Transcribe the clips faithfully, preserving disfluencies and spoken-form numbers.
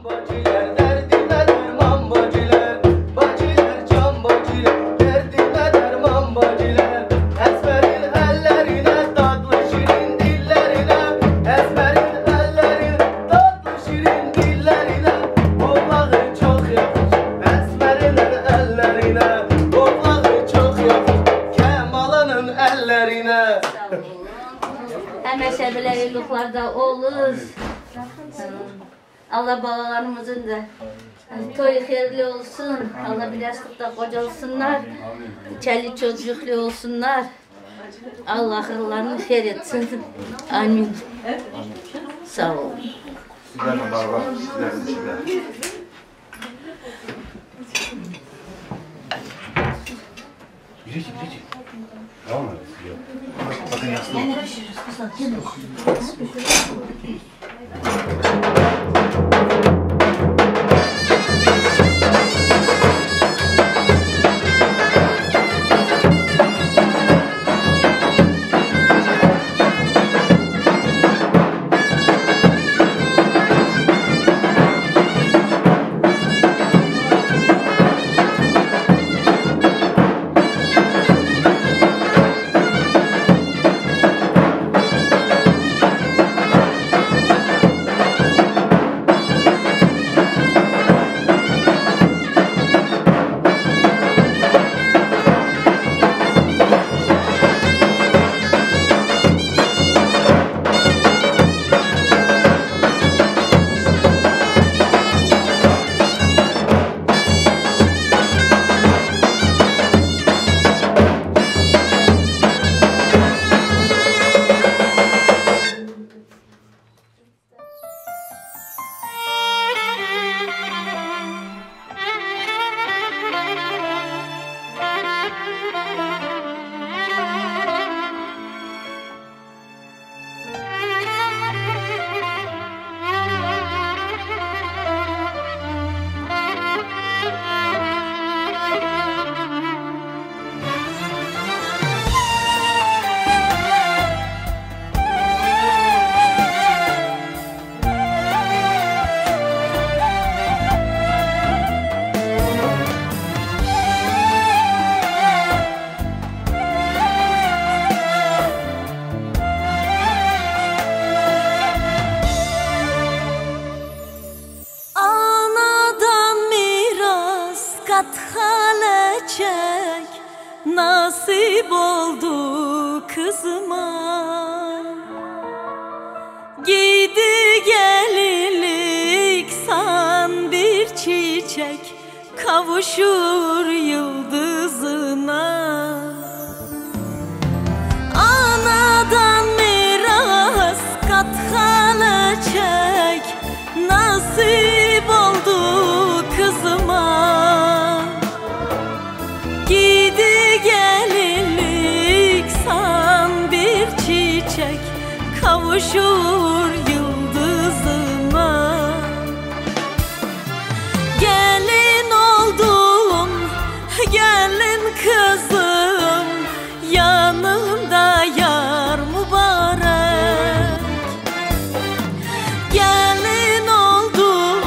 Bacılar derdine derman bacılar, bacılar can bacılar, derdine derman bacılar. Esmerin ellerine tatlı şirin dillerine, Esmerin ellerine tatlı şirin dillerine, ovağı çok yakışır. Esmerin ellerine, ovağı çok yakışır. Kemal'ın ellerine. Hemişe böyle yıllıklarda olur. Allah balalarımızın da toyu hayırlı olsun. Allah bir yastıkta kocalsınlar. Çeli çocuklu olsunlar. Allah hayırlarını hayır etsin. Amin. Sağ olun. Sizlerle beraber, sizlerle beraber. Yürü ki, yürü ki. Tamam mı? Yok. Bak, bakın yastığı. Anadan miras kat xeleçek nasip oldu kızıma. Giydi gelinlik san bir çiçek kavuşur yıldızına. Anadan miras kat xeleçek nasip oldu kızıma. Giydi gelinlik san bir çiçek kavuşur yıldızına. Gelin oldum, gelin kızım, yanında yar mübarek. Gelin oldum,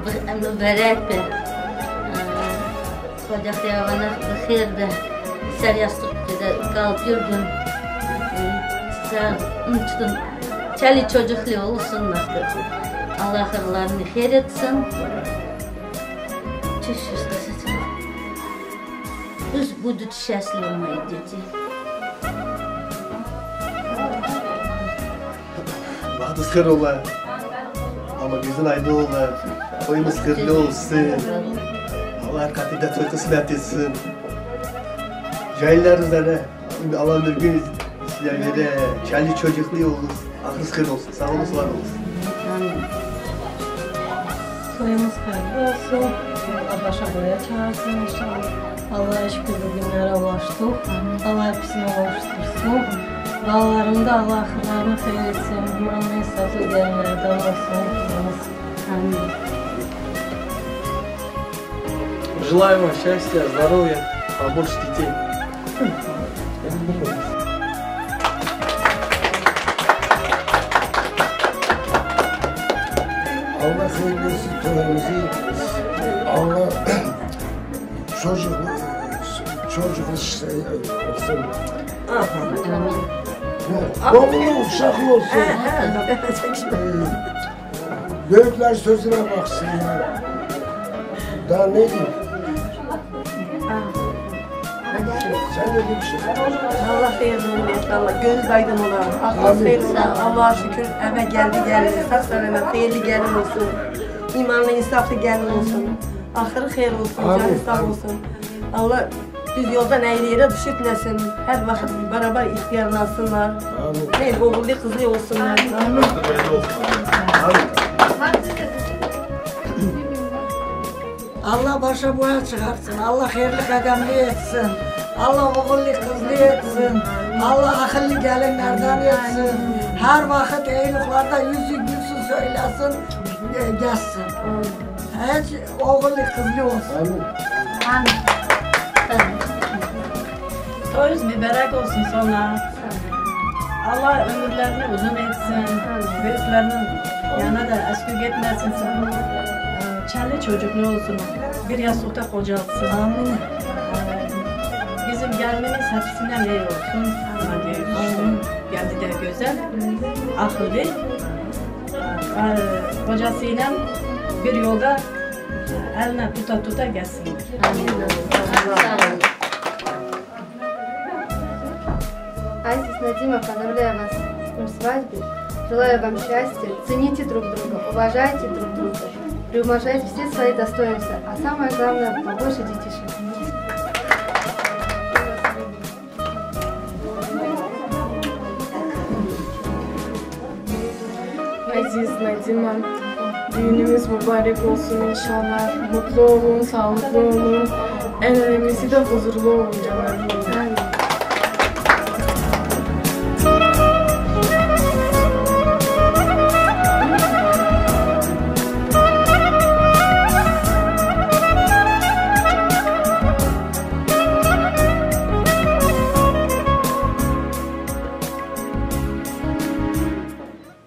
Bi-, em mübarek be. Ee, Xwedê xêwana bi xêr be. Ser yastık de kalkıyordun. Ee, Sağ olun. Çalı çocuklu olsun artık. Allah hayırlarını hayır etsin. Çiş kısacı. Biz bu düt şesli olmayı dedi. Vaxtınız xêr ola. Ama gözün aydın ola. Toyunuz hayırlı olsun. Allah her katında toy kısmet etsin. Cahiller üzerine Allah ömür gün sizlere çalı çocuklu olur. Aklınız hayır olsun. Sağ olun, var olun. Amin. Toyumuz hayırlı olsun. Allah başa boya çağırsın inşallah. Allah şükür bugünlere ulaştık. Allah hepsine ulaştırsın. Bağlarında Allah hayırlarını hayır etsin. İmanlı insaflı gelinlerden olsun. Amin. Желаю вам счастья, здоровья, побольше детей. Allah hayırlı etsin toyumuzu. Allah çocuk, çocuk işte olsun. Aha. Yok, oğlu uşaklı olsun. He, he, he. Ee, Büyükler sözüne baksınlar. Daha ne diyeyim? Sen de bir şey. Allah hayırlı olsun, Allah gözü aydın ola. Aklınız hayır ola. Allah'a şükür eve geldi geldi. Sağ selamet hayırlı gelin olsun. İmanlı insaflı gelin olsun. Ahırı hayır olsun, canı sağ olsun. Allah düz yoldan eğri yere düşürtmesin. Her vakit beraber ihtiyarlansınlar. Amin. Hayır oğullu kızlı olsunlar. Amin. Allah başa boya çıkarsın. Allah hayırlı kademli etsin. Allah oğullu kızlı etsin. Allah akıllı gelinlerden etsin. Her vakit iyiliklarda yüzü gülsün söylesin. E, gelsin. Hiç oğullu kızlı olsun. Amin. Amin. Toyunuz mübarek olsun sana. Allah ömürlerini uzun etsin. Büyüklerinin yanına da eskik etmesin. Çalı çocuklu olsun. Bir yastıkta kocalsın. Amin. Bizim gelmemiz hepsinden iyi olsun. Hadi işte, geldi de güzel. Akıllı. Ee, kocasıyla bir yolda eline tuta tuta gelsinler. Азиз Надима, поздравляю вас с днём свадьбы. Желаю вам счастья. Цените друг друга, уважайте друг друга, приумножайте все свои достоинства, а самое главное, побольше детишек. Aziz Nadima, düğünümüz mübarek olsun inşallah. Mutlu olun, sağlıklı olun. En önemlisi de huzurlu olun canlarım.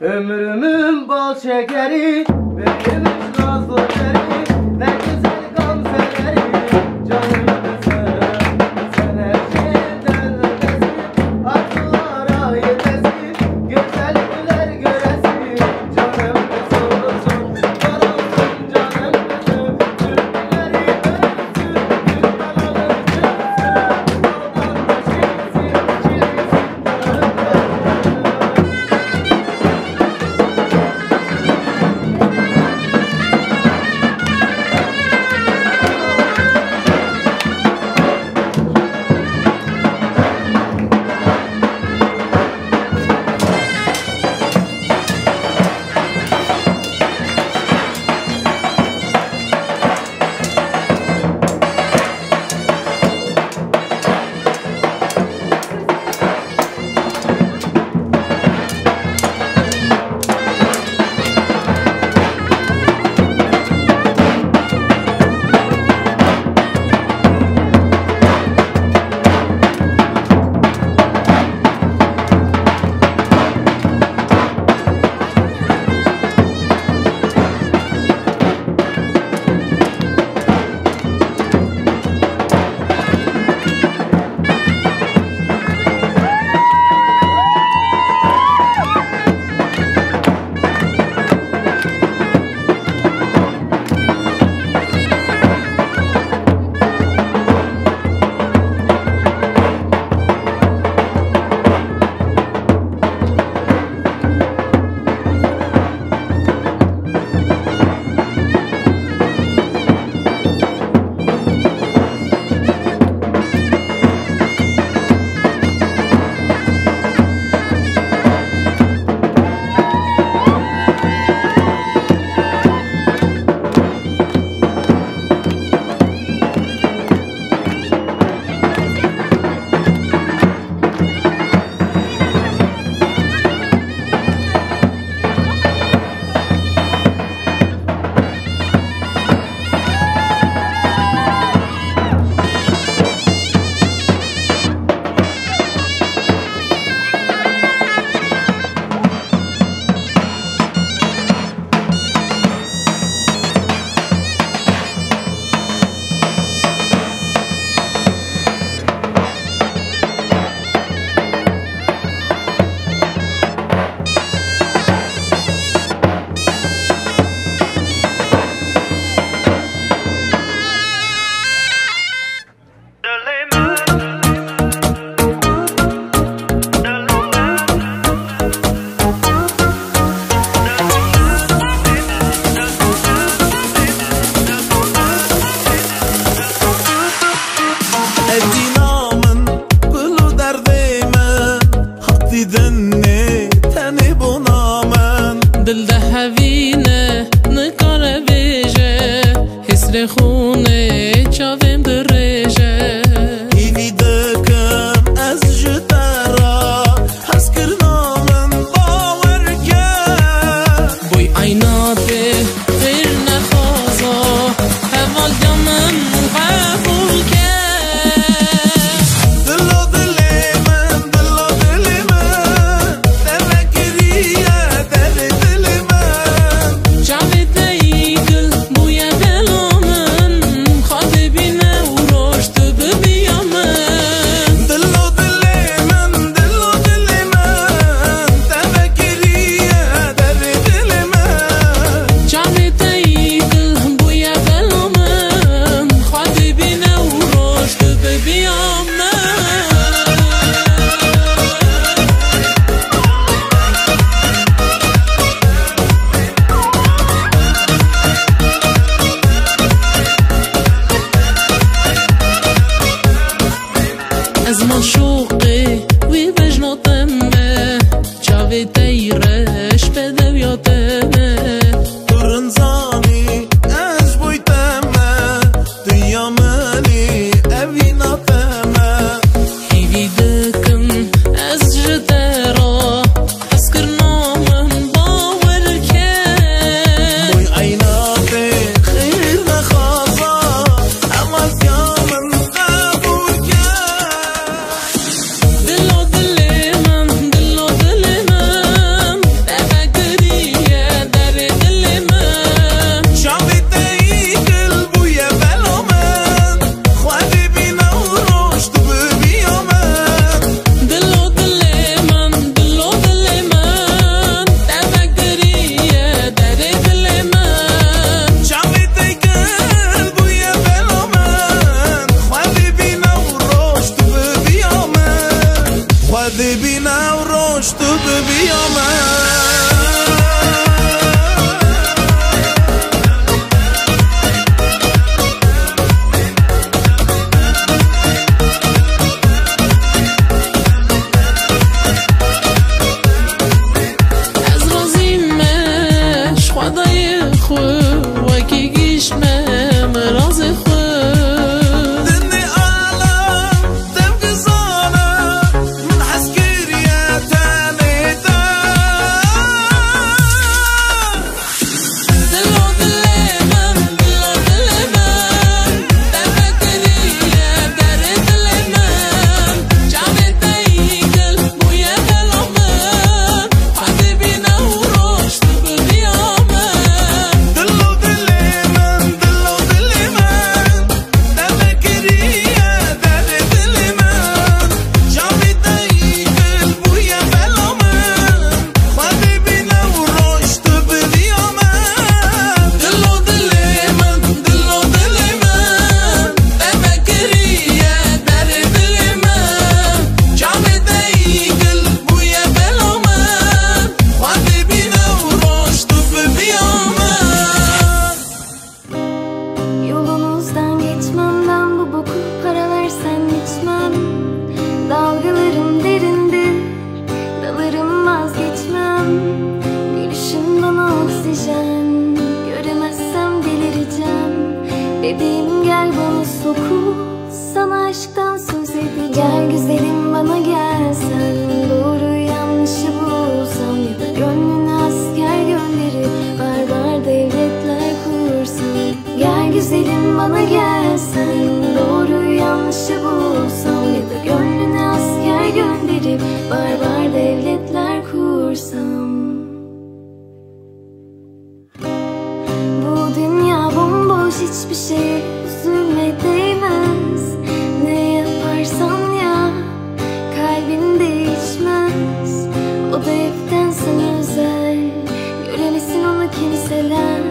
Ömrümün bal şekeri, vermiş nazlı peri, ne güzel gamzeleri, canım kızım, sen her şeyden ötesi, arzulara yetesi, güzel güler göresi, canım kızım, yar olsun canım kızım, türküleri öpsün, türküleri öpsün. Xûnê çavên dirêje. Hîvî dikim ez ji te re, hezkirina min bawer ke. Boy eyna tê xêr nexwaza, hevaltiya min qebûl ke. Dilo dilê min, dilo dilê min, te vekiriye derê dilê min. Çavê te yî gil bûye bela min, Xwedê bîne û roj tu bibiya min. Dilo dilê min, dilo dilê min, te vekiriye derê dilê min. Çavê te yî gil bûye bela min, Xwedê bîne û roj tu bibiya min. Ez maşoqê wî bejna te me, çavê te yî reş bedewiya te me. Tu rinzanî ez boy te me, dinya min î evîna te me. Hîvî dikim ez ji te re, hezkirina min bawer ke. Boy eyna tê xêr nexwaza, hevaltiya min qebûl ke. Dilo dilê min, dilo dilê min, te vekiriye derê dilê min. Çavê te yî gil bûye bela min, Xwedê bîne û roj tu bibiya min. Dilo dilê min, dilo dilê min, te vekiriye derê dilê min. Çavê te gil bûye bela min, Xwedê bîne û roj tu bibiya min. Xwedê bîne û roj tu bibiya min. Ez razî me ji Xwedayê xwe, wekî gîş me mirazê xwe. Dinê alem dev dizane, min hez kiriye tenê te. Dilo dilê min, dilo dilê min, te vekiriye derê dilê min. Çavê te yî gil bûye bela min, Xwedê bîne û roj tu bibiya min. Dilo dilê min, dilo dilê min, te vekiriye derê dilê min. Çavê te yî gil bûye bela min, Xwedê bîne û roj tu bibiya min. Dilo dilê min, dilo dilê min, te vekiriye derê dilê min. Çavê te yî gil bûye bela min, Xwedê bîne û roj tu bibiya min. Yolunuzdan geçmem ben, bu boku para versen içmem. Dalgalarım derindir, dalarım vazgeçmem. Gülüşün bana oksijen, göremezsem delireceğim. Bebeğim gel bana sokul, sana aşktan söz edeceğim. Gel güzelim bana gel sen, doğru yanlışı bulsam ya da gönlüne asker gönderip barbar devletler kursam. Gel güzelim bana gel sen, doğru yanlışı bulsam ya da gönlüne asker gönderip barbar devletler kursam. Bu dünya bomboş, hiçbir şey üzülme değmez. Ne yaparsan yap, kalbin değişmez. O da hepten sana özel. Göremesin onu kimseler.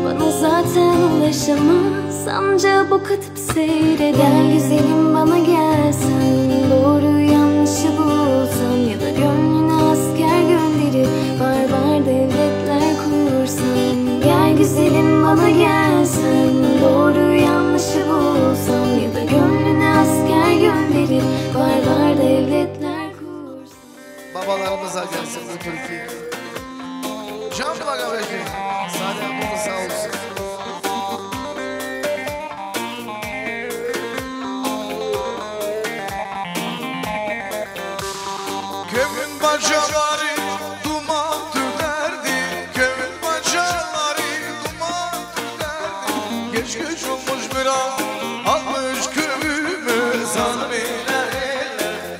Bana zaten ulaşamaz. Ancak bu kadar Seyreder güzelim bana gelsen, doğru yanlışı bulsan ya da gönlüne asker gönderip barbar devletler kursan. Gel güzelim bana gelsen, doğru yanlışı bulsan ya da gönlüne asker gönderip barbar devletler kursan. Babalarımıza gelsin bu türkü. Can Bagaveci, Sade Hanım sağ olsun. Bira almış kövümü zalim eller,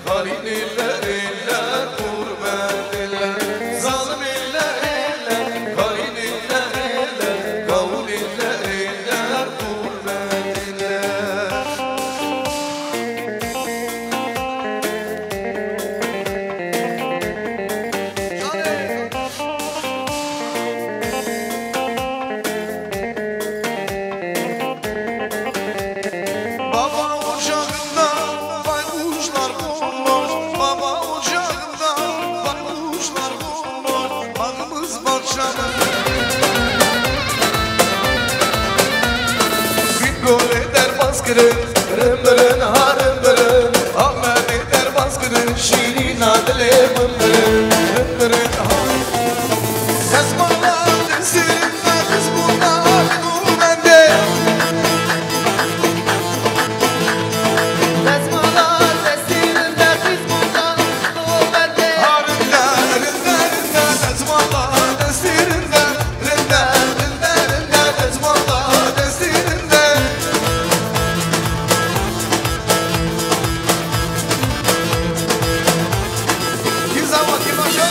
hain eller, eller, gurbet eller. Zalim eller, eller, hain eller, eller, gavur eller, eller, gurbet eller. Baba ocağında baykuşlar konmuş, baba ocağında baykuşlar konmuş, bağımız bahçemiz. Bingöl eder baskırın, rın bırın, ha rın bırın, Ahmet eder baskırın, şirin adile bımbırın, bımbırın, ha. Ezmala destlerinde kız burada, bu bende. Ezmala destlerinde kız burada, bu bende. Ha, rında, rında, rında, ezmala destlerinde. Rinde, rinde, rinde, ezmala destî rinde. Kî zama, kî başa?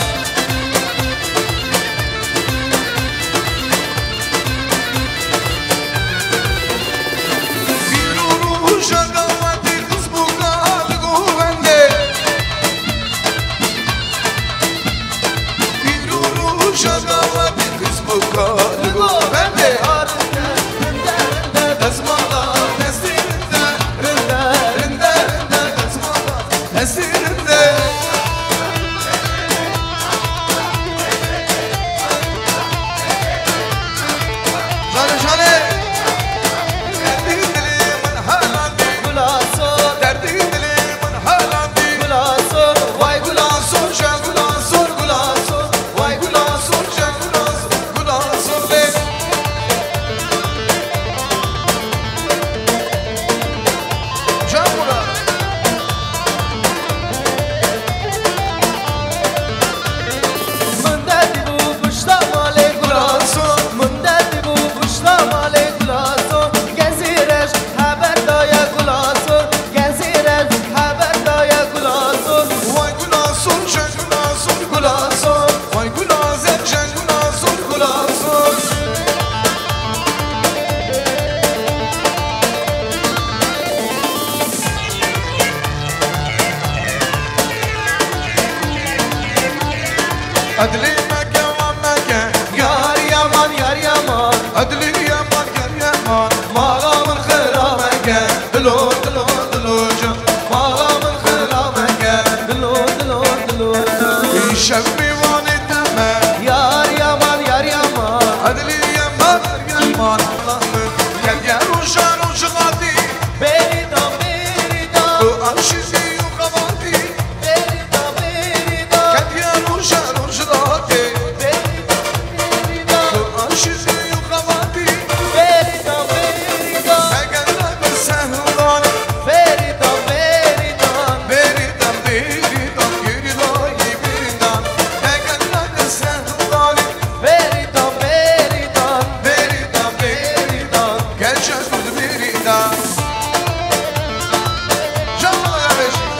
Pîr û rûja dawetê kız bu kal govende. Pîr û rûja dawetê kız bu kal govende. Rinde, rinde, ezmala destî rinde. Rinde, rinde, rinde, ezmala destî rinde. Şale, şale. Derdî dilê min helandî. Gulaso. Derdî dilê min helandî. Gulaso. Vay gulaso, şe gulaso, gulaso. Vay gulaso, şe gulaso, gulaso lê. Can bura. Min derdî bû pişta malê gulaso, min derdî bû pişta malê gulaso. Gezîreş heber daye gulaso, gezîreş heber daye gulaso. Vay gulaso, şe gulaso, gulaso. Vay gulaso, şe gulaso, gulaso. Edlî meke, wan meke, yar yaman, yar yaman. Edlî yaman, yar yaman. Mala min xira meke, dilo, dilo, dilo can. Mala min xira meke, dilo, dilo, dilo can. Îşev mêvanê te me. Yar yaman, yar yaman. Edlî yaman, yar yaman. Mala min, gel, gel, roja, roja hatî. Bêrî dan, bêrî dan. Tu aşîqî û xebatî. Bêrî dan, bêrî dan. Ketiye roja, roja hatî. Bêrî dan, bêrî dan. Tu aşîqî û xebatî. Bêrî dan, bêrî dan. Eger ne bi sehlanî. Bêrî dan, bêrî dan. Bêrî dan, bêrî dan. Gêrî layî bêrî dan. Eger ne bi sehlanî. Bêrî dan, bêrî dan. Bêrî dan, bêrî dan. Gel şev kurd bêrî dan. Can bana kardeşim.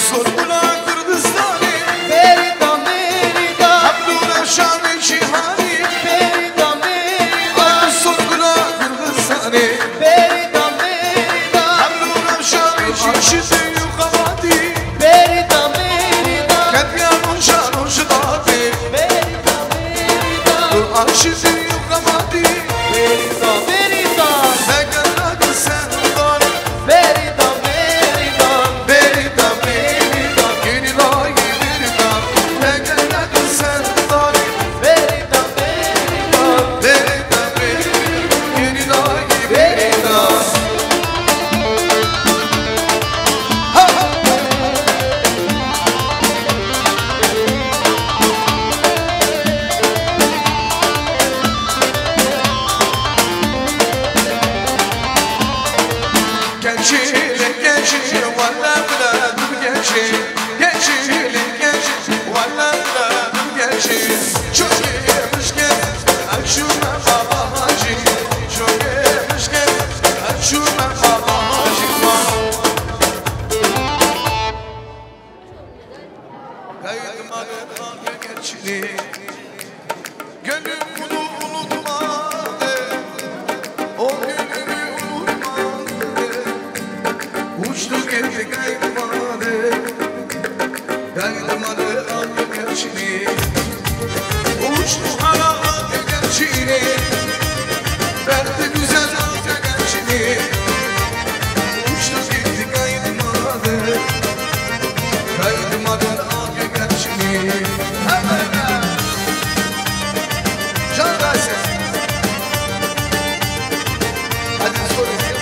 Sorgula Kurdistanê. Bêrî dan, bêrî dan. Hebdû rewşanê cîhanê. Bêrî dan, bêrî dan. Sorgula Kurdistanê. Bêrî dan, bêrî dan. Hebdû rewşanê cî-, aşîqî û xebatî. Bêrî dan, bêrî dan. Ketiye roja, roja hatî. Bêrî dan, bêrî dan. Tu aşîqî û xebatî. Bêrî dan, bêrî dan. Eger ne bi sehlanî. Bêrî dan, bêrî dan. Bêrî dan, bêrî Uçtu gitti kaydı vardı, kaydı vardı, aldı gerçini. Uçtu hara aldı gerçini, verdi güzel aldı gerçini. Uçtu gitti kaydı vardı, kaydı vardı, aldı gerçini. Hemen. Can Rasim. Hadi bir soru istiyorum.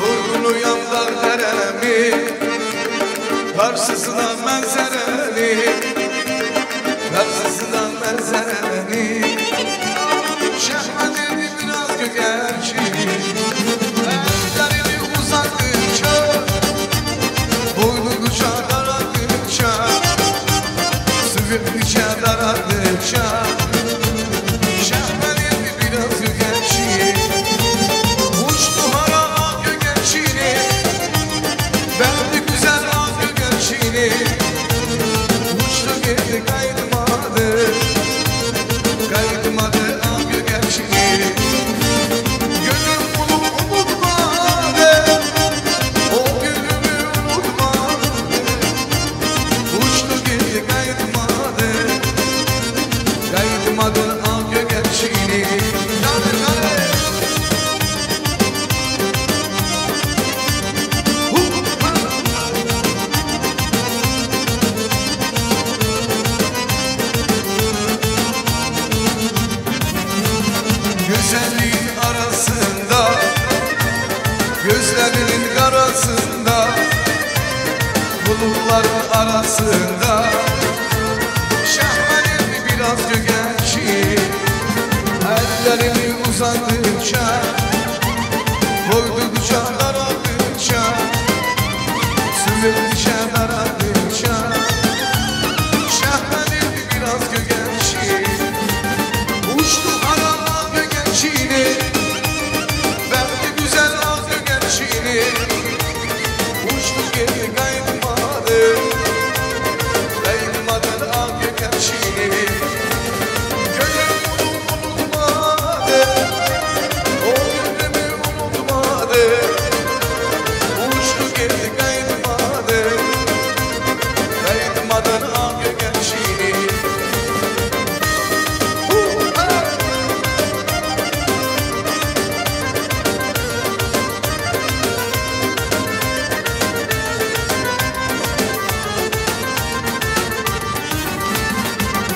Vurgunu yandan deremi, karşısına menzereni, karşısına menzereni. Şehmedin biraz gögerçi, ellerini uzattıkça, boynunu çağırdıkça, sürekli çağırdıkça, şehmedin biraz gögerçi. Uçtu hara al gögerçini, verdi güzel al gögerçini. Uçtu gitti kaydı Kayıtmadı, kayıtmadı al gögerçini. Gönlüm bunu unutmadı, o günümü unutmadı. Uçtu gitti kayıtmadı, kayıtmadı al gögerçini. Hadi, hadi. Güzelliğin arasında, gözlerinin arasında, bulutların arasında, şehmelim biraz gögerçi. Ellerimi uzattıkça, koydukça, daraldıkça, süzüldükçe, daraldıkça, şehmelim biraz gögerçi. Uçtu hara al gögerçini, verdi güzel al gögerçini. Uçtu gitti kayıtmadı, kayıtmadı al gögerçini. Gönlüm bunu unutmadı, o günümü unutmadı. Uçtu gitti kayıtmadı, kayıtmadı al gögerçini. Hu, ha!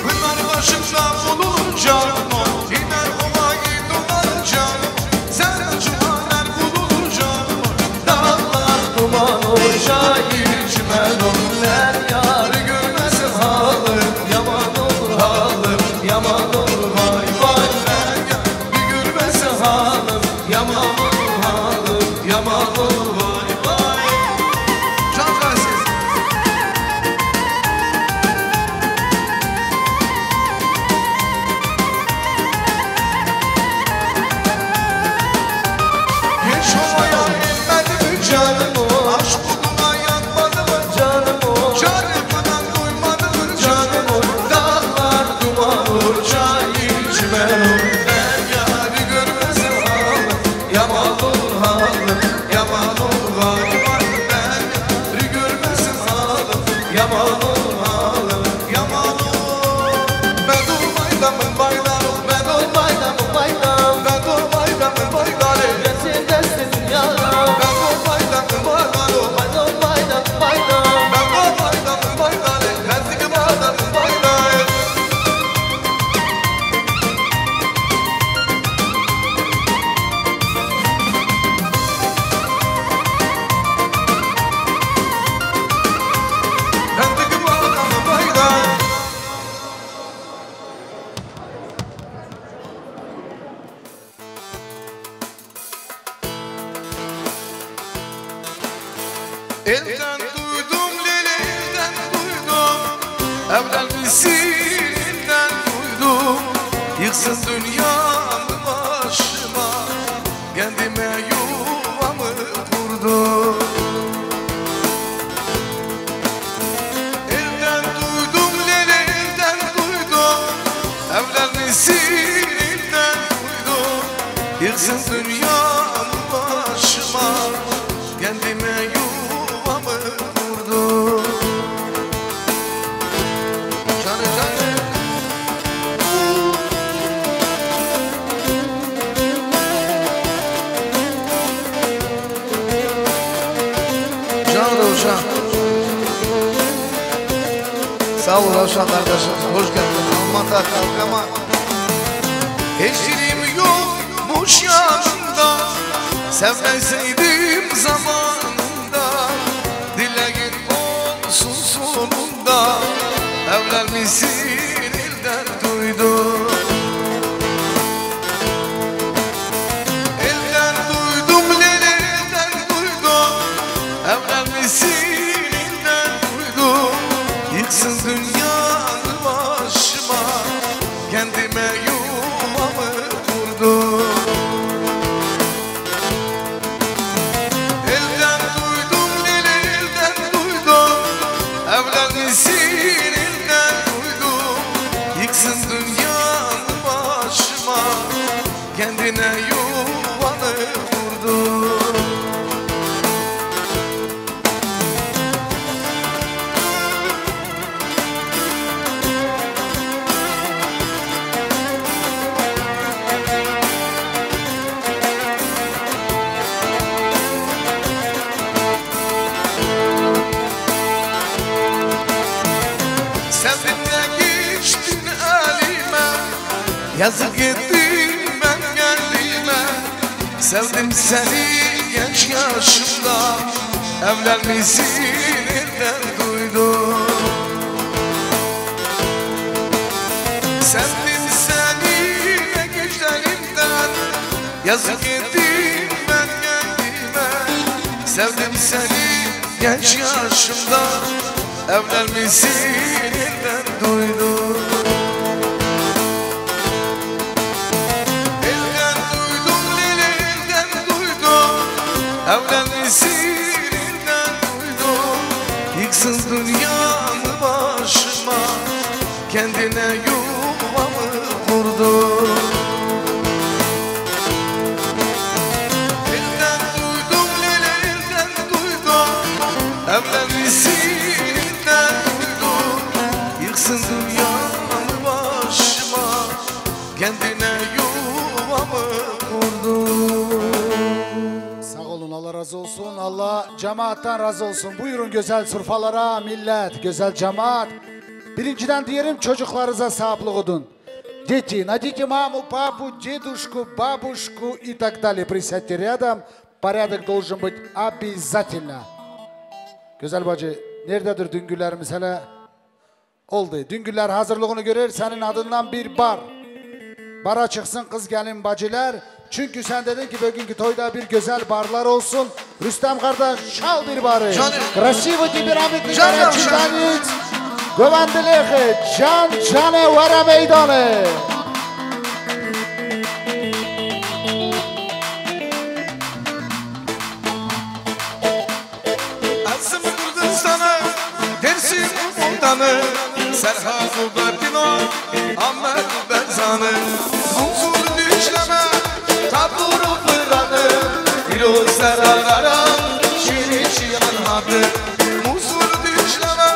Bunlar başımda bulunur canım, gider olayı dolar canım. Sen cumalar bulunur canım, dağlar duman olacak, çimen ol. Derya bir görmesin halım, yaman olur halım, yaman olur vay vay. Derya bir görmesin halım, yaman olur halım, yaman olur vay vay. Can Gazi. Hiç havaya inmedi mi canım o? Aşk oduna yanmadı mı canım o? Canımdan doymadı mı canım o? Dağlar duman olur, çay çimen olur. Ben yarı görmezim halım, yaman olur halım, yaman olur vay vay. Ben yarı görmezim halım, yaman olur halım, yaman olur. Bedor bayramın bayrağı, Bedor bayramın bayrağı, Bedor bayramın bayrağı. Gelsin gelsin dünyaya. Bedor bayramın bayrağı, Bedor bayramın bayrağı. Bedor bayramın bayrağı, Bezgi bayramın bayrağı. Bezgi bayramın bayrağı. Elden duydum lele, elden duydum. Evlenmişsin, elden duydum. Yıksın dünyamı başıma, kendime yuvamı kurdum. Elden duydum lele, elden duydum. Evlenmişsin, Yıksın dünyam başıma, kendime yuvamı kurdum. Canı canı. Can Rewşan. Sağ ol Rewşan kardeşim. Hoş geldin. Almanya kalkama. Hiç dilim yokmuş yanımda. Sevmeseydim zamanında. Dileğin olsun sonunda. Evlenmişsin elden duydum. Elden duydum, lele elden duydum. Evlenmişsin elden duydum. Yıksın dünyanı başıma. Kendime yuvamı kurdum. Elden duydum, lele elden duydum. Evlenmişsin elden duydum. Yıksın dünyanı başıma. Kendine yuvanı kurdum. Sevdim de geçtin elime. Yazık ettim ben kendime. Sevdim seni genç yaşımda. Evlenmişsin elden duydum. Sevdim seni de gözlerimden. Yazık ettim ben kendime. Sevdim seni genç yaşımda. Evlenmişsin elden duydum. Elden duydum, lele elden duydum. Evlenmişsin elden duydum. Yıksın dünyanı başıma. Kendine yuvamı kurdum. Elden duydum, lele elden duydum. Evlenmişsin elden duydum. Yıksın dünyanı başıma. Kendine yuvamı kurdum. Sağ olun, Allah razı olsun. Allah cemaattan razı olsun. Buyurun güzel surfalara millet, güzel cemaat. Birinciden diyelim, çocuklarınıza sahiplik olun. Дети, найдите маму, папу, дедушку, бабушку и так далее. Присядьте рядом. Порядок должен быть обязательно. Güzel bacı, nerededir düngülerimiz hele? Oldu. Düngüler hazırlığını görür, senin adından bir bar. Bara çıksın kız gelin bacılar. Çünkü sen dedin ki bugünkü toyda bir güzel barlar olsun. Rüstem kardeş, çal bir barı. Canım. Красиво, темпераментный. Canım, горячий canım. Танец. Güvendilih, can canı, were meydanı. Ez im Kurdistanê, Dêrsim û Botanê, Serhad û Berdînan, Amed û Berzanê. Mûs û Dîcleme, Tebûr û Firatê, îro ser Ararat, şêrê şiyan hatê. Mûs û Dîcleme,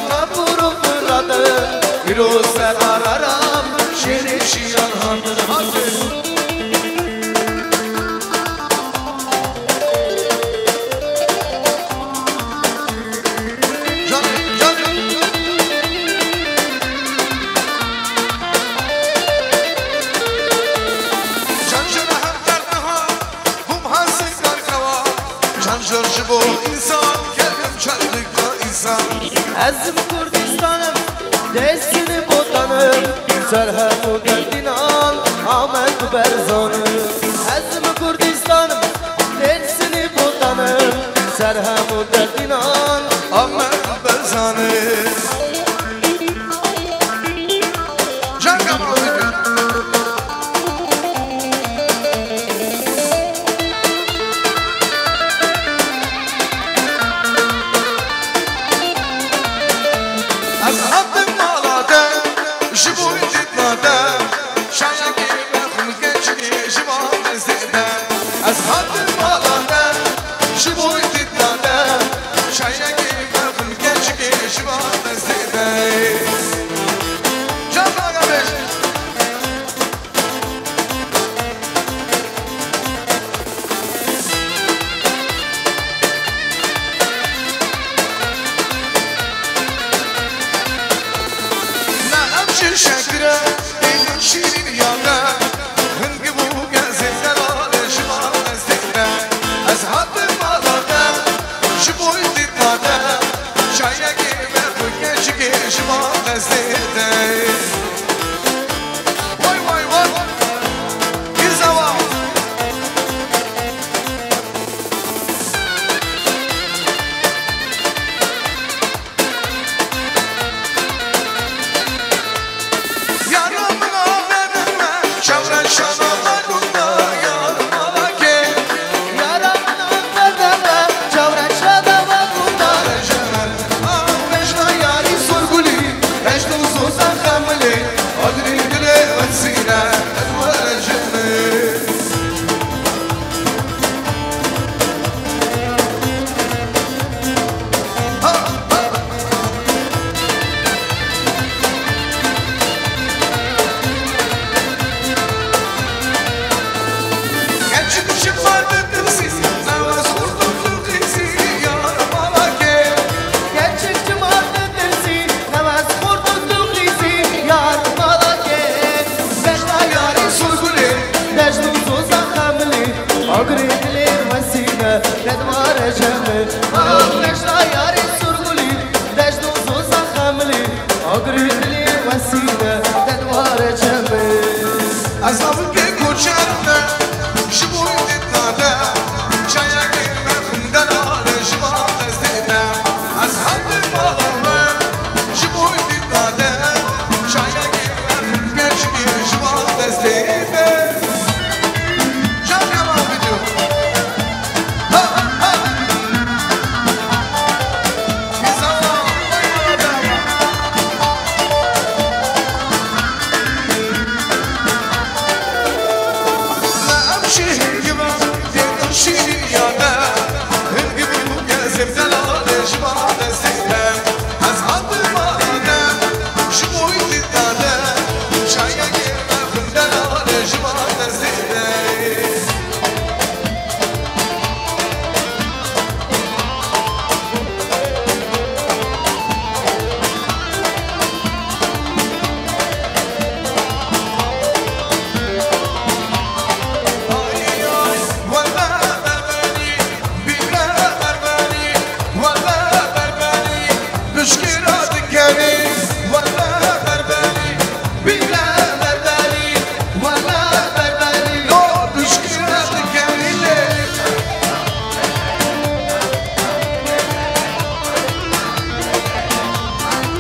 Tebûr û Firatê, îro ser Ararat, şêrê şiyan hatê. Hatê. Ez im Kurdistanim, Dêrsimê Botanim, Serhad û Berdînan, Amed û Berzanê. Ez im Kurdistanim, Dêrsimê Botanim, Serhad û Berdînan, Amed û Berzanê. Can Kemal Bey. Ez hatim mala te, ji bo dîtina te, şayekê me xwe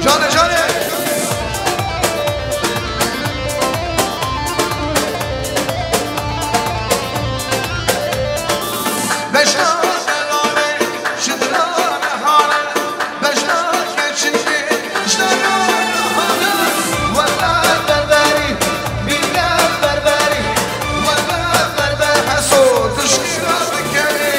Canê, canê. Beşa delale, ji dilane hale, beşa keçinê, ji dilane hale. Wele berberî, bîle berberî, wele berber heso, dişkî ra dikerî.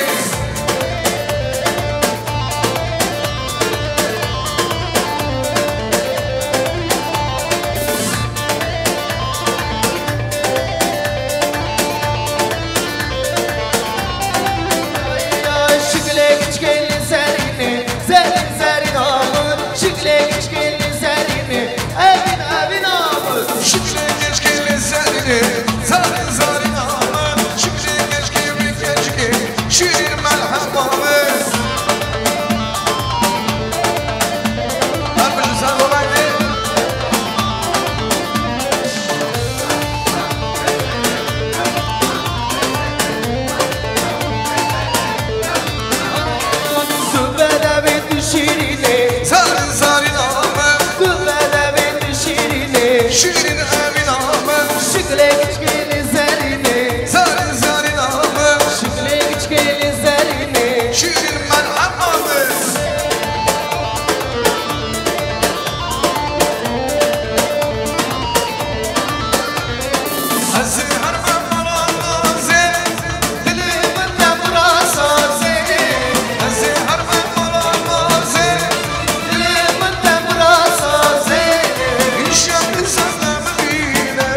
Şiklê giçkê li zerînê, zerîn zerîn amin. Şiklê giçkê li zerînê, evîn evîn amin. Şiklê giçkê li zerînê, zerîn zerîn amin. Şiklê giçkê li zerînê, şîrîn melhem amin. Her bijî ser xwe berdê. Tu bedevê tu şîrînê. Zarî zarî name. Tu bedevê tu şîrînê. Şîrîn evî name. Şiklê giçkê li zerînê. Zarî zarî name. Şiklê giçkê li zerînê. Şîrîn melhem name. Ez ê her mala sazê, dilê min te bira sazê. Ez ê her mala sazê, dilê min te bira sazê. Îşev dîsa te bibîne.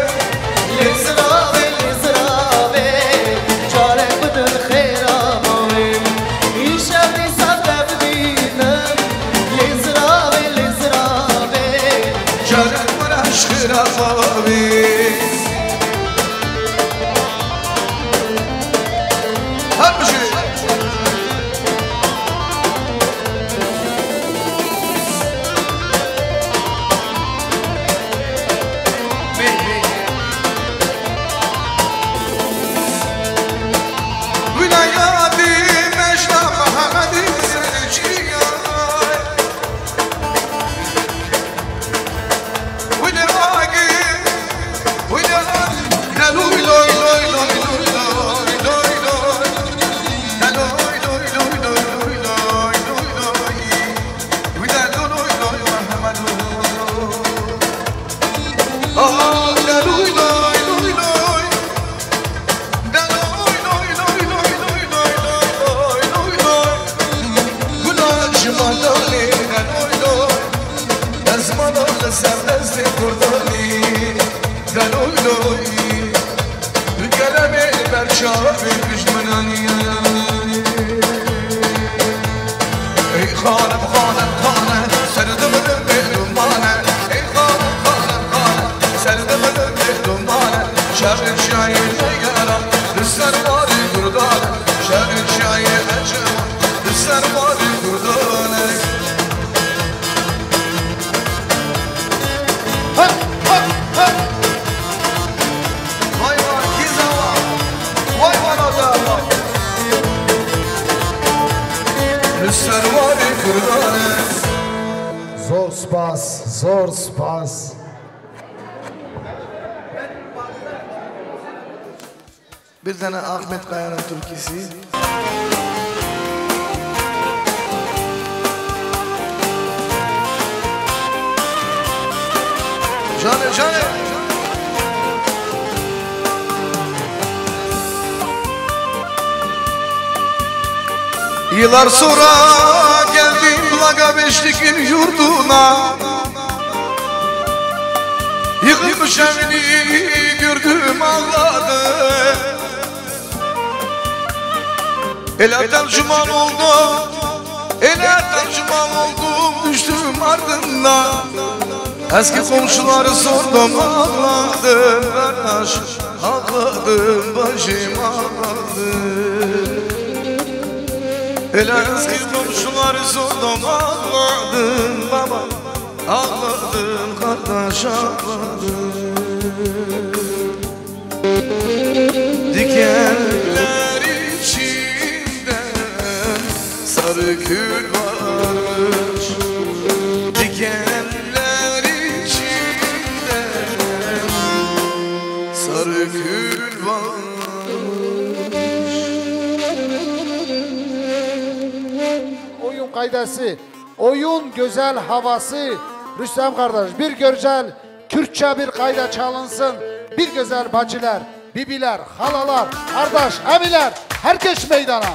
Lê ziravê, lê ziravê, carek bidin xêra mawê. Îşev dîsa te bibînim. Lê ziravê, lê ziravê, carek min re ji xêra mawê. Her bijî. Wîna yadî mejna Mehemedî Serçî ya. Gula ji maldanê de loy loy, dezmala li ser destê kurdanî de loy loy. Bi keremê ber çavê dijminanî. Ey xalim, xalim, xalim, ser dixin bê dumane. Ey xalim, xalim, xalim, ser dixin bê dumane. Şerê çiyayê teyara, li ser warê gurdan. Şerê çiyayê ecem, li ser warê gurdan. Hop, hop, hop. Vay, Zor spas, zor spas. Bir tane Ahmet Kaya'nın türküsü. Canım, canım. Yıllar sonra geldim Laga Beşlik'in yurduna. Yıkılmış evini gördüm, ağladım. Ele tercüman oldum, ele tercüman oldum, düştüm ardından. Eski komşuları sordum, ağladım kardeş, ağladım bacım, ağladım. Ele eski komşuları sordum, ağladım baba, ağladım kardeş, ağladım. Dikenler içinde sarı gül varmış. Dikenler içinde sarı gül varmış. Oyun kaydası, oyun güzel havası. Rüstem kardeş, bir güzel Kürtçe bir kayda çalınsın. Bir güzel bacılar, bibiler, halalar, kardeş, emiler, herkes meydana.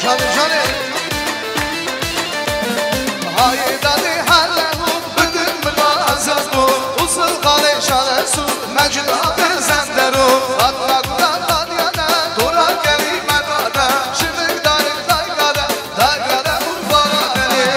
Canım, canım. Hayda de hele hu, bidin min azad bu. Usul gale şale su, mecid abe zenderu. Fatma Gula Fadyana, Tora Kerime Dada, Şivik Darik Daygada, Daygada Urfana Deli.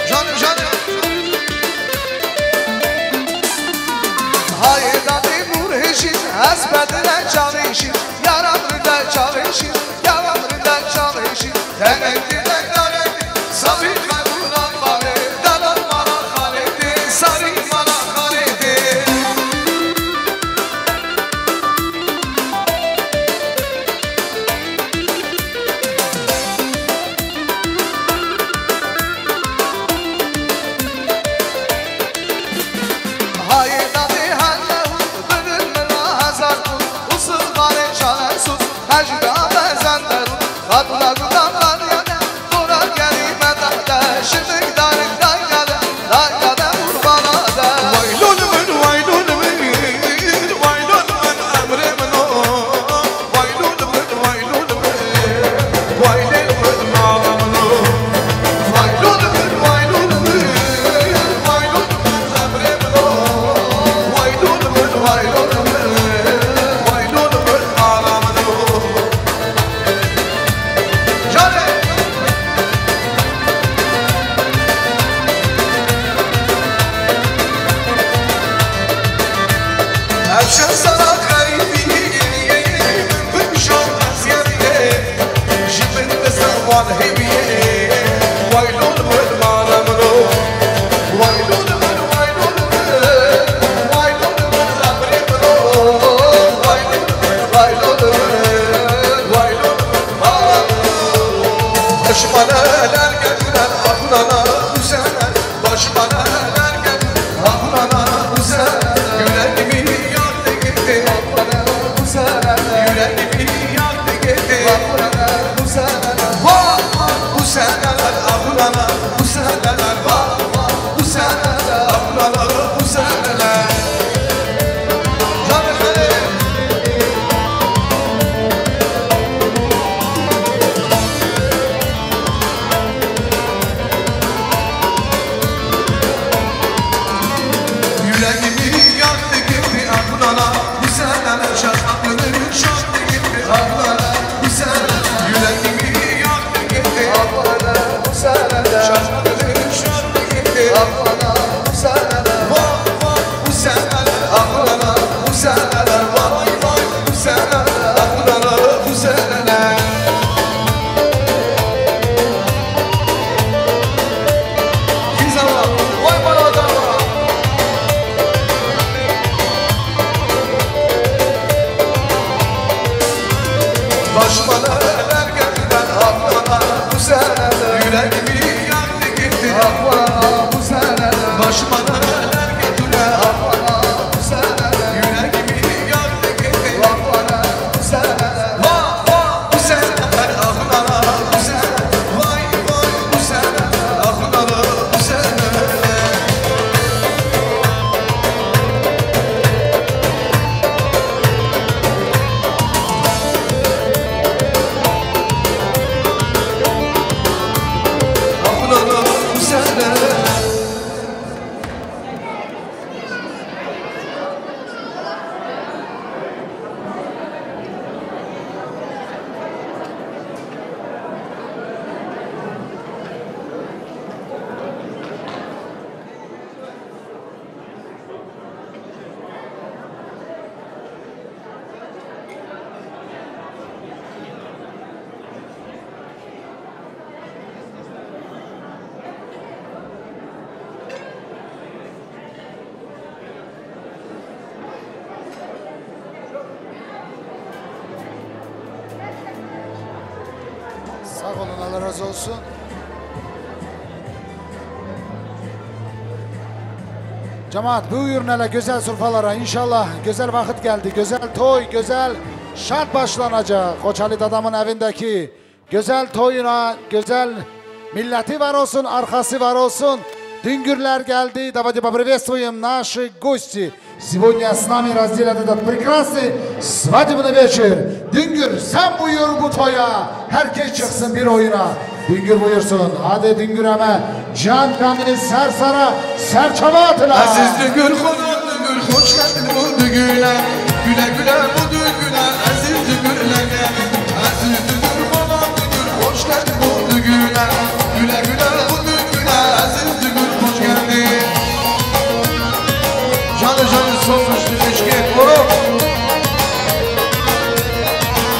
Canım, canım. Hayda de nur hejin, ez bedire çavêşin, yaram ride çavêşin, yaram ride çavêşin. Demek ki tekrar et, sabit kalbuna bağlı, dalam bana haleti, sarı bana haleti. Allah razı olsun. Cemaat, buyurun hele güzel sofralara. İnşallah güzel vakit geldi. Güzel toy, güzel şad başlanacak. Koçali Dadam'ın evindeki güzel toyuna, güzel milleti var olsun, arkası var olsun. Düngürler geldi. Давайте поприветствуем наши гости. Сегодня с нами разделят этот прекрасный свадебный вечер. Düngür, sen buyur bu toya. Herkes çıksın bir oyuna. Düngür buyursun. Hadi Düngür hemen. Can kanı sersara, serçava atına. Aziz Düngür, konak Düngür, hoş geldin bu düğüne. Güle güle bu düğüne, aziz Düngürler gel. Aziz Düngür, konak Düngür, hoş geldin bu düğüne. Güle güle bu düğüne, aziz Düngür, hoş geldin. Canı canı solmuş bir eşkin grup.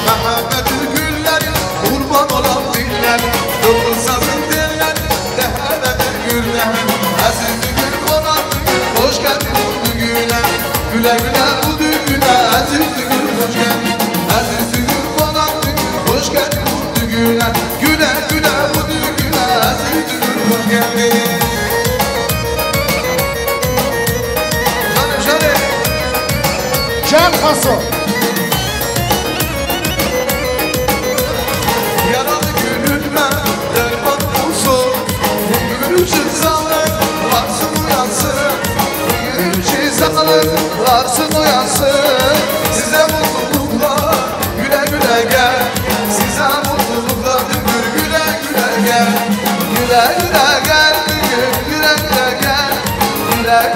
Mehmet'in gülleri, kurban olan diller. Dokuz sazın telleri, dehebe bir gülden. Aziz Düngür, konak Düngür, hoş geldin bu düğüne. Güle güle bu düğüne, aziz Düngür, hoş geldin. Aziz Düngür, konak Düngür, hoş geldin bu düğüne. Güle güle bu düğüne, aziz Düngür, hoş geldin. Canım, canım. Can Faso. Yaralı gönlüme derman olsun. Gönül cezalı varsın uyansın. Gönül cezalı varsın uyansın. Size mutluluklar, güle güle gel. Size mutluluklar, Düngür, güle güle gel. Güle güle gel, Düngür, güle güle gel. Güle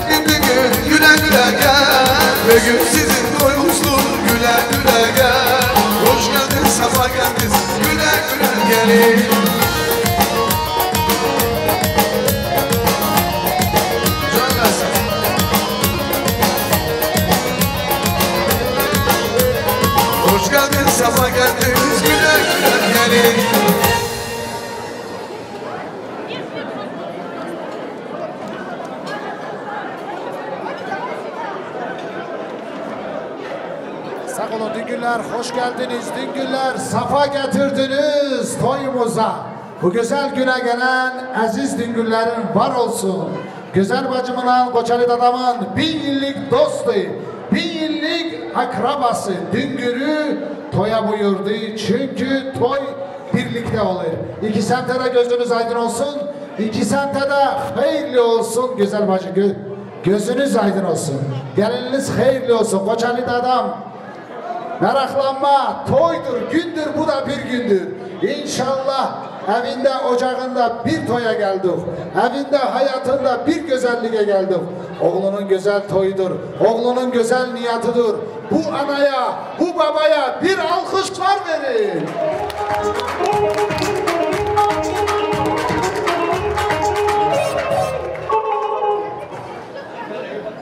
güle, Düngür, güle güle gel. Bugün sizin toyunuzdur, güle güle gel. Hoş geldin, sefa geldin, güle güle gelin. Can gelsin. Hoş geldin, sefa geldiniz, güle güle gelin. Sağ olun Düngürler, hoş geldiniz Düngürler, safa getirdiniz toyumuza. Bu güzel güne gelen aziz Düngürlerin var olsun. Güzel bacımla Koçali Dadam'ın bin yıllık dostu, bin yıllık akrabası Düngür'ü toya buyurdu. Çünkü toy birlikte olur. İki semte de gözünüz aydın olsun. İki semte de hayırlı olsun güzel bacı. Gö- gözünüz aydın olsun. Gelininiz hayırlı olsun. Koçali Dadam. Meraklanma, toydur, gündür, bu da bir gündür. İnşallah evinde, ocağında bir toya geldik. Evinde, hayatında bir güzelliğe geldik. Oğlunun güzel toyudur, oğlunun güzel niyatıdır. Bu anaya, bu babaya bir alkışlar verin.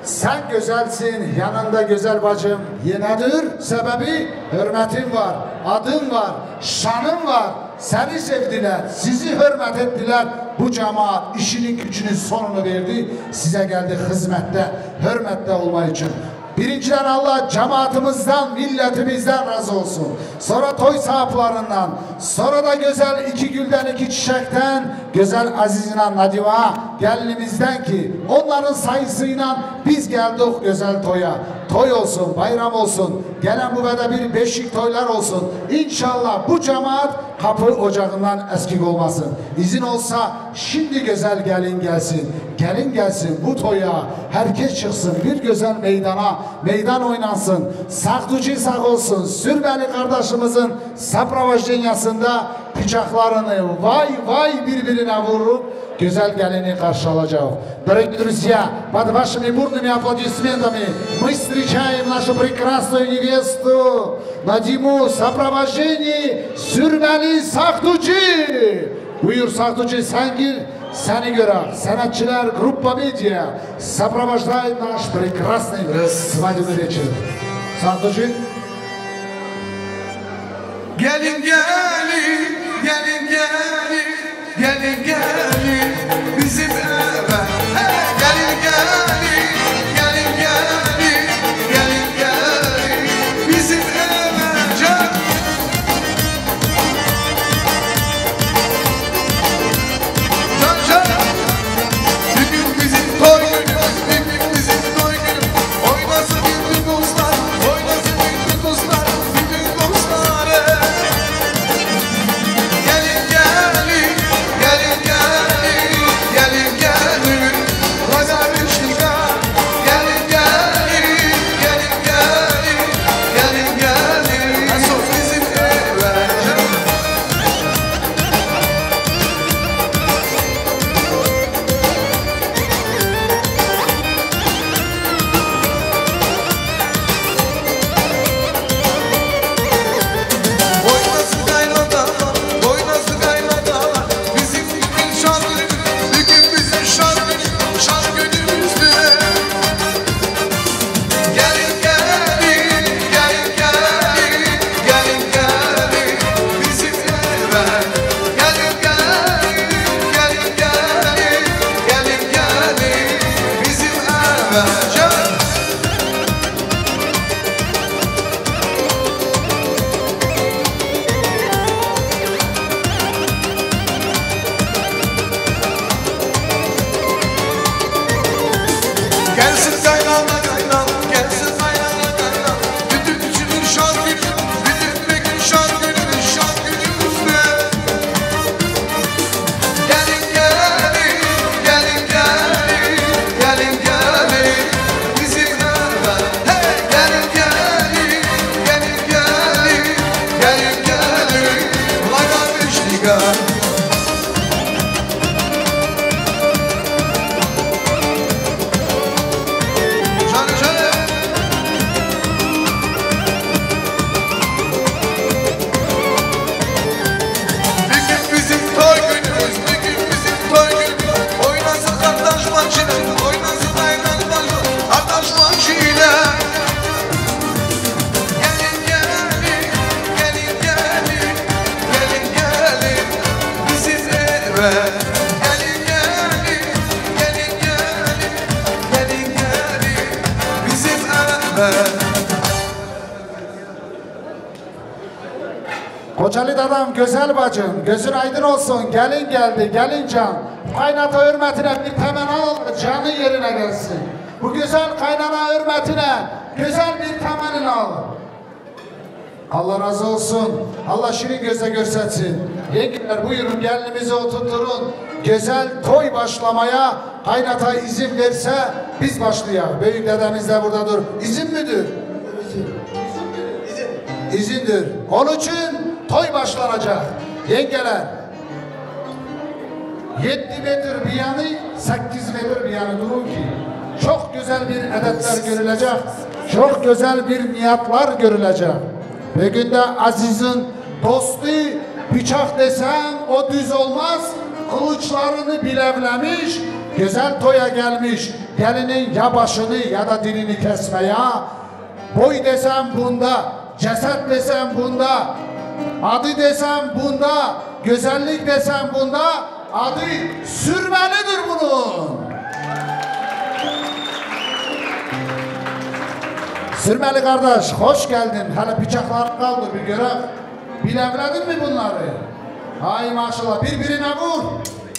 Sen güzelsin, yanında güzel bacım. Yenedir, sebebi hürmetin var, adın var, şanın var. Seni sevdiler, sizi hürmet ettiler. Bu cemaat işini gücünü sonunu verdi. Size geldi hizmette, hürmette olma için. Birinciden Allah cemaatımızdan, milletimizden razı olsun. Sonra toy sahiplerindän, sonra da güzel iki gülden, iki çiçekten, güzel Aziz ile Nadima gelinimizden ki onların sayısıyla biz geldik güzel toya. Toy olsun, bayram olsun, gelen bu ve de bir beşik toylar olsun. İnşallah bu cemaat kapı ocağından eksik olmasın. İzin olsa şimdi güzel gelin gelsin. Gelin gelsin bu toya, herkes çıksın bir güzel meydana, meydan oynansın. Sahtuci sağ olsun, Sürmeli kardeşimizin сопровождениясында bıçaklarını vay vay birbirine vurup güzel gelini karşılayacak. Дорогие друзья, под вашими бурными аплодисментами мы встречаем нашу прекрасную невесту Надиму в сопровождении Сюрмели Сахтучи. Buyur Sahtuci, sen gir, seni göre. Sanatçılar, группа медиа сопровождает наш прекрасный свадебный вечер. Sahtuci. Gelin, gelin, gelin, gelin, gelin, gelin bizim eve. Hey, gelin, gelin, gelin, gelin, gelin, gelin bizim eve. Can. Kocaeli dadam, güzel bacım, gözün aydın olsun. Gelin geldi, gelin can. Kaynata hürmetine bir temen al, canı yerine gelsin. Bu güzel kaynana hürmetine güzel bir temenini al. Allah razı olsun. Allah şirin göze görsetsin. Yengeler, buyurun, gelinimizi oturtturun. Güzel toy başlamaya kaynata izin verse biz başlayak. Büyük dedemiz de burada dur. İzin midir? İzindir. Onun için toy başlanacak. Yengeler, yedi metr bir yanı, sekiz metr bir yanı durun ki çok güzel bir edetler görülecek, çok güzel bir niyatlar görülecek. Bugün de Aziz'in dostu, bıçak desem o düz olmaz, kılıçlarını bilevlemiş, güzel toya gelmiş, gelinin ya başını ya da dilini kesmeye. Boy desem bunda, ceset desem bunda, adı desem bunda, güzellik desem bunda, adı Sürmelidir bunun. Sürmeli kardeş, hoş geldin. Hele bıçaklar kaldı bir görev. Bilevledin mi bunları? Ay maşallah, birbirine vur.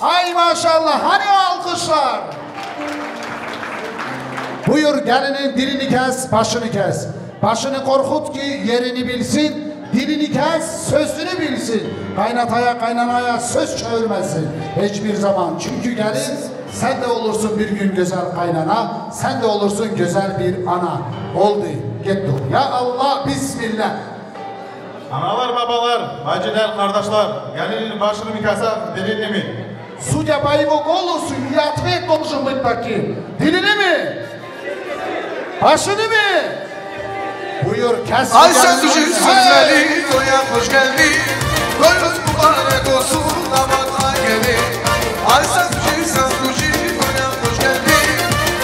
Ay maşallah, hani o alkışlar? Buyur, gelinin dilini kes, başını kes. Başını korkut ki yerini bilsin, dilini kes, sözünü bilsin. Kaynataya, kaynanaya söz çevirmesin hiçbir zaman. Çünkü gelin sen de olursun bir gün güzel kaynana, sen de olursun güzel bir ana. Oldu, gitti. Ya Allah, Bismillah. Analar, babalar, bacılar, kardeşler, gelinin başını mı kesek, dilini mi? Судя по его голосу, и ответ должен быть таким. Dilini mi? Başını mı? Buyur, kes. Ay sen gelin. Suçu sürmeli, toya hoş geldin. Toyunuz mübarek olsun, damat gelin. Ay sen suçu, sen suçu, toya hoş geldin.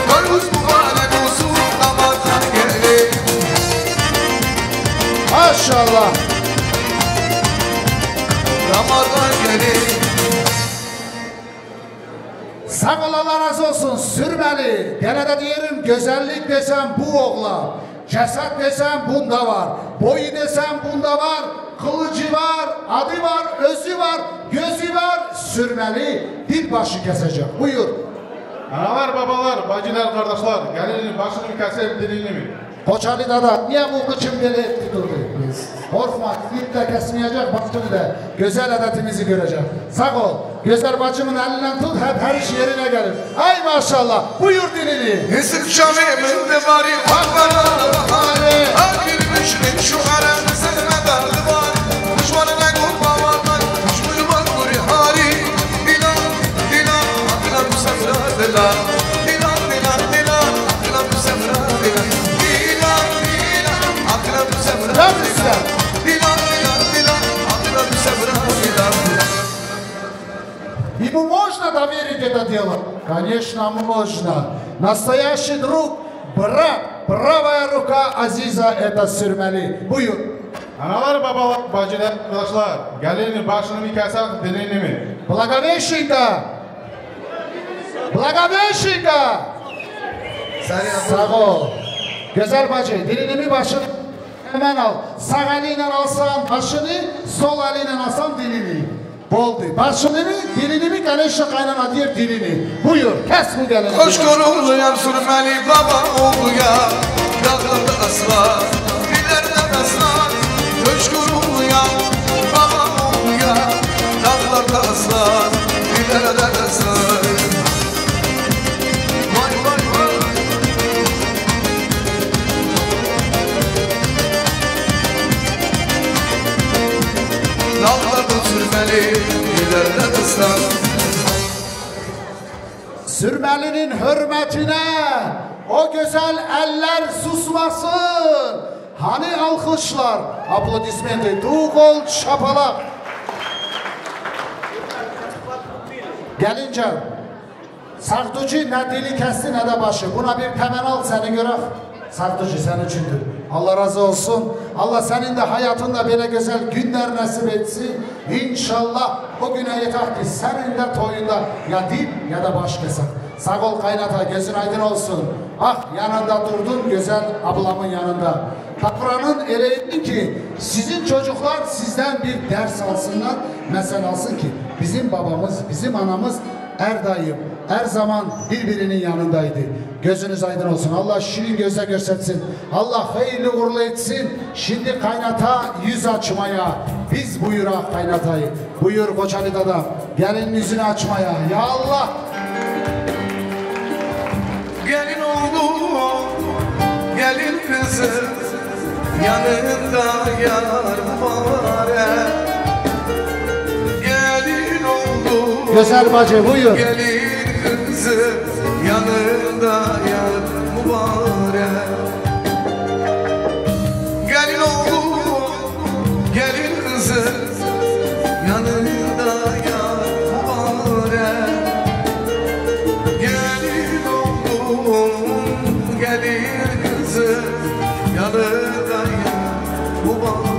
Toyunuz mübarek olsun, damat gelin. Maşallah. Damat gelin. Sağ ol, Allah razı olsun. Sürmeli. Gene de diyelim, güzellik desem bu oğla. Ceset desem bunda var. Boyu desem bunda var. Kılıcı var, adı var, özü var, gözü var. Sürmeli. Dil başı kesecek. Buyur. Analar, babalar, bacılar, kardeşler, gelinin başını mı keselim, dilini mi? Kocaeli dada, niye bu kıçın böyle etti durdu? Korkma, ip de kesmeyecek, başını da. Güzel adetimizi görecek. Sağ ol. Güzel bacımın elinden tut, hep her iş yerine gelir. Ay maşallah, buyur dilini. Yusuf Şamî min divarî Akbera. Akbîr mişkin şu erem zehme berdivan. Düşmanına got bavardan, düşmanıma guri hari. Dila, dila, akla bu sefra dila. Dila, dila, dila, akla bu sefra dila. Dila, dila, akla bu sefra dila. Dila, dila, dila, akla bu sefra dila. Ему можно доверить это дело? Конечно, можно. Настоящий друг, брат, правая рука Азиза, это Сюрмели. Buyur. Analar, babalar, bacılar, arkadaşlar, gelinin başını mı kesek, dilini mi? Благовещенка! Благовещенка! Sağ ol. Güzel bacı, dilini mi başını hemen al. Sağ eliyle alsan başını, sol eliyle alsan dilini. Boldu. Başını mı, dilini mi, geleşe kaynana diyor dilini. Buyur, kes bu gelin. Hoş korunlu yar Sürmeli baba oldu ya. Dağlarda aslan, dillerde destan. Hoş korunlu yar baba oldu ya. Dağlarda aslan, dillerde destan. Vay, vay, vay. Dağlarda sürmeli, ileride ıslan. Sürmelinin hürmetine o güzel eller susmasın. Hani alkışlar, aplodismenti, dû gol şapalak. Gelince Saxtucî ne dilî kesti ne de başî. Buna bir temel al, seni görek. Saxtucî, senin içindir. Allah razı olsun. Allah senin de hayatında böyle güzel günler nasip etsin. İnşallah o güne yeter ki senin de toyunda ya dil ya da başkası. Sağ ol kaynata, gözün aydın olsun. Bak, yanında durdun, güzel ablamın yanında. Tapıranın eleği ki sizin çocuklar sizden bir ders alsınlar, mesel alsın ki bizim babamız, bizim anamız her daim, her zaman birbirinin yanındaydı. Gözünüz aydın olsun. Allah şirin göze göstersin. Allah hayırlı uğurlu etsin. Şimdi kaynata yüz açmaya. Biz buyura kaynatayı. Buyur Koçali dada. Gelin yüzünü açmaya. Ya Allah. Gelin oğlu, gelin kızı, yanında yar mübarek. Gelin oğlu, Güzel bacı, buyur. Gelin kızı, yanında yar mübarek. Gelin oğlu, gelin kızı, yanında yar mübarek. Gelin oğlum, gelin kızı, yanında yar mübarek.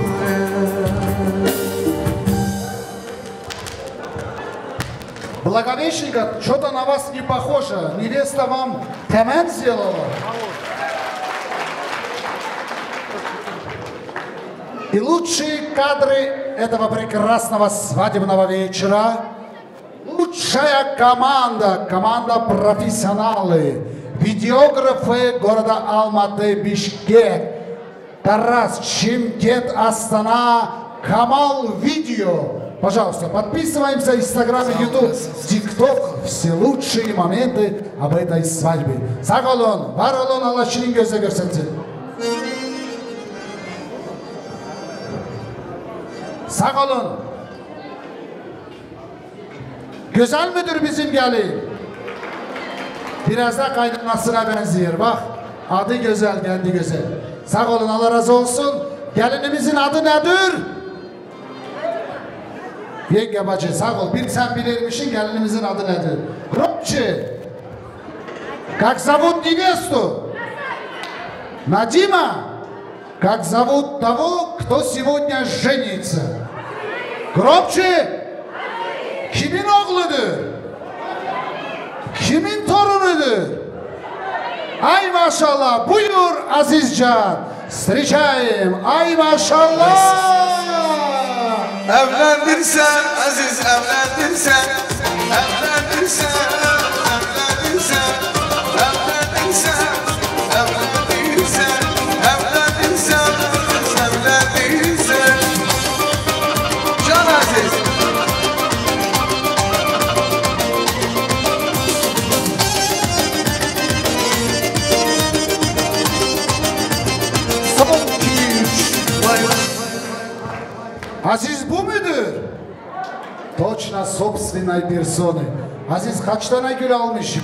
Благовещенка, что-то на вас не похоже. Невеста вам тэмэм сделала? И лучшие кадры этого прекрасного свадебного вечера. Лучшая команда, команда профессионалы, видеографы города Алматы, Бишкек, Тарас, Шымкент, Астана, Камал Видео. Пожалуйста, подписываемся, Instagram, YouTube, TikTok, все лучшие моменты об этой свадьбе. Sağ olun, var olun, Allah şirin göze göstersin. Sağ olun. Güzel müdür bizim gelin? Biraz da kaynanasına benziyor. Bak, adı güzel, kendi güzel. Sağ olun, Allah razı olsun. Gelinimizin adı nedir? Yenge bacı, sağ ol. Bir sen bilirmişsin, gelinimizin adı nedir? Громче. Как зовут невесту? Надима. Как зовут того, кто сегодня женится? Громче! Kimin oğludur? Kimin torunudur? Ay maşallah, buyur Azizcan. Встречаем. Ay maşallah. Evlenirsen Aziz, evlenirsen, evlenirsen, evlenirsen, evlenirsen, evlenirsen, evlenirsen, evlenirsen. Can Aziz. Son iki, üç. Vay vay. Aziz bu müdür? Точно собственной персоной. Aziz kaç tane gül almış?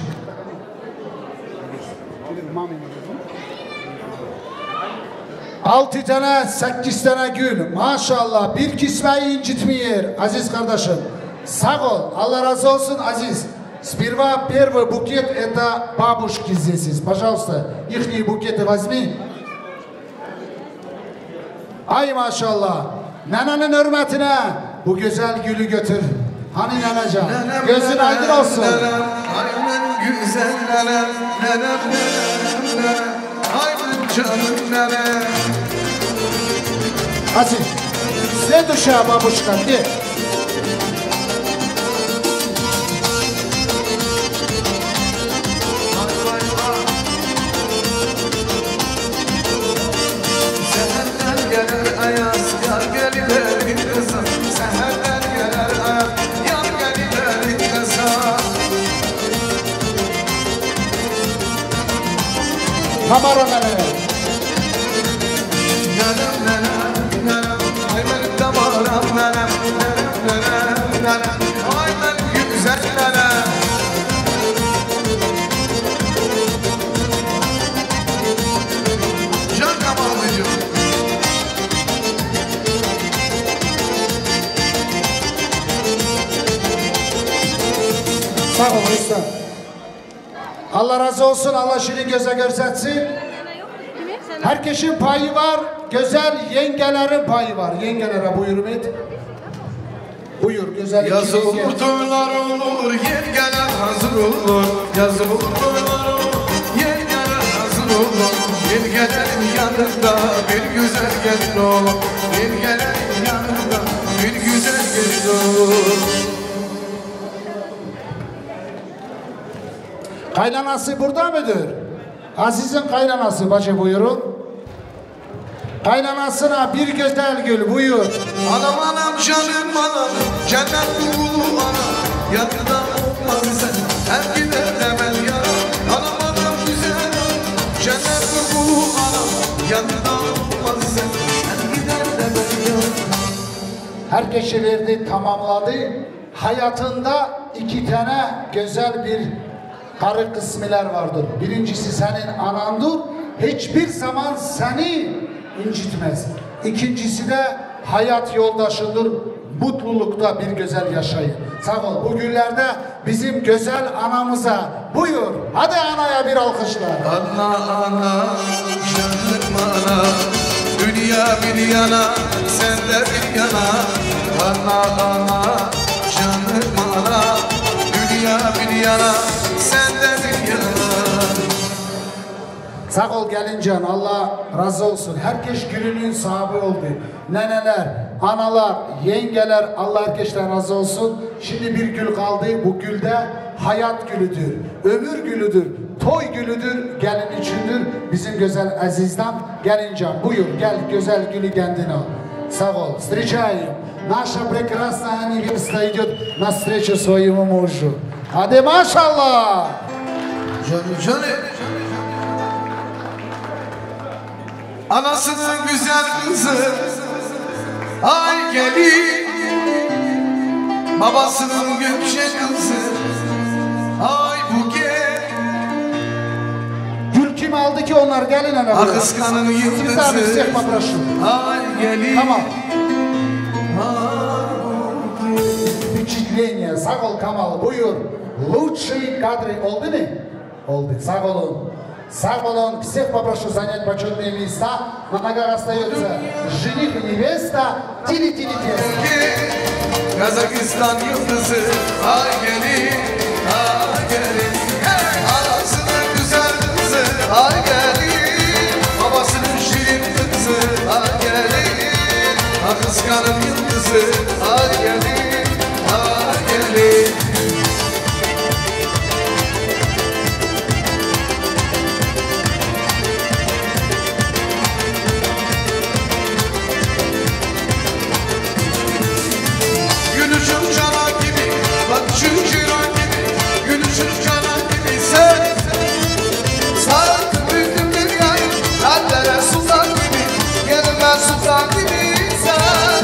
Altı tane, sekiz tane gül. Maşallah, bir kisveyi incitmiyor Aziz kardeşim. Sağ ol, Allah razı olsun Aziz. Сперва первый букет это бабушки здесь есть. Пожалуйста, ихние букеты возьми. Ay maşallah. Nenenin hürmetine bu güzel gülü götür. Hani nenecan? Nenem, gözün nenem, aydın olsun. Nenem, ay men güzel nenem, nenem, nenem, nenem. Ay men canım nenem. Hadi. Следующая бабушка, где? Seherden gelir ayaz, yar gelir elin kızı. Seherden gelir ayaz, yar gelir elin kızı. Kameramanı. Nenem, nenem, nenem, ay benim damarım nenem, nenem, nenem, nenem, ay benim güzel nenem. Can Kamalcığım. Sağ ol usta. Allah razı olsun, Allah şirin göze görsetsin. Herkesin payı var, güzel yengelerin payı var. Yengelere buyurun et. Buyur, güzel iki Yazı yenge. Olur, toylar olur, yengeler hazır olur. Yazı olur, toylar olur, yengeler hazır olur. Yengelerin yanında bir güzel gelin olur. Yengelerin yanında bir güzel gelin olur. Kaynanası burada mıdır? Aziz'in kaynanası, bacı buyurun. Kaynanasına bir güzel gül, buyur. Anam, anam, canım anam, cennet kokulu anam, yanında olmaz isen her gider de ben yaram. Anam, anam, güzel anam, cennet kokulu anam, yanında olmaz isen her gider de ben yaram. Herkesi verdi, tamamladı. Hayatında iki tane güzel bir karı kısmiler vardır. Birincisi senin anandır, hiçbir zaman seni incitmez. İkincisi de hayat yoldaşındır, mutlulukta bir güzel yaşayın. Sağ ol. Bu günlerde bizim güzel anamıza buyur. Hadi anaya bir alkışlar. Ana, ana, canım ana, dünya bir yana, sen de bir yana. Ana, ana, canım ana, dünya bir yana, sen de bir yana. Sağ ol gelincan, Allah razı olsun. Herkes gününün sahibi oldu. Neneler, analar, yengeler, Allah herkesten razı olsun. Şimdi bir gül kaldı. Bu gül de hayat gülüdür, ömür gülüdür, toy gülüdür, gelin içindir. Bizim güzel Aziz'den gelincan, buyur, gel, güzel gülü kendine al. Sağ ol. Встречаем наша прекрасная невеста идёт навстречу своему мужу. Hadi maşallah. Canım, canım. Anasının güzel kızı, ay gelin. Babasının gökçe kızı, ay buket. Gül kim aldı ki onlar? Gelin hele buraya. Akıskanın yıldızı, ay gelin. Tamam. Впечатление. Sağ ol Kamal. Buyur. Лучшие кадры. Oldu mu? Oldu. Sağ olun. Sağ olun. Всех попрошу занять почётные места. На ногах остаётся жених и невеста. Тили-тили-тесто. Kazakistan yıldızı, ay gelin, ay gelin. Hey! Anasının güzel kızı, ay gelin. Babasının şirin kızı, ay gelin. Akıskanın yıldızı, ay gelin, ay gelin. Gülüşün çanak gibi, bakışın çırağ gibi, gülüşün çanak gibi sen. Sarardı bütün dünyayı, hallere sultan gibi, gelmez sultan gibi sen.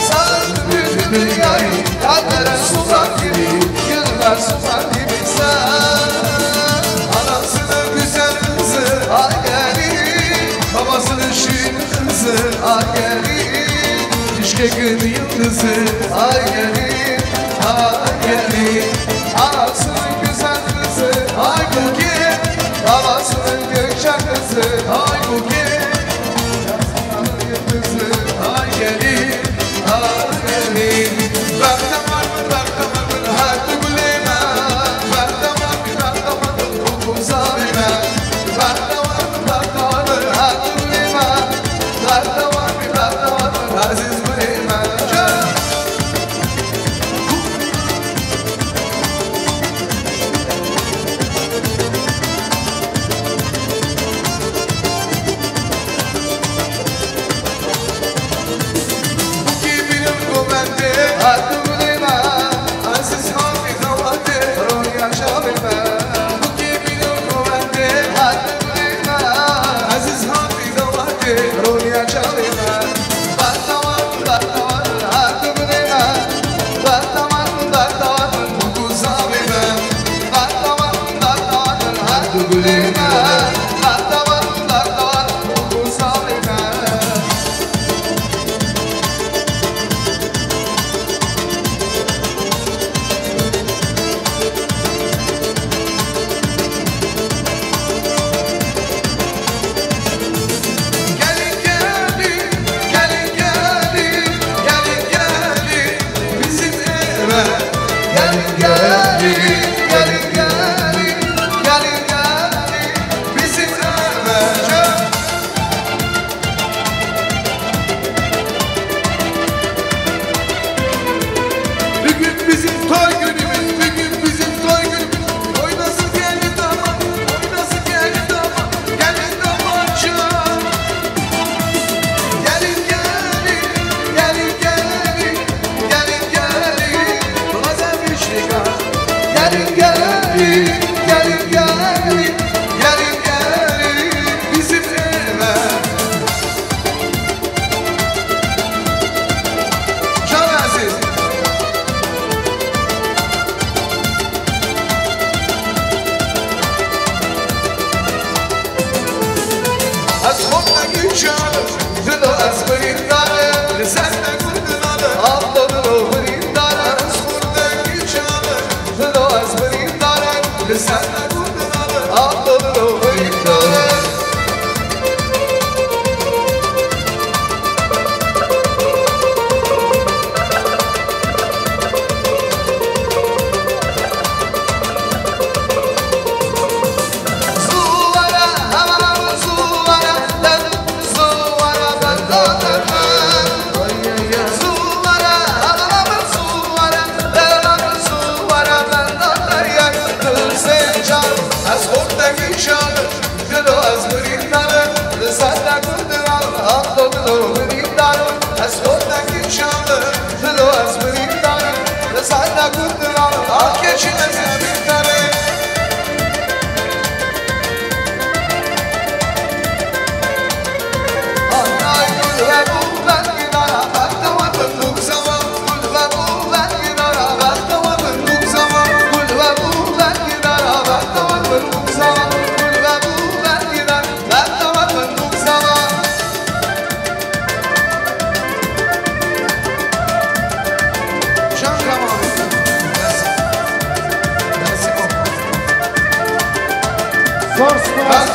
Sarardı bütün dünyayı, hallere sultan gibi, gelmez sultan gibi sen. Anasının güzel kızı, ay gelin, babasının şirin kızı, ay gelin. Bişkek'in yıldızı, ay gelin, ay gelin. Anasının güzel kızı, ay buket. Babasının gökçe kızı, ay buket. Yıldızı, ay gelin, ay gelin. Bak damarım, bak damarım, hadi güleyim. Bak damarım, bak damarım, koku zarime. Bak damarım, bak damarım, hadi güleyim. Bak damarım, bak damarım, aziz güleyim. Can. Zor spas.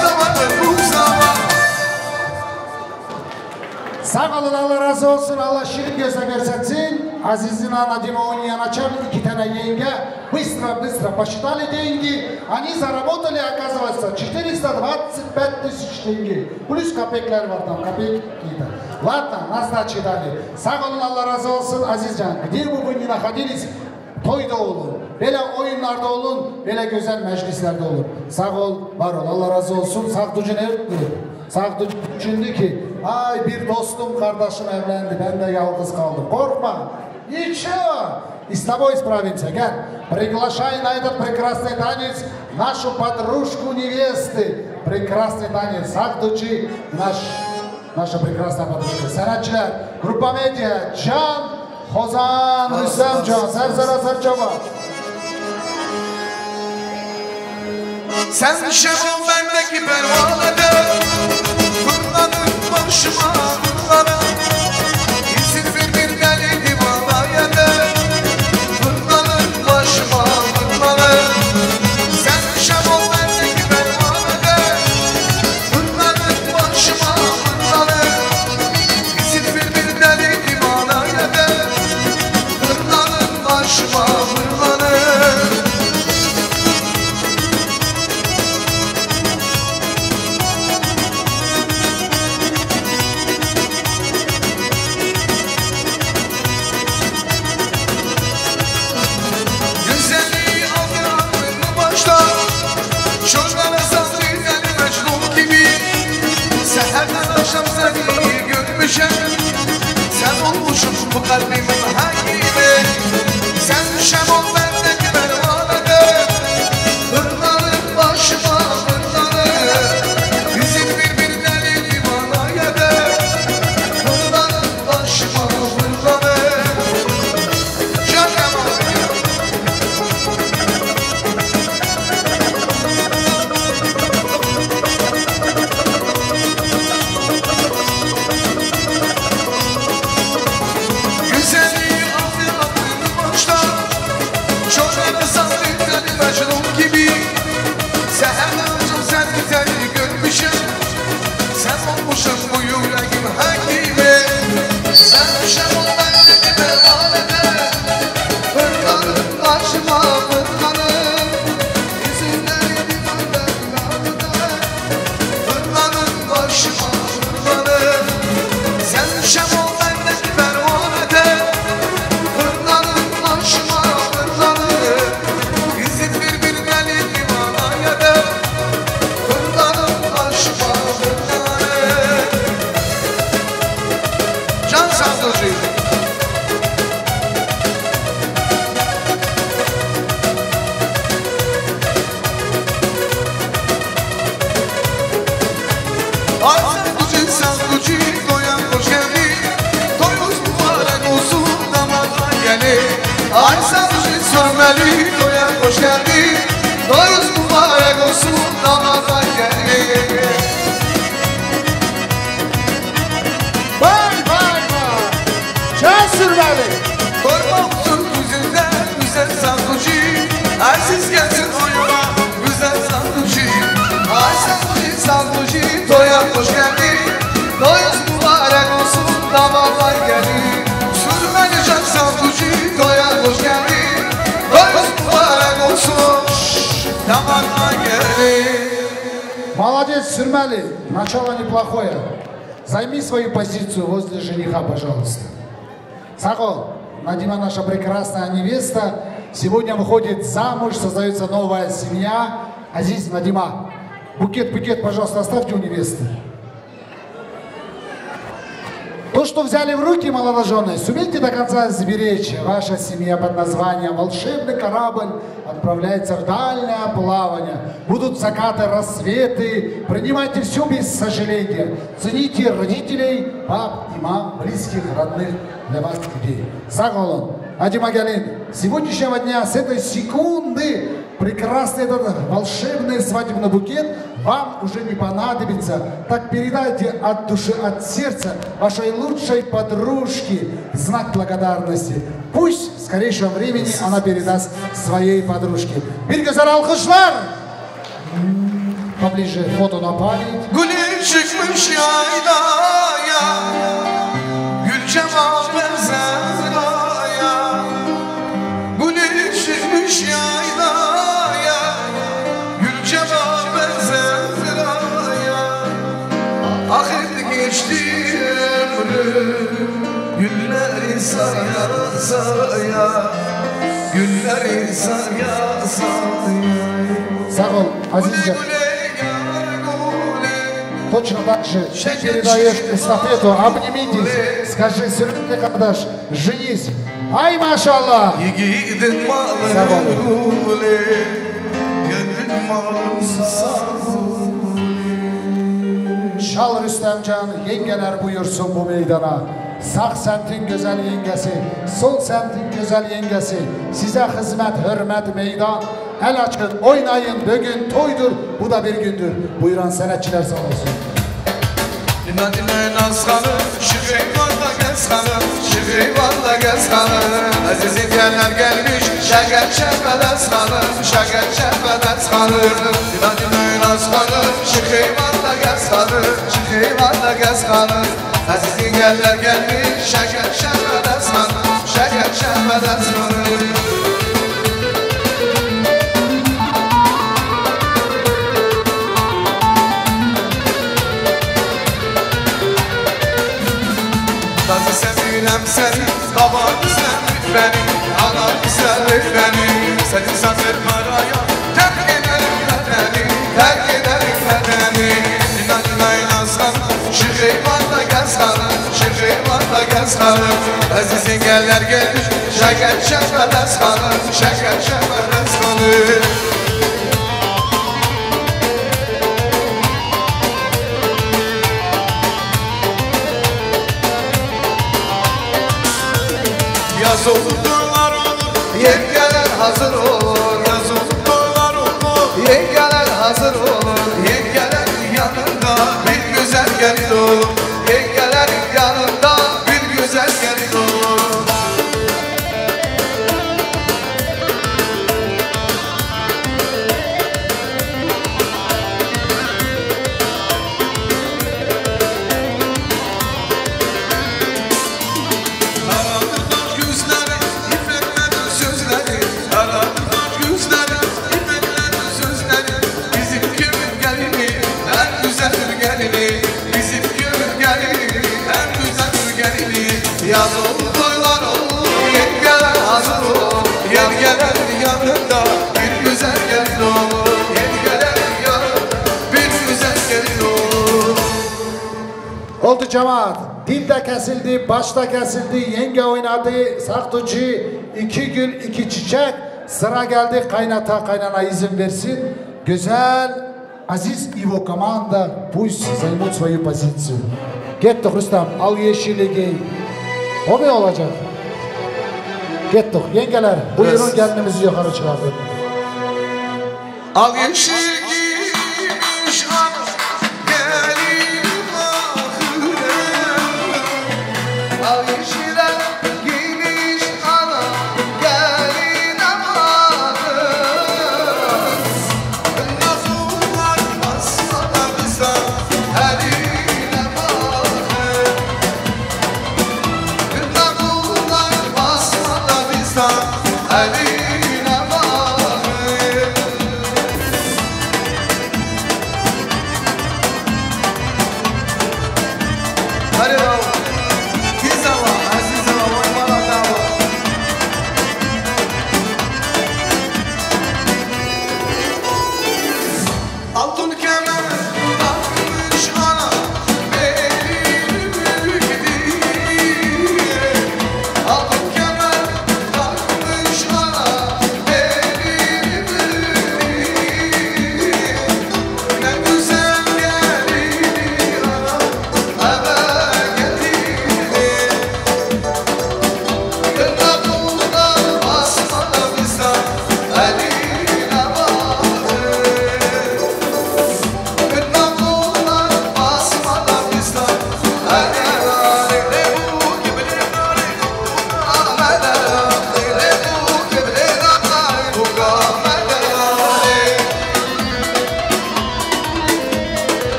Sağ olun, Allah razı olsun, Allah şirin göze görsetsin. Azizin ana dima oynayan açar, iki tane yenge. Быстро, быстро посчитали деньги. Они заработали, оказывается, четыреста двадцать пять тысяч тенге. Плюс копеклер var там, копейки какие-то. Ладно, назначит дали. Sağ olun, Allah razı olsun, Azizcan. Где бы вы ни находились, toyda olun, böyle oyunlarda olun, böyle güzel meclislerde olun. Sağ ol, var ol, Allah razı olsun. Sağ ducun ev, sağ ducun düşündü ki, ay, bir dostum, kardeşim evlendi, ben de yalnız kaldım. Korkma, ничего, с тобой справимся, gel. Приглашай на этот прекрасный танец нашу подружку невесты. Прекрасный танец, sağ ducun, наш Наша прекрасная подружка. Sanatçılar, Grupa Medya, Can, Hozan, Rüstem Can, Serzara Serçava. Sen şevo bendeki pervanede, fırladım başıma fırladım. İzin bir bir deli divanayede, fırladım başıma fırladım. Sen şevo bendeki pervanede, Fırladım başıma fırladım. Bizi bir bir deli divana eder. Fırladım başıma fırladım. Güzelliği aldı aklımı baştan. Çölden esas bir deli Mecnun gibi. Seherden akşam seni görmüşem. Sen olmuşsun bu kalbimin hakimi. Sen şem ol bendeki pervanede. Fırlanıp başıma fırlanıp. Bizim bir bir deli divana yeder. Fırlanıp başıma fırlanıp. Şaka mı? Güzelliği aldı aklımı baştan. Çok nefes aldı deli Mecnun gibi. Seherden akşam seni deli görmüşüm. Sen olmuşsun bu yüreğim hakimi. Sen şem ol bendeki pervanede. Fırlanıp başıma fırlanıp. Yüzünden bir fırlanıp. Fırlanıp başıma fırlanıp. Sen şem ol bendeki pervanede. Fırlanıp başıma fırlanıp. Bizim bir bir deli divana yeder. Fırlanıp başıma fırlanıp. Can Sağlıcı. Ay Sağlıcı, Sağlıcı, toya hoş geldin. Toyuz mübarek olsun damada yeni. Ay Sağlıcı, sürmeli, toya hoş geldin. Toyuz mübarek olsun damada yeni. Vay, vay, vay. Can sürmeli. Korkma olsun yüzünden güzel Sağlıcı. Aziz gelsin oyuna. Молодец, Сюрмели, начало неплохое. Займи свою позицию возле жениха, пожалуйста. Саго, Надима наша прекрасная невеста. Сегодня выходит замуж, создается новая семья. Азиз, Надима, букет, букет, пожалуйста, оставьте у невесты. То, что взяли в руки молодожены, сумейте до конца сберечь. Ваша семья под названием «Волшебный корабль» отправляется в дальнее плавание. Будут закаты, рассветы. Принимайте все без сожаления. Цените родителей, пап и мам, близких, родных для вас людей. Саго, Надима, гелин, с сегодняшнего дня, с этой секунды прекрасный этот волшебный свадебный букет вам уже не понадобится. Так передайте от души, от сердца вашей лучшей подружке в знак благодарности. Пусть в скорейшем времени она передаст своей подружке. Bir güzel alkışlar! Поближе, фото на память. Gülü çıkmış yaylaya, gül cevap ver Zehra'ya. Gülü çıkmış yaylaya, gül cevap ver Zehra'ya. Ahir geçti ömrüm, günleri saya saya, günleri saya saya. Саго, Азиза. Точно так же ты передаешь эстафету. Обнимитесь. Скажи, Сюрмели кардаş, женись. Ay maşallah. Yiğidin malı Sağ ol. Gule, gönlün malı sağ ol. Çal Rüstemcan, yengeler buyursun bu meydana. Sağ semtin güzel yengesi, sol semtin güzel yengesi. Size hizmet, hürmet, meydan. El açın, oynayın, bugün toydur, bu da bir gündür. Buyuran senetçiler sağ olsun. Dime dime Naz Hanım, şık eyvallah Gez Hanım, şık eyvallah Gez Hanım. Azizim geller gelmiş, şeker şefedez Hanım, şeker şefedez Hanım. Dime dime Naz Hanım, şık eyvallah Gez Hanım, şık eyvallah Gez Hanım. Azizim geller gelmiş, şeker şefedez Hanım, şeker şefedez Hanım. Nazlı sevgilem seni, baba güzel beni, ana güzel beni. Seni satır paraya, terk ederim bedeni, terk ederim bedeni. İnan inay Nazlı, şık eyvallah Gez Hanım, şık eyvallah Gez Hanım. Azizim geller gelmiş, şeker şefedez Hanım, şeker şefedez Hanım. Yaz olur, toylar olur, yengeler hazır olur. Yaz olur, toylar olur, yengeler hazır olur. Yengeler yanında bir güzel gelin olur. Yengeler yanında bir güzel gelin olur. Karadır gözleri, ipeklerin sözleri. Karadır gözleri, ipeklerin sözleri. Bizim köyün gelini, en güzel gelini. Bizim köyün gelini, en güzel gelini. Yaz oldu, toylar oldu, yengeler hazır ol. Yengeler yanında bir güzel gelin ol. Yengeler yanında bir güzel gelin ol. Oldu cemaat. Dil de kesildi, baş da kesildi, yenge oynadı. Saktucu, iki gül, iki çiçek. Sıra geldi kaynata, kaynana izin versin. Güzel Aziz, его команда, пусть займут свою позицию. Gittik Rüstem, al yeşili giy. O mu olacak? Gittik. Yengeler, buyurun, kendimizi yukarı çıkardık. Al yeşil giymiş al, gelin ahire. Al yeşil giymiş al, geline bakın. Nazlılar basmada bizden, eline bakın. Nazlılar basmada bizden, eline bakın.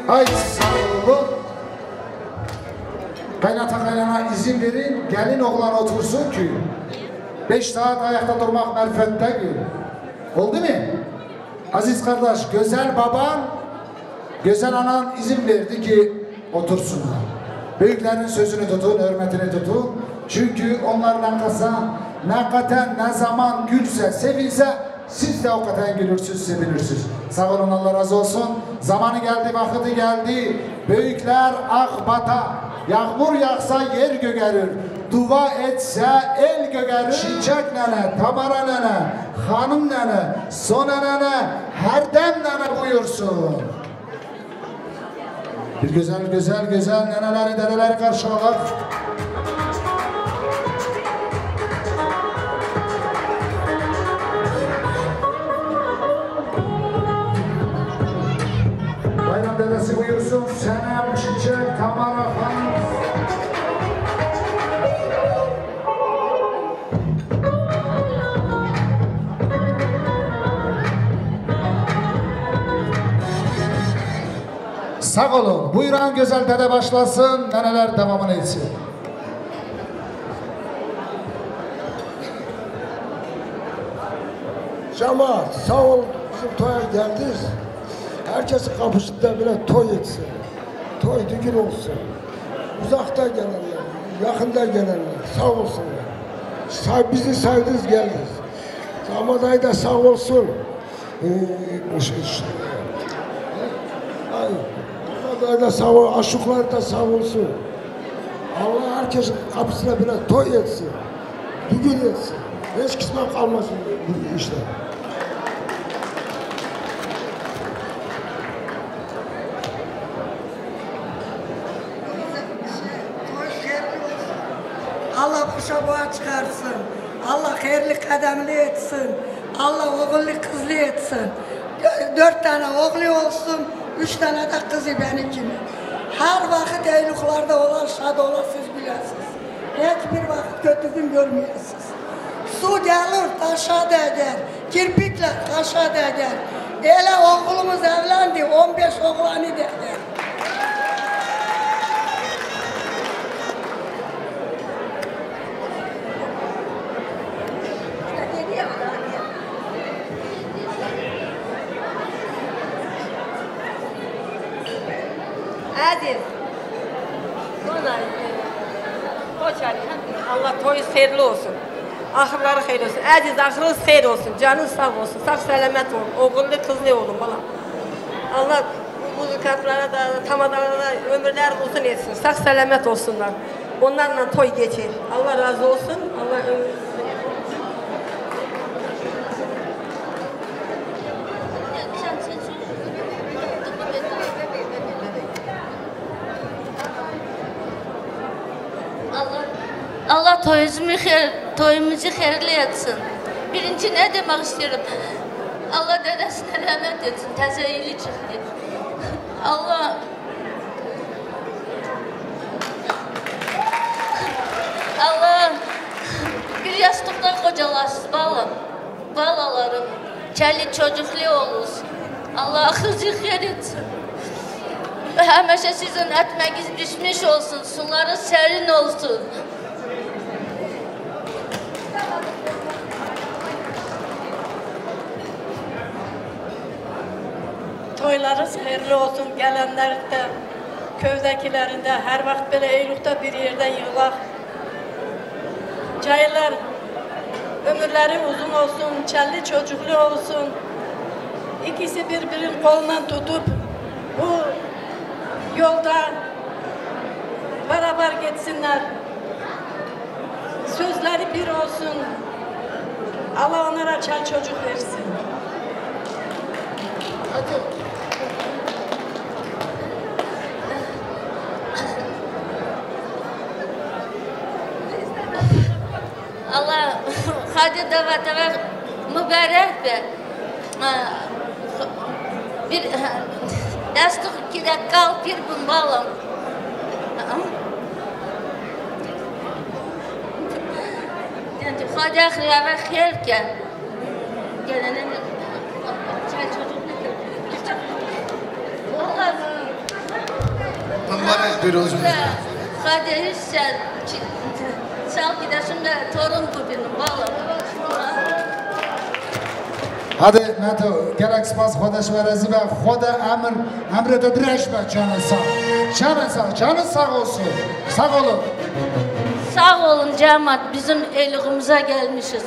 Ay sağ olun. Kaynata kaynana izin verin, gelin oğlan otursun ki beş saat ayakta durmak marifet değil. Oldu mu? Aziz kardeş, güzel baban, güzel anan izin verdi ki otursunlar. Büyüklerin sözünü tutun, hürmetini tutun. Çünkü onlarla kasa ne kadar ne zaman gülse, sevinse, siz de o kadar gülürsünüz, sevinirsiniz. Sağ olun, Allah razı olsun. Zamanı geldi, vakti geldi. Büyükler Akbat'a, yağmur yağsa yer gögerir, dua etse el gögerir. Çiçek nene, Tamara nene, hanım nene, Sona nene, Herdem nene buyursun. Bir güzel, güzel, güzel neneleri, dedeleri karşıladık. Bayram dedesi buyursun. Senem Çiçek, Tamara Hanım. Sağ olun. Buyurun, güzel dede başlasın, neneler devamını etsin. Cemaat, sağ ol, bizim toya geldiniz. Herkesin kapısında bile toy etsin. Toy düğün olsun. Uzakta gelenler, yakında gelenler, sağ olsunlar. Say, bizi saydınız, geldiniz. Damat ay da sağ olsun. Ee, bu şey, şey. Ay, Allah da sağ ol, aşıklar da sağ olsun. Allah herkesin kapısına bile toy etsin. Düğün etsin. Hiç kısmet kalmasın bu işte. Allah başa boğa çıkarsın. Allah hayırlı kademli etsin. Allah oğullu kızlı etsin. Dö- dört tane oğlu olsun, üç tane de kızı benim gibi. Her vakit eyluklarda olar, şad olar, siz bilesiniz. Hiçbir vakit kötü gün görmeyesiniz. Su gelir, taşa değer, kirpikler kaşa değer. Ele oğlumuz evlendi, on beş oğlanı değer. Aziz. Sonra, e, Koçer, Allah toyunuz hayırlı olsun. Ahırları hayır olsun. Aziz, ahırınız hayır olsun. Canın sağ olsun. Sağ selamet olun. Oğullu kızlı olun bala. Allah bu, bu kartlara da, tamadalara da ömürler uzun etsin. Sağ selamet olsunlar. Onlarla toy geçer. Allah razı olsun. Allah ömür Allah, Allah toyumuzu xeyir, toyumuzu hayırlı etsin. Birinci ne demek istiyorum? Allah dedesine rahmet etsin. Teze eli çıktı. Allah, Allah bir yastıkta kocalasın balım. Balalarım, çoluk çocuklu olsun. Allah ahırınızı hayır etsin. Hemişe sizin ekmeğiniz pişmiş olsun, suları serin olsun. Toylarınız hayırlı olsun, gelenler de, köydekilerin de, her vakit böyle eylukta bir yerde yığılak. Caylar, ömürleri uzun olsun, çoluk çocuklu olsun. İkisi birbirinin kolundan tutup bu yolda beraber gitsinler. Sözleri bir olsun. Allah onlara çoluk çocuk versin. Allah, Xwedê dava te ve mübarek be. Bir destû kî de kal pîr bûn balam. Xwedê axirê ve xêr ke. Gelene ne? Çay çocuk ne? Vallahi. Mübarek pîroz be. Xwedê hîç sen çi-, sağ gidesin ve torun kubinin, vallahi. Hadi Meto, gelek spas, Xwedê ji we razî be. Xwedê emir, emrê te dirêj be, canın sağ. Canın sağ, canın sağ olsun. Sağ olun. Sağ olun cemaat, bizim evliliğimize gelmişiz.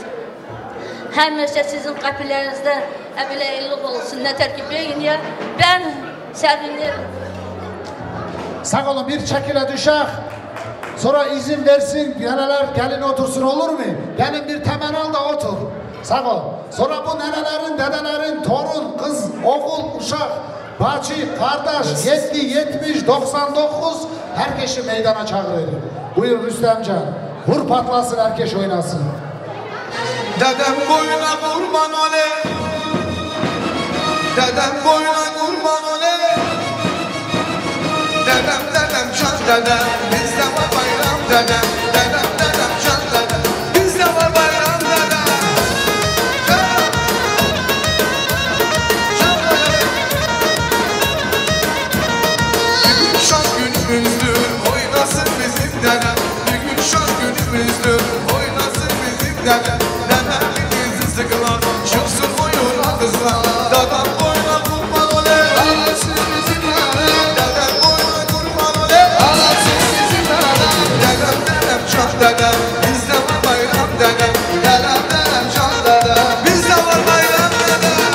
Hemêşe sizin qapilerinizde hep böyle evlilik olsun, ne ter ki bugün ya. Ben sevinirim. Sağ olun, bir çekile düşek. Sonra izin versin, neneler gelin otursun, olur mu? Gelin bir temen al da otur. Sağ ol. Sonra bu nenelerin, dedelerin, torun, kız, oğul, uşak, bacı, kardeş, yedi, yetmiş, doksan dokuz, herkesi meydana çağırıyorum. Buyur Rüstemcan. Vur patlasın, herkes oynasın. Dedem boyuna kurban olayım. Dedem boyuna kurban olayım. Dedem, dedem, can dedem. Bizde var bayram dedem. Dedem, dedem, can dedem. Bizde var bayram dedem. Can. Can dedem. Bugün şan günümüzdür. Oynasın bizim dedem. Bugün şan günümüzdür. Oynasın bizim dedem. Dedem. Çıksın oyuna kızlar. Dedem boyuna kurban olayım. Alışsın bizim dedem. Dedem boyuna kurban olayım. Alışsın bizim dedem. Dedem, dedem, can dedem. Bizde var bayram dedem. Dedem, dedem, can dedem. Bizde var bayram dedem.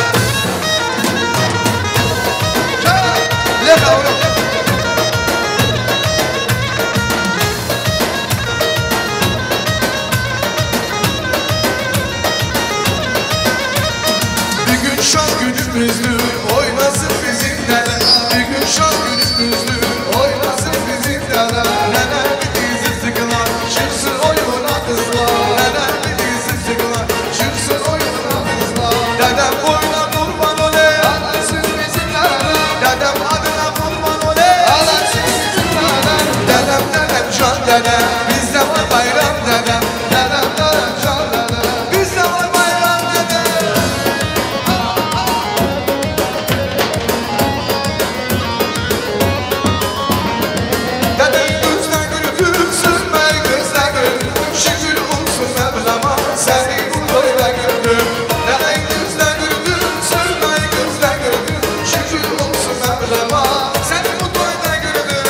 Can. Leka oğlum. Bugün şan günümüzdür, oynasın bizim dedem. Bugün şan günümüzdür, oynasın bizim dedem. Dedem bir dizi sıkılar, çıksın oyuna kızlar. Dedem bir dizi sıkılar, çıksın oyuna kızlar. Dedem boyuna kurban olayım. Alışsın bizim dedem. Dedem adına kurban olayım. Alışsın bizim dedem. Dedem, dedem, can dedem. Bizde var bayram dedem. Dedem, dedem, can dedem. Bizde var bayram dedem. Dedem gözde güldü, sürme gözde güldü. Şükür olsun Mevlam'a, seni bu toyda gördüm. Dedem gözde güldü, sürme gözde güldü. Şükür olsun Mevlam'a, seni bu toyda gördüm.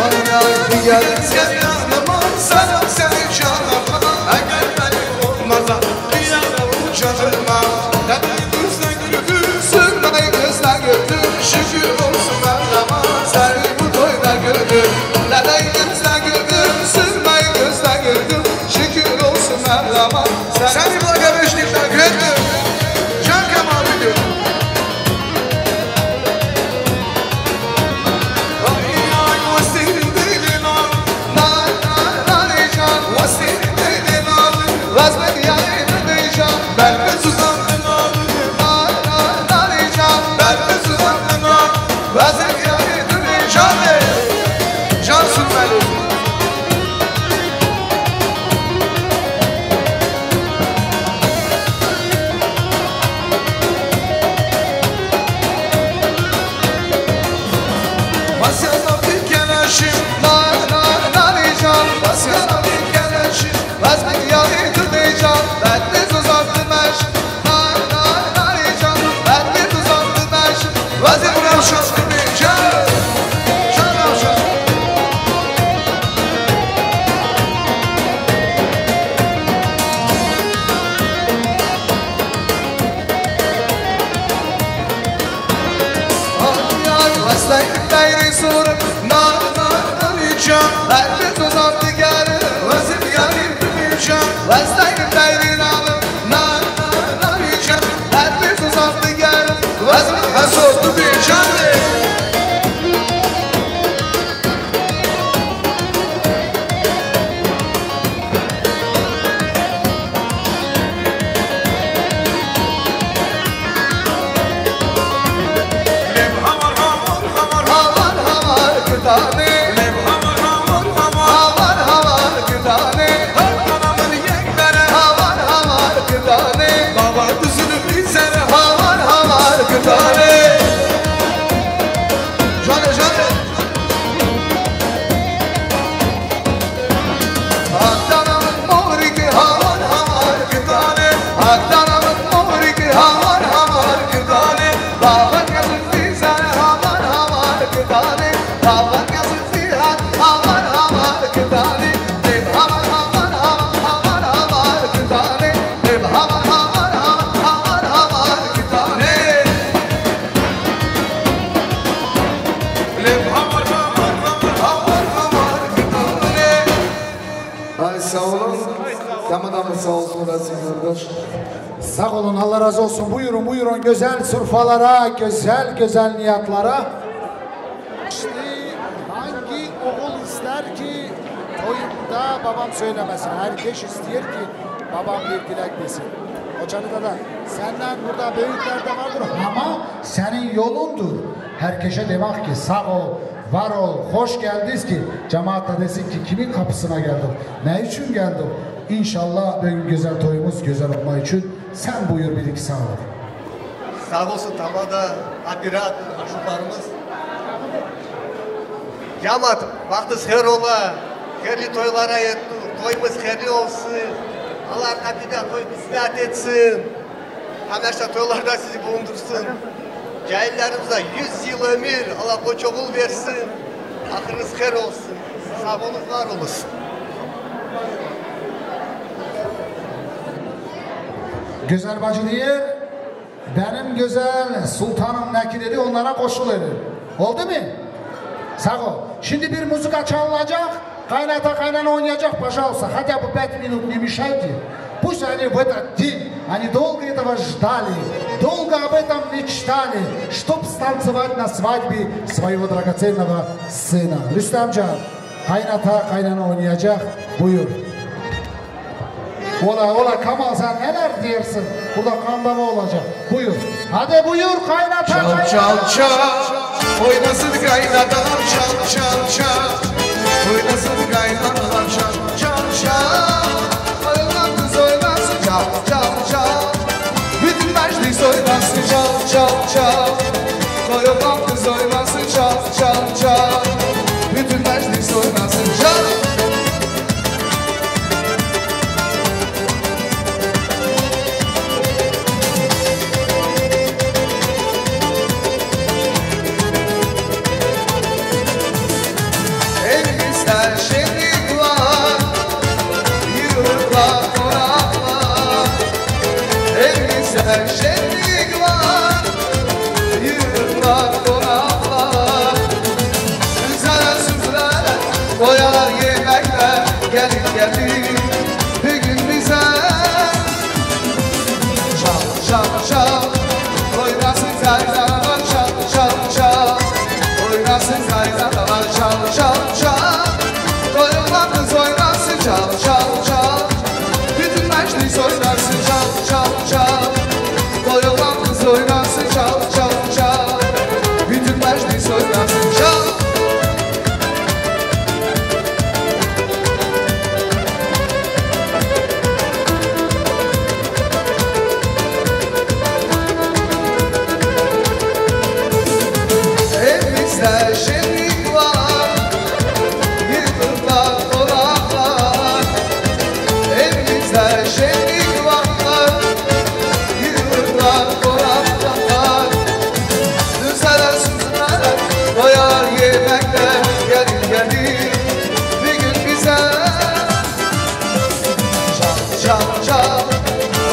Ay, ay, bir gel, gel yanıma, sana seni canıma. Eğer benim olmasa, bir yana uçacağıma. Dedem gözde güldü, sürme gözde güldü. Şükür olsun Allah'a, seni bu toyda gördüm. Dedem gözde güldü, sürme gözde güldü. Şükür olsun Allah'a. Seni bu kadar beşlikten gördüm. Can Kemal biliyor. Ay sağ olun. Tamam, tamam, sağ olsun Rasim kardeş. Sağ olun, Allah razı olsun. Buyurun, buyurun. Güzel surfalara, güzel, güzel niyatlara. İşte hangi oğul ister ki toyunda babam söylemesin? Herkes istiyor ki babam bir dilek desin. Hocalı dede, senden burada büyükler de vardır ama senin yolundur. Herkese demek ki sağ ol, var ol, hoş geldiniz ki cemaat da desin ki kimin kapısına geldik, ne için geldik? İnşallah bugün güzel toyumuz güzel olmak için sen buyur bir iki sağ ol. Sağ olsun, tamada apirat aşıklarımız. Cemaat, vaktiniz her ola, hayırlı toylara yettu, toyumuz hayırlı olsun. Allah kapıda toy kısmet etsin. Hemişe toylarda sizi bulundursun. Cahillerimize yüz yıl ömür, Allah koç oğul versin. Ahırınız hayır olsun. Sağ olun, var olun. Güzel bacı diye, benim güzel sultanım ne ki dedi, onlara koşul edin. Oldu mu? Sağ ol. Şimdi bir müzik çalınacak. Kaynata kaynana oynayacak, пожалуйста, хотя бы пять минут не мешайте. Пусть они в этот день, они долго этого ждали, долго об этом мечтали, чтоб станцевать на свадьбе своего драгоценного сына. Рустамcan, kaynata kaynana oynayacak. Buyur. Ola ola, Kamal, sen neler dersin? Burada kan bağı olacak. Buyur. Hadi buyur, kaynata, kaynana. Çal çal çal, oynasın kaynatalar, çal çal çal. Oynasın kaynatalar, çal çal çal. Oynasın, oynasın, çal çal çal. Bütün meclis oynasın, çal çal çal. Koyulan kız oynasın, çal çal çal. Bütün meclis oynasın, çal. Evimizde şenlik var, yıllar konaklar. Evimizde şenlik var, yıllar konaklar. Güzel sofralar, koyar yemekler, gelin gelin bugün bize. Çal çal çal, oynasın kaynanalar, çal çal çal. Oynasın kaynanalar, çal çal çal. Koyunlar kız oynasın, çal çal çal. Bütün meclis oynasın, çal çal çal. Koyulan kız oynasın, çal çal çal. Bütün meclis oynasın, çal. Evimizde şenlik var, yıldızlar, konaklar. Evimizde şenlik var, yıllar, konaklar. Düzeler, süzmeler, doyar yemekler. Gelin, gelin, bir gün bize. Çal, çal, çal,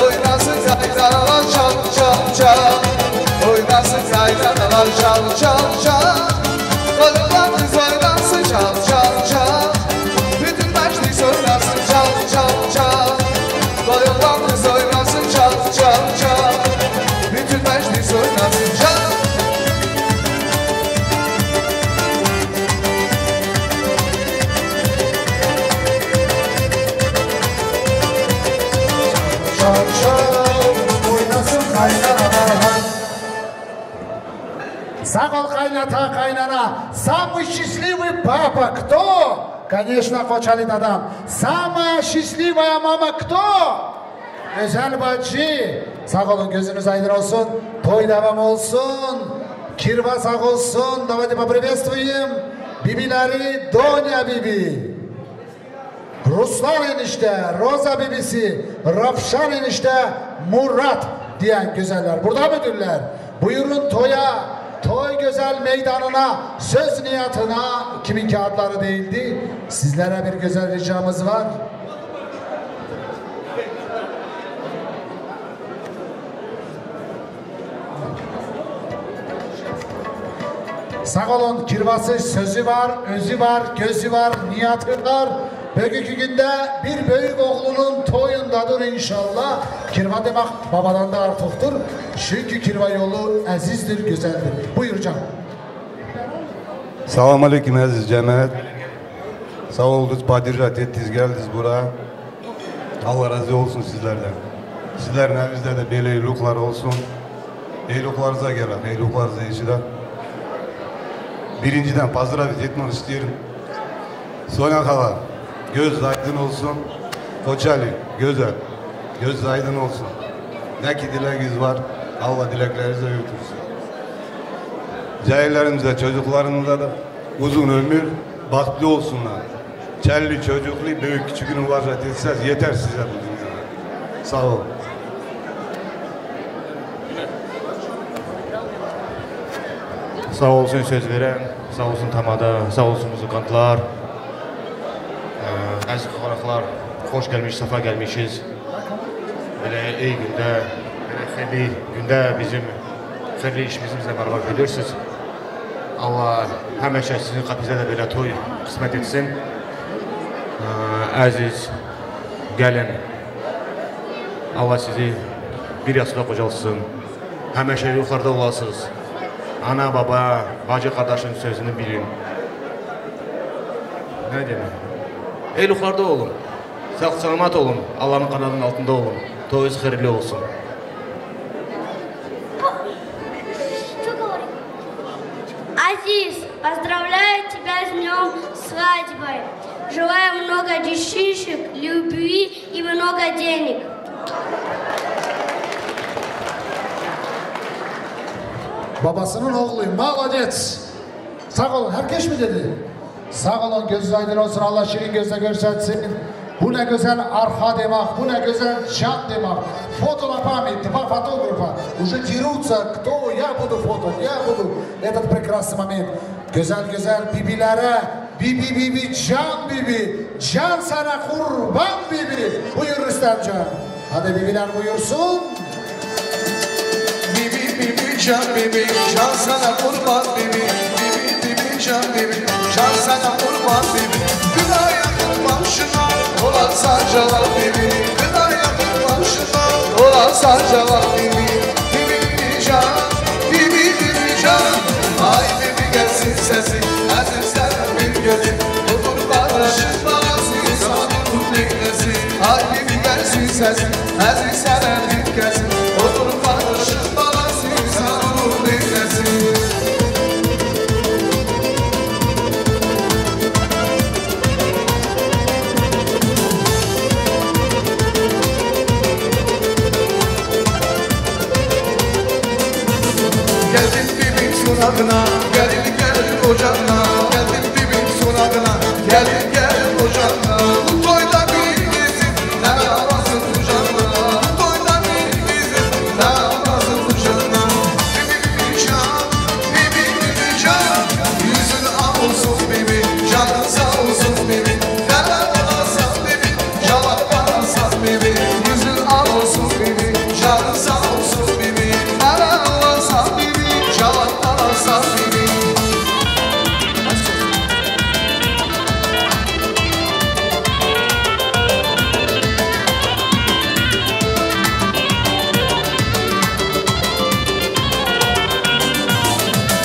oynasın kaynanalar, çal, çal, çal. Oynasın kaynanalar, çal, çal, çal. Koyunlar kız oynasın, çal, çal, çal. Bütün meclis oynasın, çal, çal, çal. Koyunlar kız oynasın, çal, çal, çal. Bütün meclis oynasın, çal. Çal, çal, oynasın kaynanalar. Sağ ol, kaynata, kaynana. Самый счастливый папа кто? Конечно, Koçali dadam. Самая счастливая мама кто? Özel bacı. Sağ olun, gözünüz aydın olsun. Toy devam olsun. Kirva sağ olsun. Давайте поприветствуем bibileri, Donya bibi. Ruslan enişte, Roza bibisi, Ravşan enişte, Murat diyen güzeller. Burada müdürler? Buyurun toya, toy güzel meydanına, söz niyatına, kimin kağıtları değildi? Sizlere bir güzel ricamız var. Sağ olun, kirvası sözü var, özü var, gözü var, niyatı var. Bugünkü günde bir büyük oğlunun toyundadır inşallah. Kirva demek babadan da artıktır. Çünkü kirva yolu ezizdir, güzeldir. Buyur can. Salam aleyküm aziz cemaat. Sağ oldunuz, padîrca tettiniz, geldiniz bura. Allah razı olsun sizlerden. Sizlerin evinizde de böyle evlilikler olsun. Evliliklerinize gelen, evliliklerinize yeşiller. Birinciden pazdravit etmek isterim. Sonya Kala, göz aydın olsun. Koçali, güzel, göz aydın olsun. Ne ki dileğiniz var, Allah dileklerinizi götürsün. Cahillerimize, çocuklarımıza da uzun ömür, bahtlı olsunlar. Çelli çocuklu, büyük küçüğünü varca etseniz yeter size bu dünyada. Sağ ol. Sağ olsun söz veren, sağ olsun tamada, sağ olsun muzikantlar. Ee, aziz konaklar, hoş gelmiş, sefa gelmişiz. Böyle iyi günde, böyle hayırlı günde bizim hayırlı işimizle beraber bilirsiniz. Allah hemişe sizin kapınıza da böyle toy kısmet etsin. Ee, aziz, gelin. Allah sizi bir yastıkta kocalsın. Hemişe yukarıda olasınız. Ana, baba, bacı, kardeşin sözünü bilin. Ne demek? Ey yukarıda olun. Sağ selamet olun. Allah'ın kanadının altında olun. Toyunuz hayırlı olsun. Азиз, поздравляю тебя с днём свадьбы. Желаю много детишек, любви и много денег. Babasının oğlu, молодец. Sağ olun, herkes mi dedi? Sağ olun, gözünüz aydın olsun, Allah şirin gözle görsetsin. Bu ne güzel arka demek, bu ne güzel can demek. Foto на память, два фотографа уже дерутся, кто я буду фото, я буду этот прекрасный момент. Güzel güzel bibilere, bibi bibi, can bibi, can sana kurban bibi. Buyur Rüstemcan. Hadi bibiler buyursun. Bibi bibi can bibi, can sana kurban bibi. Bibi bibi can bibi, can sana kurban bibi. Günaha yakın başına, olan sancalak bibi. Günaha yakın başına, olan sancalak bibi. Bibi bibi can, bibi bibi can. Ay bibi gelsin sesi, aziz seven bir gözüm. Otur kardeşim babası, sana dur neylesin. Ay bibi gelsin sesi, aziz seven bir gözüm. Otur kardeşim babası, sana dur neylesin. Geldim bibim sunagına, gelin gelin ocağına. Geldim bibim sunagına, gelin gelin ocağına. Bu toyda bir bizim, ne alasın kucağına. Bu toyda bir bizim, ne alasın kucağına. Bibim can, bibim can, yüzün al olsun bibim, canın sağ olsun bibim. Yalan bana sal bibim, yalan bana sal bibim, yüzün al olsun bibim, canın sağ olsun bibim. Yalan bana sal bibim, yalan bana sal bibim.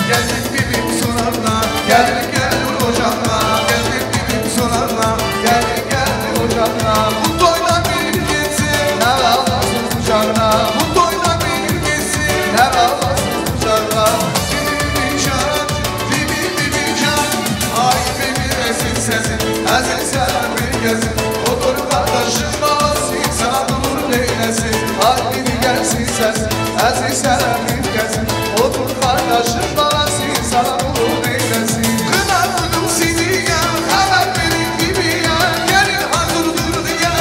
Gelin bibim sunarına, gelin gelin ocağına, gelin bibim sunarına, gelin gelin ocağına. Bu toyda bir gitsin, ne alasın kucağına. Bu toyda bir gitsin, ne alasın kucağına. Bibim can, bibim bibim can. Ay bibim esin sesin, esin seven bir kesin. Otur kardeşim babası, sana bulur neylesin. Ay bibim gelsin sesin, esin seven bir kesin. Otur kardeşim babası, sana bulur neylesin. Kına duydum sizi ya, haber verin gibi ya. Gelin hazır durdu ya,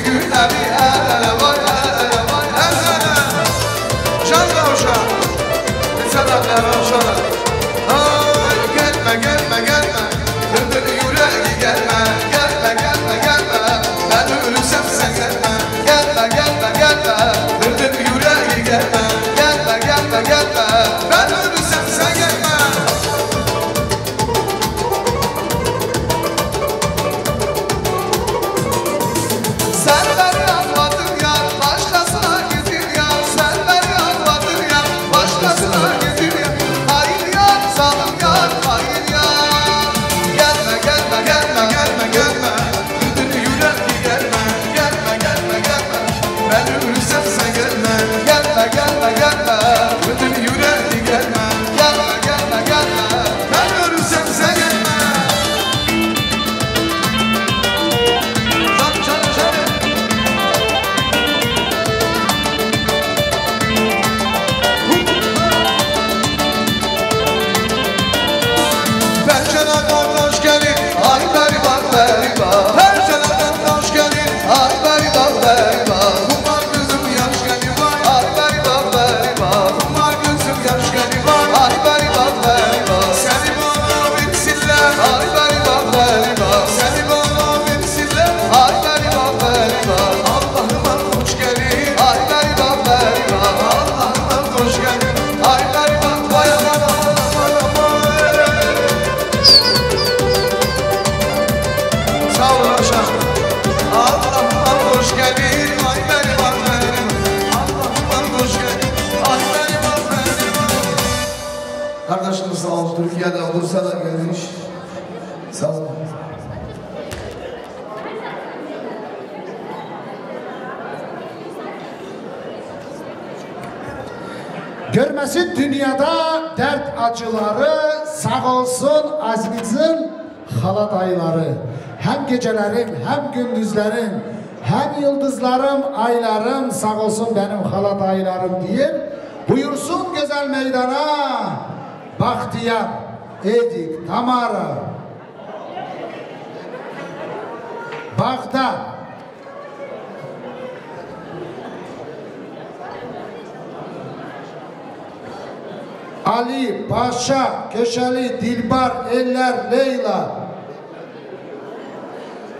Gül abi, el ele vay, el ele vay, el ele. Can Ravşan. Sedat Ravşan. Ay, gelme, gelme, gelme. Kırdın yüreği, gelme. Gelme, gelme, gelme. Ben ölürsem sen gelme. Gelme, gelme, gelme. Kırdın yüreği, gelme. Gelme, gelme, gelme. Ben ölürsem sen gelme. Sen beni anladın ya, başkasına gittin ya. Sen beni anladın ya, başkasına gittin ya. Hain yar, zalim yar, hain yar. Gelme, gelme, gelme, gelme, gelme. Bütün yürekli gelme, gelme, gelme, gelme. Ben ölürsem sen gelme, gelme, gelme, gelme. Bütün yürekli gelme, gelme, gelme, gelme. Ben ölürsem sen gelme. Can, can, can. Pencereden taş gelir, ay berbat, berbat. Pencereden taş gelir, ay berbat, berbat. Kumar gözüm yaş gelir, vay. Ay berbat, berbat. Kumar gözüm yaş gelir, vay. Ay berbat, berbat. Seni bana versinler, ay berbat, berbat. Seni bana versinler, ay berbat, berbat. Allah'ıma hoş geldin. Ay gariban, gariban, Allah'ıma hoş geldin. Ay gariban, vay aman, aman, aman, aman. Sağ olun, aşağı. Allah'ıma hoş geldin. Ay gariban, gariban, Allah'ıma hoş geldin. Ay gariban, gariban. Kardeşimiz sağ olsun, Türkiye'de, Bursa'da gelmiş. Sağ olun. Görmesin dünyada dert acıları, sağ olsun azizim halat ayları. Hem gecelerim, hem gündüzlerim, hem yıldızlarım, aylarım, sağ olsun benim halat aylarım diye. Buyursun güzel meydana Bahtiyar, Edik, Tamara. Bağdat. Ali, Paşa, Köşeli, Dilbar, Eller, Leyla,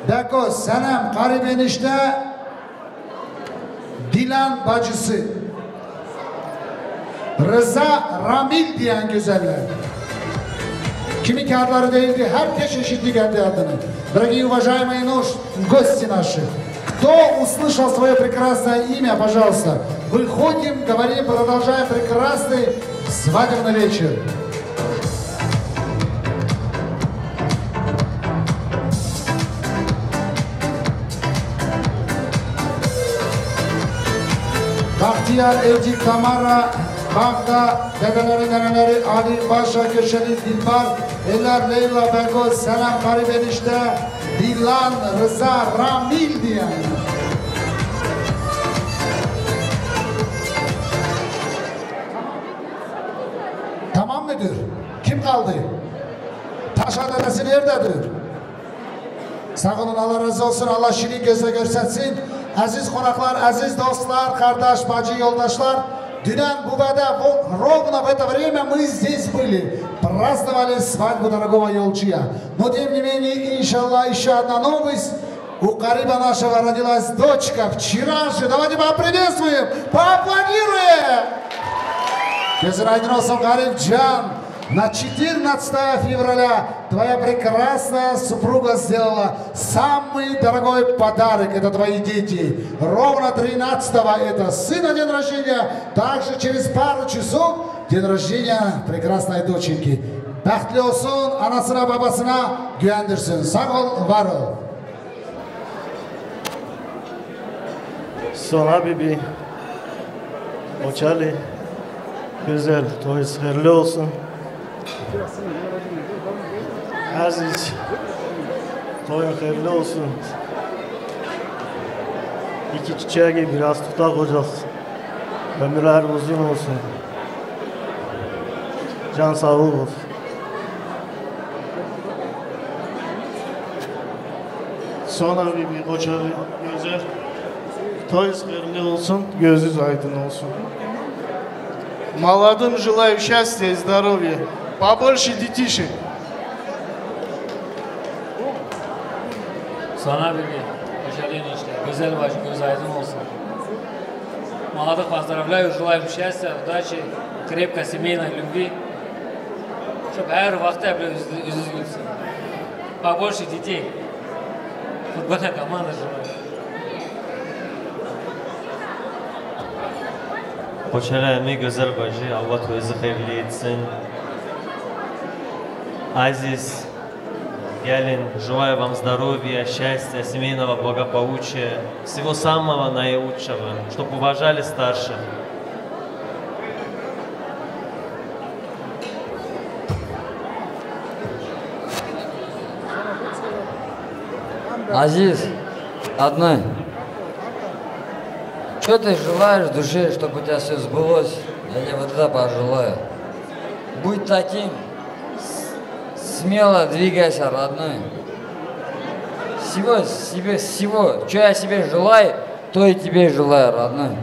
Beko, Senem, Garip Enişte, Dilan bacısı. Рыza Рамиль diyen güzeller. Kimin kağıtları değildi, herkes eşitti kendi adını. Дорогие уважаемые наш-, гости наши, кто услышал свое прекрасное имя, пожалуйста, выходим, говорим, продолжаем прекрасный свадебный вечер. Bahtiyar, Evcik, Tamara, Bagda, dedeleri, neneleri, Ali, Başa, Köşeli, Dilbar, Eller, Leyla, Bego, Selam, Garip Enişte, Dilan, Rıza, Ramil diye. Tamam müdür? Kim kaldı? Taşa dedesi nerededir? Sağ olun, Allah razı olsun, Allah şirin gözle görsetsin. Aziz konaklar, aziz dostlar, kardeş, bacı, yoldaşlar, dünen Bubede, во-, ровно в это время мы здесь были, праздновали свадьбу дорогого Yolcuya. Но тем не менее, иншаллах, еще одна новость. У Кариба нашего родилась дочка вчера же. Давайте поприветствуем, поаплодируем. Gözün aydın olsun Garip can. На четырнадцатое февраля твоя прекрасная супруга сделала самый дорогой подарок. Это твои дети. Ровно тринадцатого это сына день рождения. Также через пару часов день рождения прекрасной доченьки. Bəxtli olsun, anasına, babasına güvendirsin. Sağ ol, var ol. Sona Bibi, Koçali, güzel, toyunuz hayırlı olsun. Aziz, toyun hayırlı olsun. İki çiçeği biraz tutak olacak. Ömürler uzun olsun. Can sağlığı olsun. Sona Bibi, Koçali, güzel. Toyunuz hayırlı olsun, gözünüz aydın olsun. Молодым желаю счастья и здоровья. Побольше детишек. Sana bir hoşçakalın işte. Güzel bacı, göz aydın olsun. Молодых поздравляю, желаю счастья, удачи, крепкой семейной любви. Чтоб her vakte bile yüzü, yüzü gülsün. Побольше детей. Футбольная команда желаю. Hoşçakalın, güzel bacı. Allah toyunuzu hayırlı etsin. Aziz, gelin, желаю вам здоровья, счастья, семейного благополучия, всего самого наилучшего, чтоб уважали старших. Aziz, родной, что ты желаешь в душе, чтобы у тебя все сбылось? Я тебе вот это пожелаю. Будь таким, с- смело двигайся, родной. Всего себе, всего, что я себе желаю, то и тебе желаю, родной.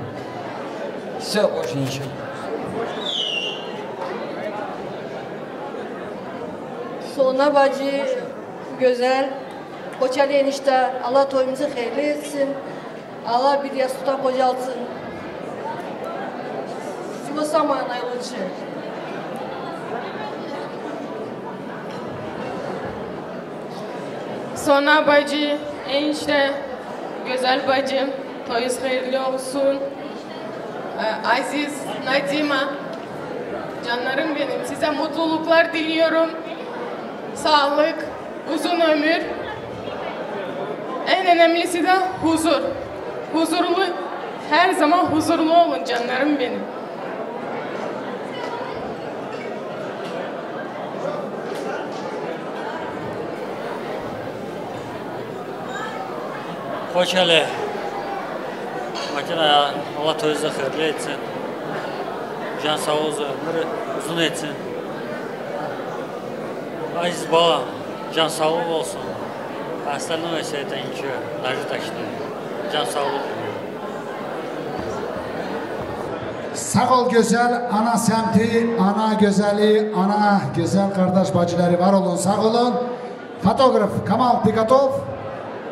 Все, больше ничего. Sona bacı, Gözel, Koçeli enişte, Allah toyumuzu hayırlı etsin. Allah bir yastıkta kocalsın. Всего самого наилучшего. Sona bacı, enişte, Gözel bacım, toyunuz hayırlı olsun. Ee, Aziz, Nadima, canlarım benim, size mutluluklar diliyorum. Sağlık, uzun ömür. En önemlisi de huzur. Huzurlu, her zaman huzurlu olun canlarım benim. Hoş hele. Makine ya, Allah toyunuzu hayırlı etsin. Can sağ olsun, ömür uzun etsin. Aziz bala, can sağlığı olsun. Hastalığı ve şeytan içiyor, Naci Taşlı. Can sağlığı. Sağ ol güzel ana semti, ana güzeli, ana güzel kardeş bacıları, var olun, sağ olun. Фотограф Камал, ты готов?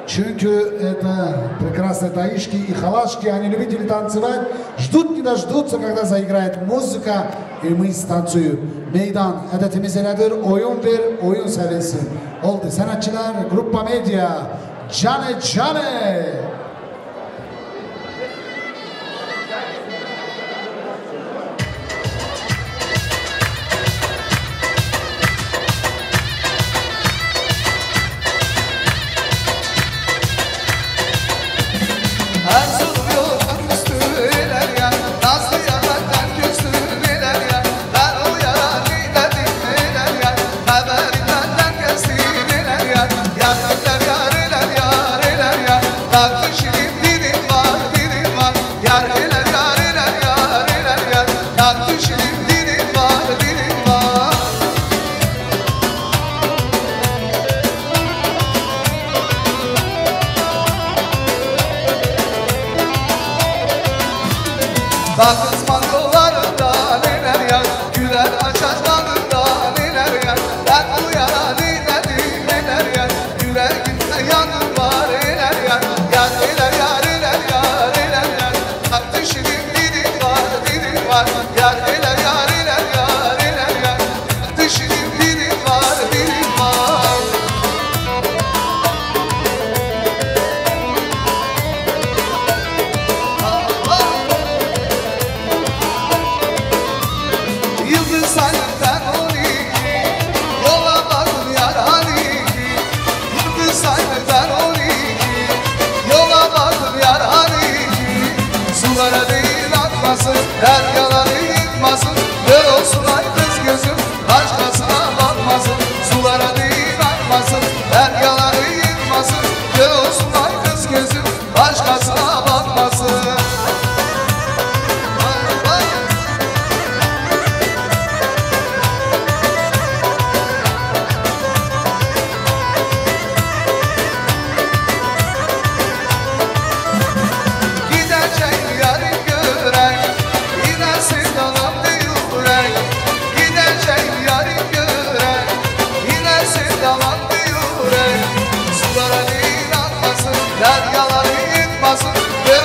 Çünkü это прекрасные таишки и халашки, они любители танцевать, ждут, не дождутся, когда заиграет музыка, и мы станцуем. Meydan, это temizlenedir, oyun ver, oyun sevilsin. Oldu, sanatçılar, Gruppa Medya, Cane Cane. Bakın mangolarında neler yar, güler açar dalında neler yar. Ben bu yara ne dedim neler yar, yüreğimde yangın var neler yar. Yar neler yar neler yar neler yar. Bak düşündüğüm biri var biri var. Yar neler yar neler yar neler yar. Bak düşündüğüm biri var biri var. Yıldız saydım ben on iki, yola vardım yar on iki. Yıldız saydım ben on iki, yola vardım yar on iki. Sulara değil atmasın, deryaları yıkmasın. Kör olsun ay kız gözüm, başkasına bakmasın. Sulara değil atmasın, deryaları yıkmasın. Kör olsun ay kız gözüm, başkasına bakmasın.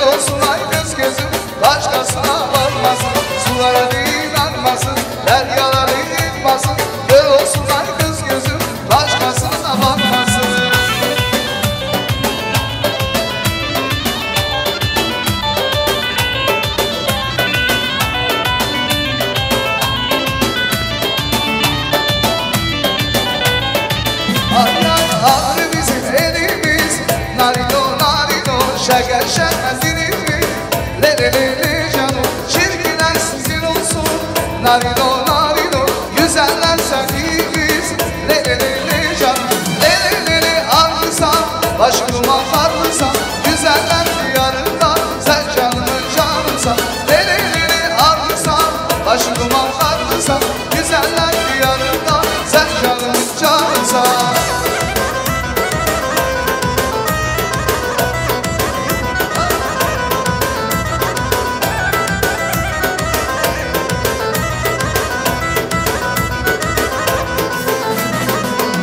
Olsun ay kız gözüm, başkasına bakmasın. Sulara da inanmasın, deryalara inmasın. Kör olsun ay kız gözüm, başkasına bakmasın. Ay ay ağrı bizim elimiz, narino narino, şeker şeker dilimiz. Le le le le canım, çirkinler sizin olsun. Narino narino, güzeller sen iyiyiz. Le le le le canım, le le le le ağrısa, başım duman sarılsa, güzeller diyarında sen canımın canımsa. Le le le le ağrısa, başım duman sarılsa, güzeller diyarında sen canımın canımsa.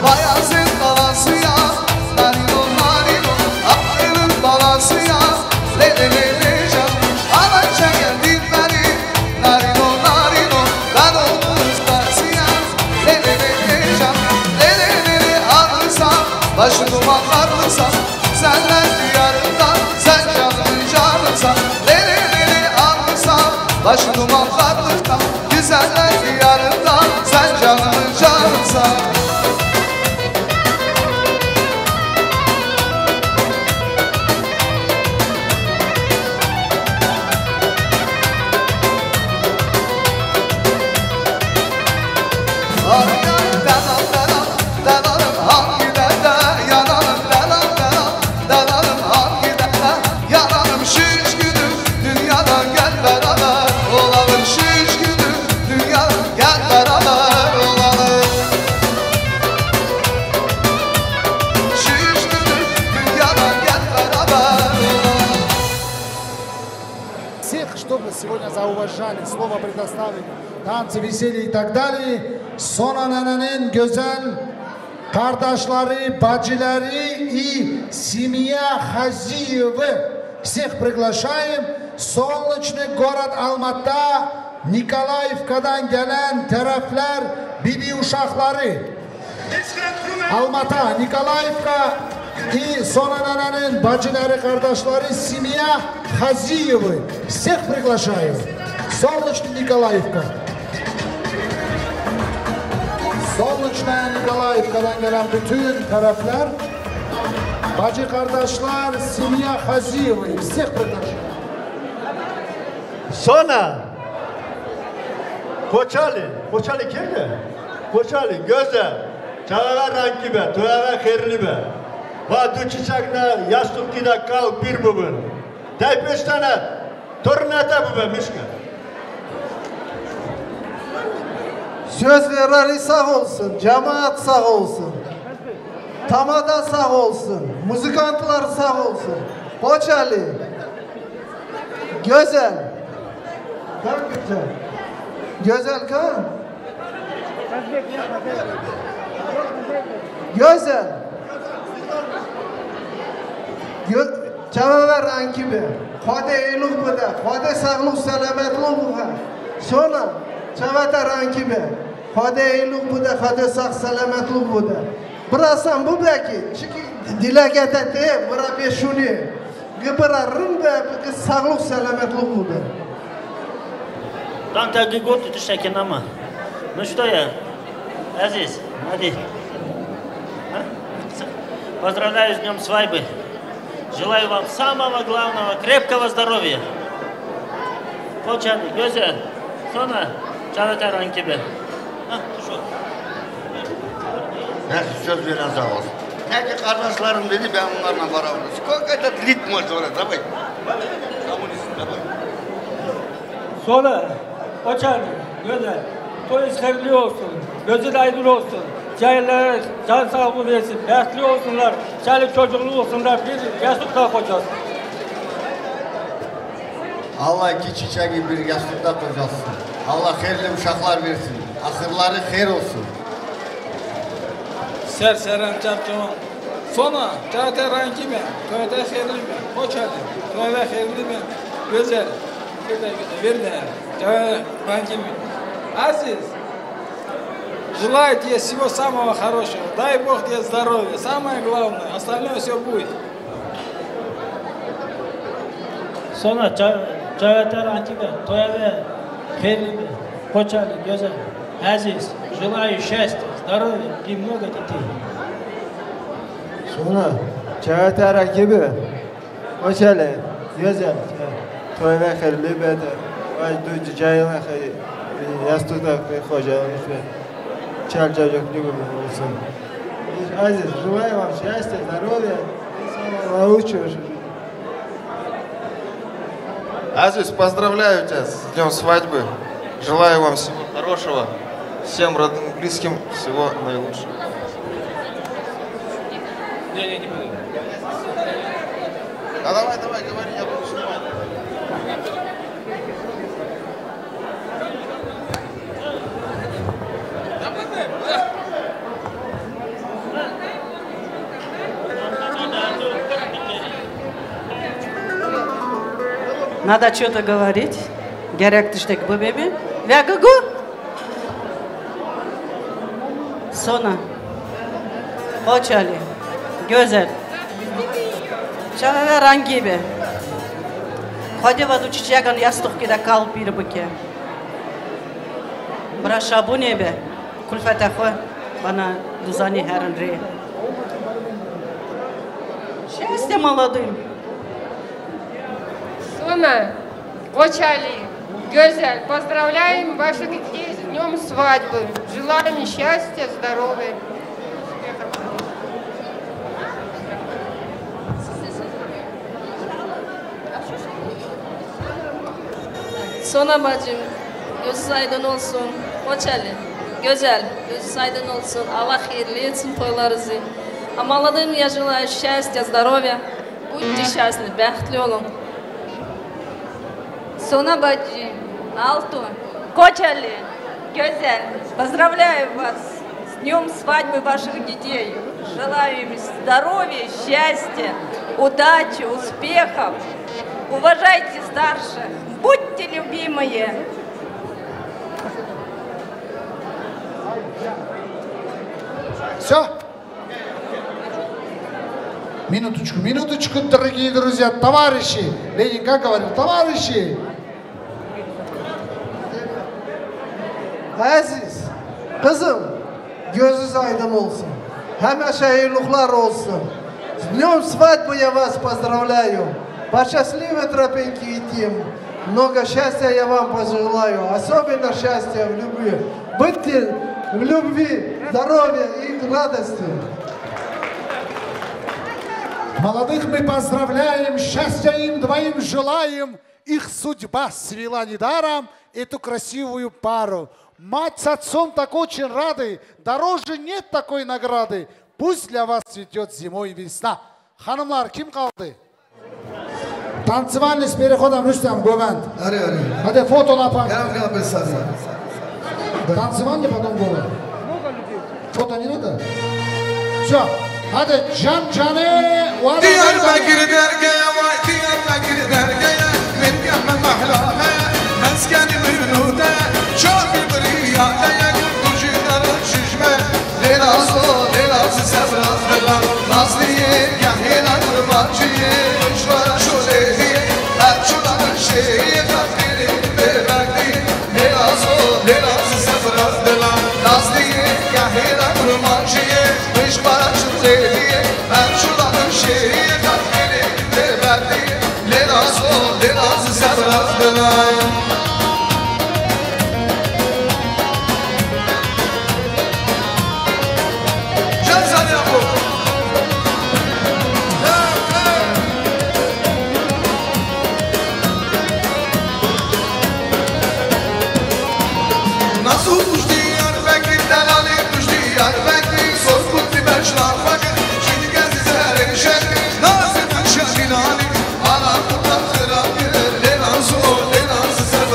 Bayazıt balası ya, narino narino, ayrılık balası ya, le le le le can, ana çeken dilberi, narino narino, ben onun ıslası ya, le le le le can, le le le le ağrısa, başı duman sarılsa, senden diyarından, sen canımın canımsa, le le le le ağrısa, başı duman sarılsa, güzeller diyarından, sen canımın canımsa. Ay ay, dalalım hangi derde, yanalım dalal dalal, dalalım hangi derde, yanalım şu üç günü, dünyadan gel beraber olalım şu üç günü, dünyadan gel beraber olalım. Şu üç günü, dünyadan gel beraber olalım. Всех, чтобы сегодня зауважали, слово предоставили танцы, веселье и так далее. Sona Nene'nin güzel kardeşleri, bacıları и семья Хазиевы. Всех приглашаем. Солнечный город Алмата, Николаевкаdan gelen taraflar, bibi uşakları. Алмата, Николаевка и Sona Nene'nin bacıları, kardeşleri, семья Хазиевы. Всех приглашаю. Солнечный Николаевка. Солнечная Николаевкаdan gelen bütün taraflar, bacı kardeşler, семья Хазиевы. Всех приглашаю. Sona. Koçali. Koçali kimdi? Koçali, gözel. Çağa rankî be, toyağa xêrlî be. Va du çiçek ne yastukî de kal bir bibin. Tey pêştene, tornete bibe mişke. Söz vereni sağ olsun, cemaat sağ olsun. Tamada sağ olsun, muzikantlar sağ olsun. Koçali. Gözel. Gözel. Gözel ka? Gözel. Gö- Çavever ankî be. Xwedê êlûx bide. Xwedê sağlûq selametlûq bide. Sona. Çaveter ankî be. Xwedê êlûx bide. Xwedê sax selametlûq bide. Bira sen bibekî. Çikî dileke te tê. Bira bêşûnî. Gi bira rind be, gi sağlık selametlik bû be. Danke, gi got tiştekî nema. Nuştoye. Aziz, hadi. Ha? Поздравляю с днём свадьбы. Желаю вам самого главного, крепкого здоровья. Koçanî, gözel. Sona, çavete rankî be. Ha, tu şu. Neyse, söz veren sağ olsun. Ne ki kardeşlerim dedi, ben onlarla beraber. Сколько этот ритм, давай. Коммунист, давай. Sona, Koçanî, gözel. Toyunuz hayırlı olsun. Gözün aydın olsun. Cahillere can sağlığı versin. Behtli olsunlar. Çoluk çocuklu olsunlar. Bir yastıkta kocasın. Allah iki çiçeği bir yastıkta kocasın. Allah hayırlı uşaklar versin. Ahırları hayır olsun. Ser seren çarçovan. Sona, çawa te rengî be, çawa te xêrlî be, Koçalî, çawa te xêrlî be, Gözel, Verine, çawa rengî be. Aziz, желаю тебе всего самого хорошего, дай Бог тебе здоровья, самое главное, остальное все будет. Sona, ça-, çawa te rengî be, çawa te xêrlî be, Koçalî, Gözel, Aziz, желаю счастья, здоровья и много детей. Sona, çawa te rengî be, Koçalî, Gözel, çawa te xêrlî be, te, vay du cayê xêr, yastuk da xoca olsun. Çal çocuk gibi olsun. Aziz, желаю вам счастья, здоровья. Aziz, поздравляю тебя с днём свадьбы. Желаю вам всего хорошего. Всем родным, близким всего наилучшего. Не, не, не буду. А давай, давай, говори, я буду снимать. Надо что-то говорить. Gerek tiştek bibe be. Ve gugu. Sona. Koçalî. Gözel. Çawa ve rengî be. Xwedê ve du çiçekan yastukî de kal pîr bike. Bira şabûnê be. Kulfete xwe bana duzanî herin rê. Şestê mala duyum. Sona, Koçalî, Gözel, поздравляем ваших детей с днём свадьбы. Желаем счастья, здоровья. Sona bacım, gözünüz aydın olsun. Koçalî, Gözel, gözünüz aydın olsun. Allah hayırlı etsin toylarınızı. Amaladığım yaşına счастья, здоровья. Будьте счастливы, бәхетле olun. Sona bacı, Altun, Koçalî, Gözel, поздравляю вас с днём свадьбы ваших детей. Желаю им здоровья, счастья, удачи, успехов. Уважайте старших, будьте любимые. Всё. Минуточку, минуточку, дорогие друзья, товарищи. Ленин, как говорил, товарищи. Aziz, kızım, gözünüz aydın olsun. Hemişe hayırlıklar olsun. С днём свадьбы я вас поздравляю. По счастливой тропинке идти. Много счастья я вам пожелаю. Особенно счастья в любви. Будьте в любви, здоровья и радости. Молодых мы поздравляем, счастья им двоим желаем. Их судьба свела недаром эту красивую пару. Мать с отцом так очень рады, дороже нет такой награды. Пусть для вас цветёт зимой весна. Hanımlar, kim kaldı? Танцевальный с переходом Рустам, Говент. Ари, ари. Hadi foto напомню. Гел, гел, бисади. Танцевальный, потом Говент. Foto не надо? Всё. Hadi can canê. Diyarbekir dergeye vay, Diyarbekir dergeye. Min yeme mehlame, meskenî min nûde. Çavî birîya leyek, tu jî dera şijme. Lêla zo, lêla zi sebra dila. Nazliyê, gehêla kurmanciyê. Şwara şolêdiyê, her çula şêyê, xatirê bêberdî. Lêla zo, lêla zi sebra dila. Nazliyê, gehêla kurmanciyê. Şwara şolêdiyê, her çula şêyê, xatirê bêberdî. Lêla zo, lêla zi sebra dila. Nasıl kuş Diyarbekir, delalê kuş Diyarbekir, sor kutti beşla fakir, şimdi gezi zerre şekir, nasıl kuş Şahinani, ana kutan kırabir, lêla zo, lêla zi sebra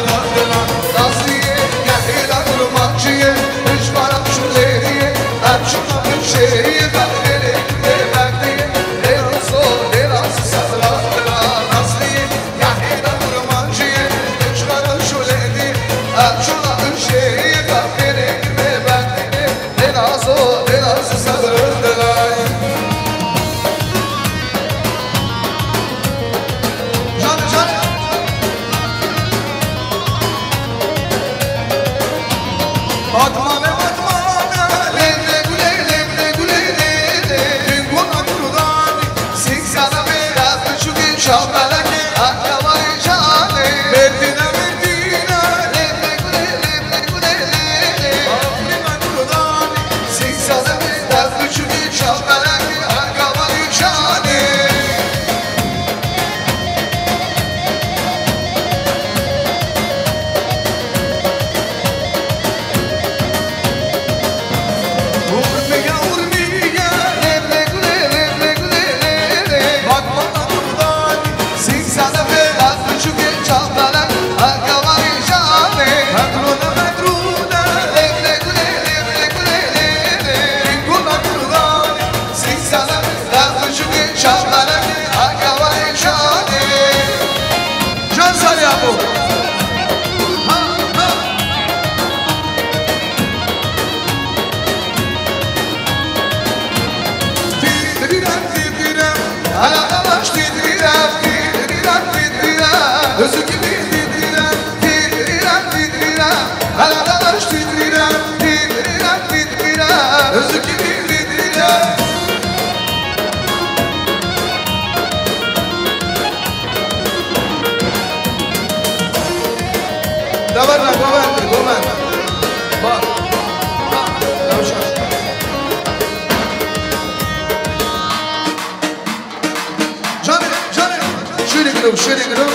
Şêrê giran.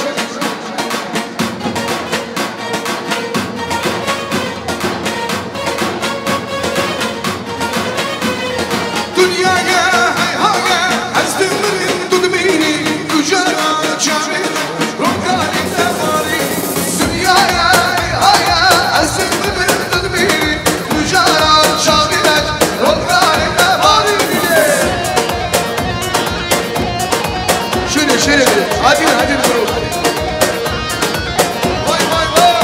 Dinyaya hey haye, ez dimirim tu dimînî, tu jara çavê rokarê te barî. Dinyaya hey haye, ez dimirim tu dimînî, tu jara çavê rokarê te barî. Şêrê, şêrê, hadi, hadi, bro. Vay, vay, vay.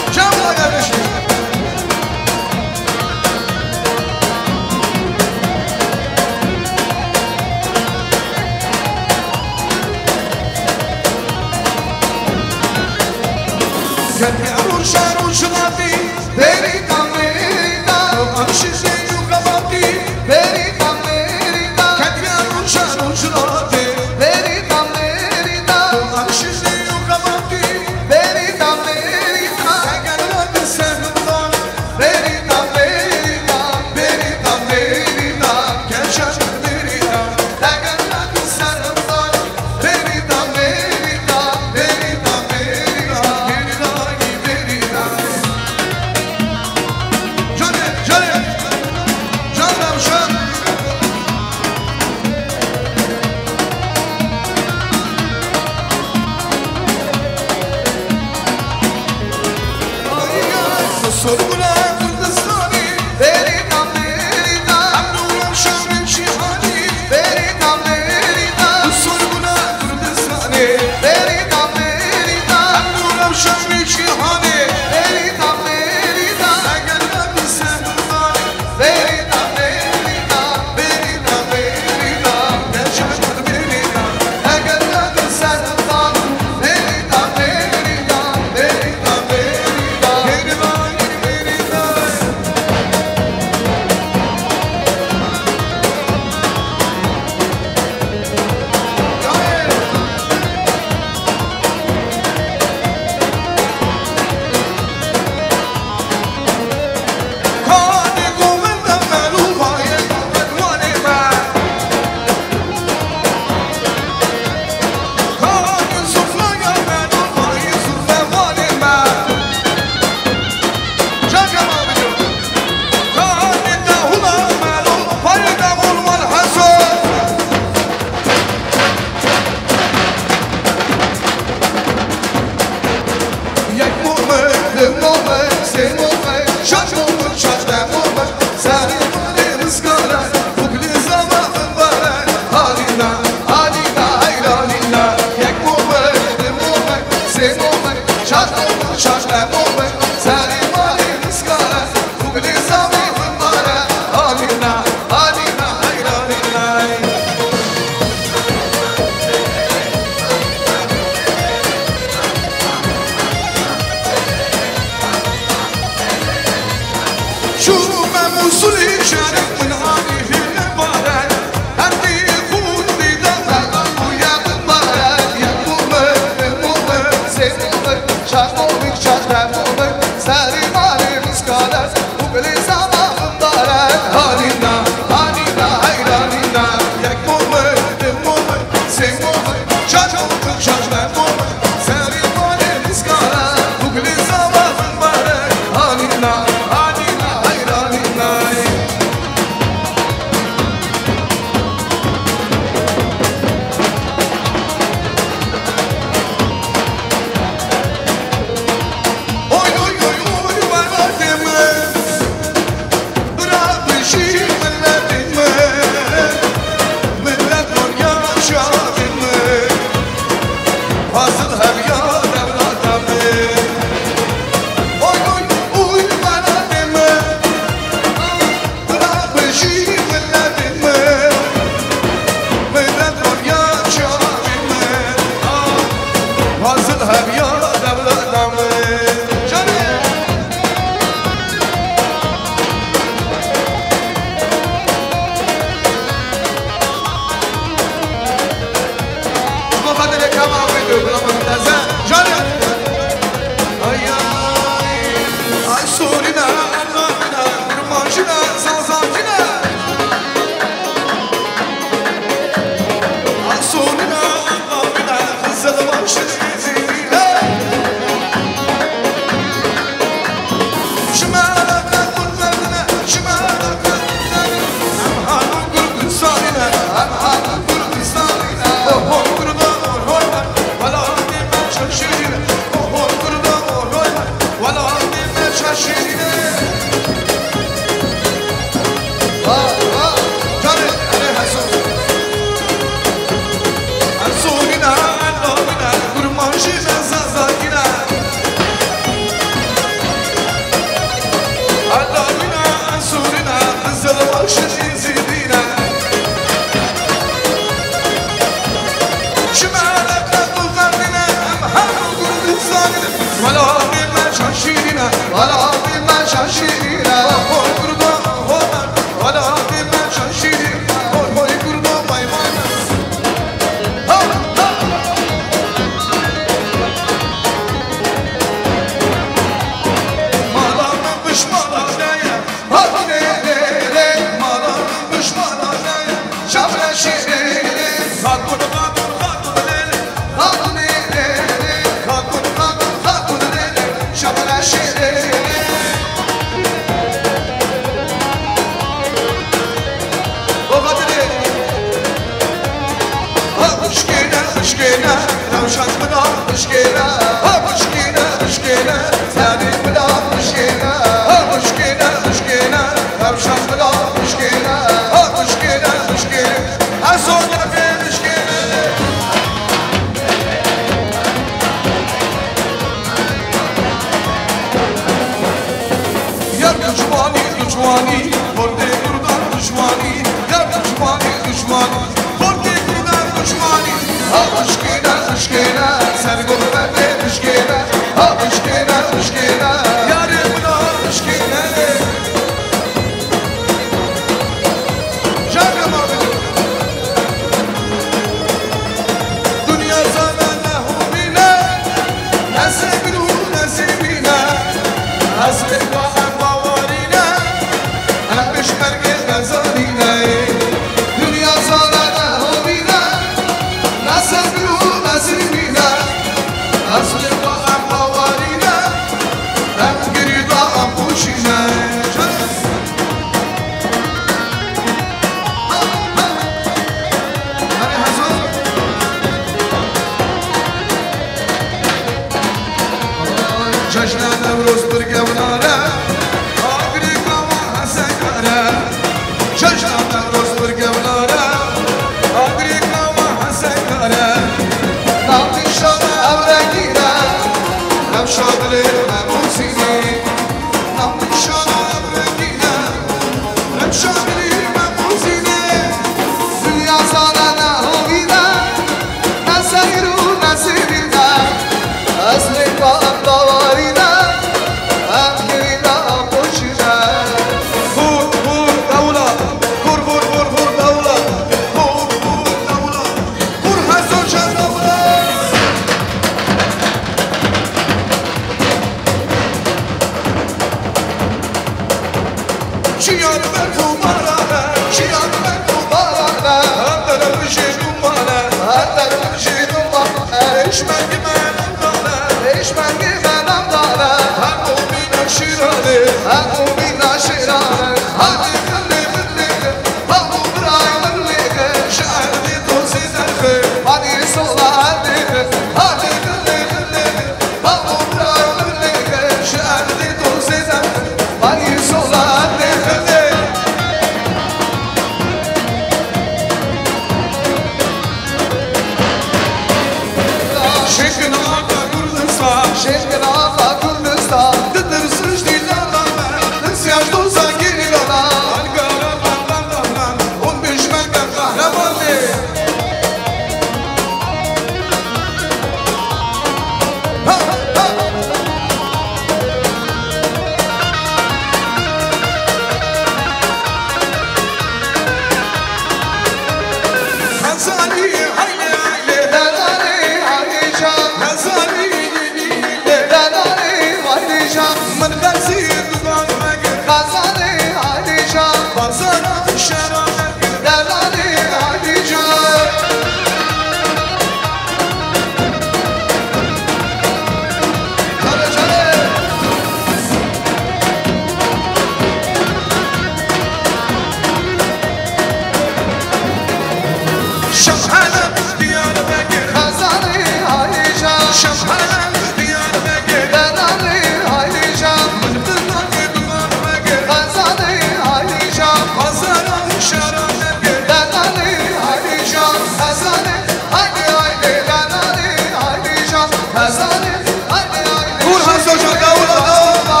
Şemhele Diyarbekir. Xezalê Ayşe. Şemhele Diyarbekir. Delalê Ayşe. Mıhtınak Duman Bekir. Xezalê Ayşe. Pazara şera Bekir. Delalê Ayşe. Xezalê, haydi, haydi, delalê Ayşe. Xezalê, haydi, haydi. Vur Hasan Can, davula, davula.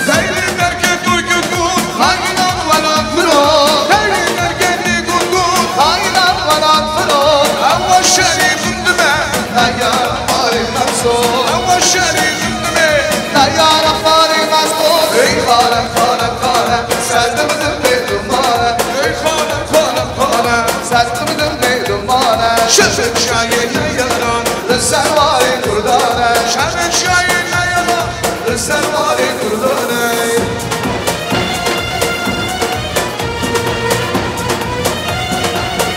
Seyrê derkê tu gul gul, haynan welat firo. Seyrê derkê tu gul gul, haynan welat firo. Ewa şerî dindime, neyara marê meso. Ewa şerî dindime, neyara marê meso. Ey xalem, xalem, xalem, serdim dindê dumane. Ey xalem, xalem, xalem, serdim dindê dumane. Şerê şayê neyaran, li ser warê kurdane. Şerê şayê neyaran. Li ser warê Kurdanê.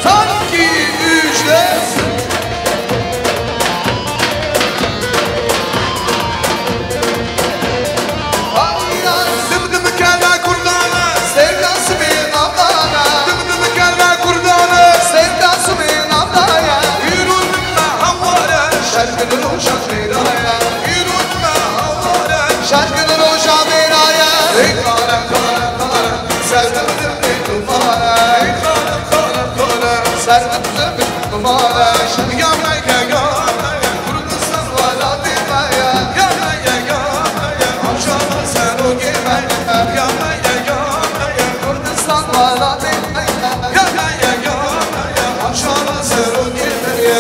Tankî ücret. Hayran dim dim kela Kurdana, sevda simê navdana. Dim dim kela Kurdana, sevda simê navdaya. Yürüdüm hawara, şerkin roşa xêraya. Şerkin roja mêraye. Ey xalem, xalem, xalem, serdim zimê dumane. Ey xalem, xalem, xalem, serdim zimê dumane. Ya me ye, ya me ye, Kurdistan welatê me ye. Ya me ye, ya me ye, Rojava serokê me ye. Ya me ye, ya me ye, Kurdistan welatê me ye. Ya me ye, ya me ye, Rojava serokê me ye.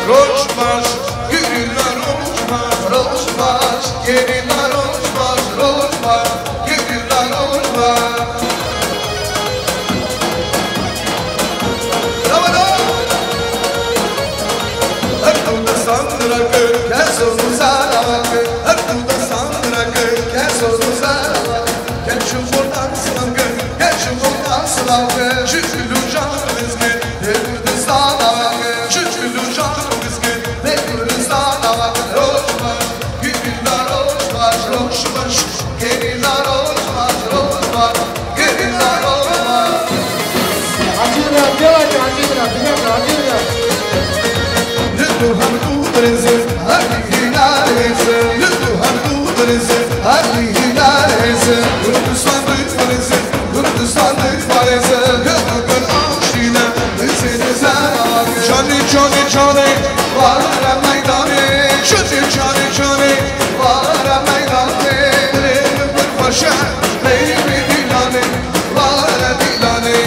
Roj baş, gerîla roj baş, roj baş, gerîla roj baş, roj baş, gerîla roj baş. Bravo, bravo. Her tu destan rakı, kes onu zara rakı. Her tu destan rakı, kes onu zara rakı. Gel şu buradan salgı, gel şu buradan salgı. Şu Gülücan Rizki, de Kürdistan'a bak. Şu Gülücan Rizki, de Kürdistan'a bak. Roj baş, Gülücan roj baş, roj baş. Gerîla roj baş, roj baş. Gerîla roj baş. Hacî Rab, ya Hacî Rab, ya Hacî Rab. Li tu her du dirizin, her hîna rêzin. Li tu her du dirizin, her hîna rêzin. Kurdistan dirizin, Kurdistan dirizin. Li tu bin aşîne, bizin zerare. Canê, canê, canê. Ware meydanê. Canê, canê, canê. Ware meydanê. Lê min bir xweşe, lê min dîlanê. Ware dîlanê.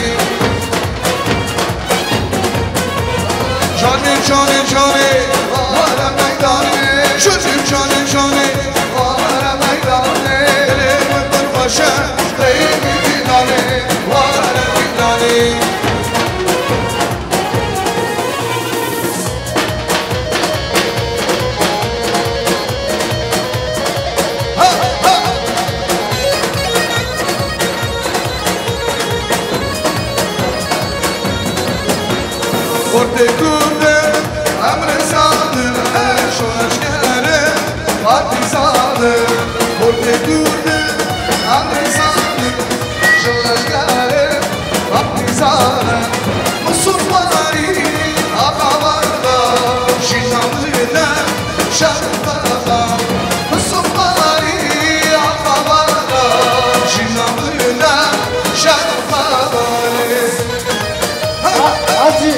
Canê, canê, canê, ware meydanê. Çocuk canê, canê, ware meydanê. Lê min bir xweşe, lê min dîlanê, ware dîlanê. Xortê Kurdê, emrê zalim, e şoreşgerê, partîzanê. Xortê Kurdê, emrê zalim, şoreşgerê, partîzanê. Musulmanî, axavara, jîna min e, şerm baba. Musulmanî, axavara, jîna min e, şerm baba. Hacî.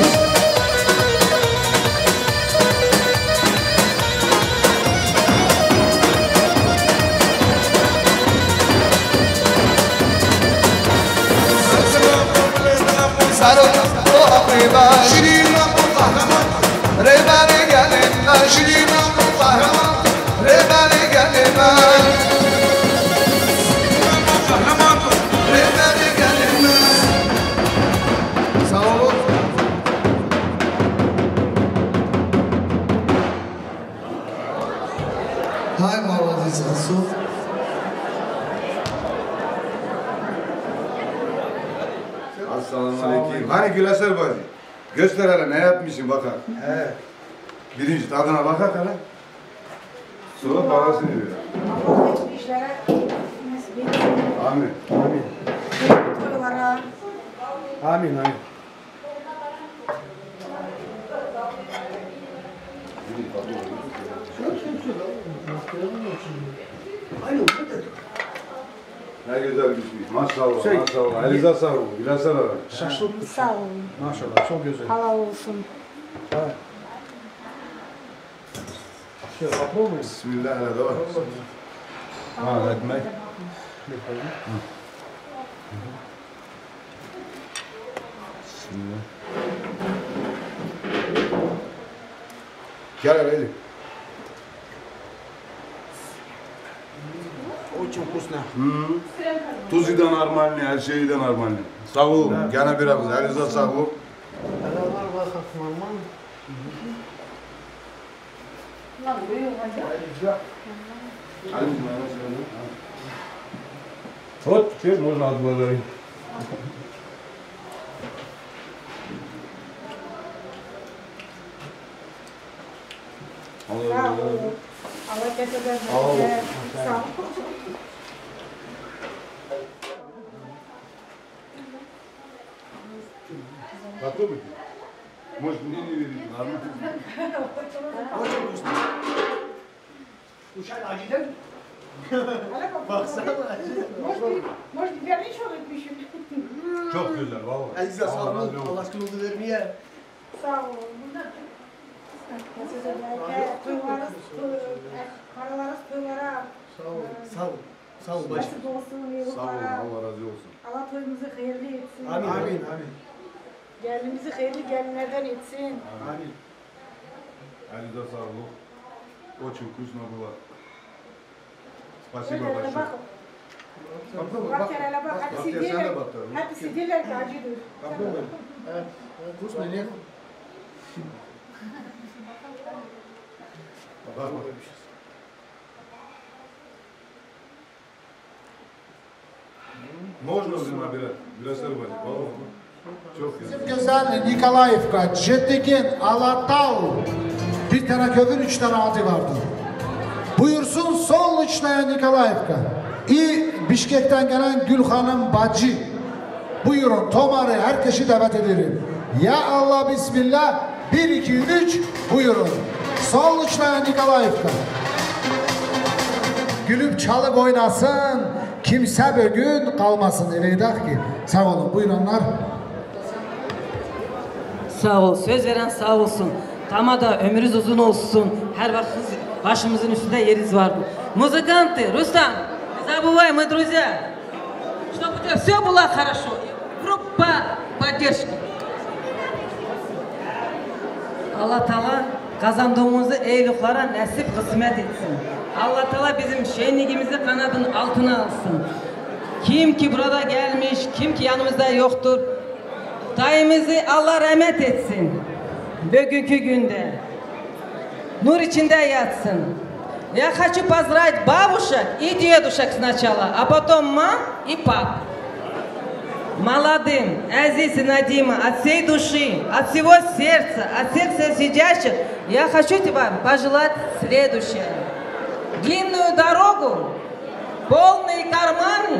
Serok, o Afrika, şirîn, o kahraman. Rêberê gelê me, şirîn, o kahraman. Rêberê gelê me, Esselamu aleyküm. Hani Güleser bacı? Göster hele ne yapmışsın baka. He. Birinci tadına baka hele. Sonra parasını ver. Allah hayırlı işlere nasip etsin. Amin. Amin. Toylara. Amin, amin. Ne güzel bir şey. Maşallah, şey, maşallah. Elinize sağlık. Güleser abi. Şaşlık. Sağ olun. Maşallah, çok güzel. Halal olsun. Evet. Bismillah, hele devam. Ha, ekmek. Bismillah. Gel hele. Очень вкусно. Hı. Tuzu da normalni, her şeyi de normalni. Sağ olun. Gene biraz, elinize sağlık. Beraber bakalım, normal. Вот, теперь можно отблагодарить. Sağ olun. Allah keseden bereket. Sağ olun. Готовы? Может, мне не верите, ладно? Очень вкусно. Uşak acı değil mi? Baksana acı. Может, может, biberini çok etmişim. Çok güzel, vallahi. Elinize sağlık. Allah razı olsun. Allah aşkına oldu vermeye. Sağ olun. Size bereket. Toylarız, toy-, paralarız toylara. Sağ olun. Sağ olun. Sağ olun, başkanım. Nasip olsun, yıllara. Sağ olun, Allah razı olsun. Allah toyumuzu hayırlı etsin. Amin, amin, amin. Geldiğimizi hayırlı gelinlerden etsin. Amin. Elinize sağlık. Очень вкусно было. Спасибо большое. Bak hele bak. Bak hele bak. Hepsi diller. Hepsi diller ki acıdır. Вкусно, нет? Bak, bak. Можно взаимобирать? Biraz sarı bacı, vallahi. Çok güzel. Bizim güzel Nikolayevka, Cetegin Alatal. Bir tane köyün üç tane adı vardı. Buyursun Solnıçnaya Nikolayevka. İ Bişkek'ten gelen Gül Hanım Bacı. Buyurun, tomarı herkesi davet ederim. Ya Allah, bismillah. Bir, iki, üç, buyurun. Solnıçnaya Nikolayevka. Gülüp çalıp oynasın, kimse bugün kalmasın. Öyle ki. Sağ olun, buyurunlar. Sağ ol. Söz veren sağ olsun. Tamada ömrünüz uzun olsun. Her vakit başımızın üstünde yeriniz vardır. Музыканты, Рустам, не забывай, мы друзья. Чтобы у тебя все было хорошо. Группа поддержки. Allah Teala kazandığımızı ehluklara nasip kısmet etsin. Allah Teala bizim şenliğimizi kanadın altına alsın. Kim ki burada gelmiş, kim ki yanımızda yoktur, dayımızı Allah rahmet etsin. Bugünkü günde nur içinde yatsın. Я хочу поздравить бабушек и дедушек сначала, а потом мам и пап. Молодым, Азиз и Надима, от всей души, от всего сердца, от всех сидящих, я хочу тебе пожелать следующее. Длинную дорогу, полные карманы,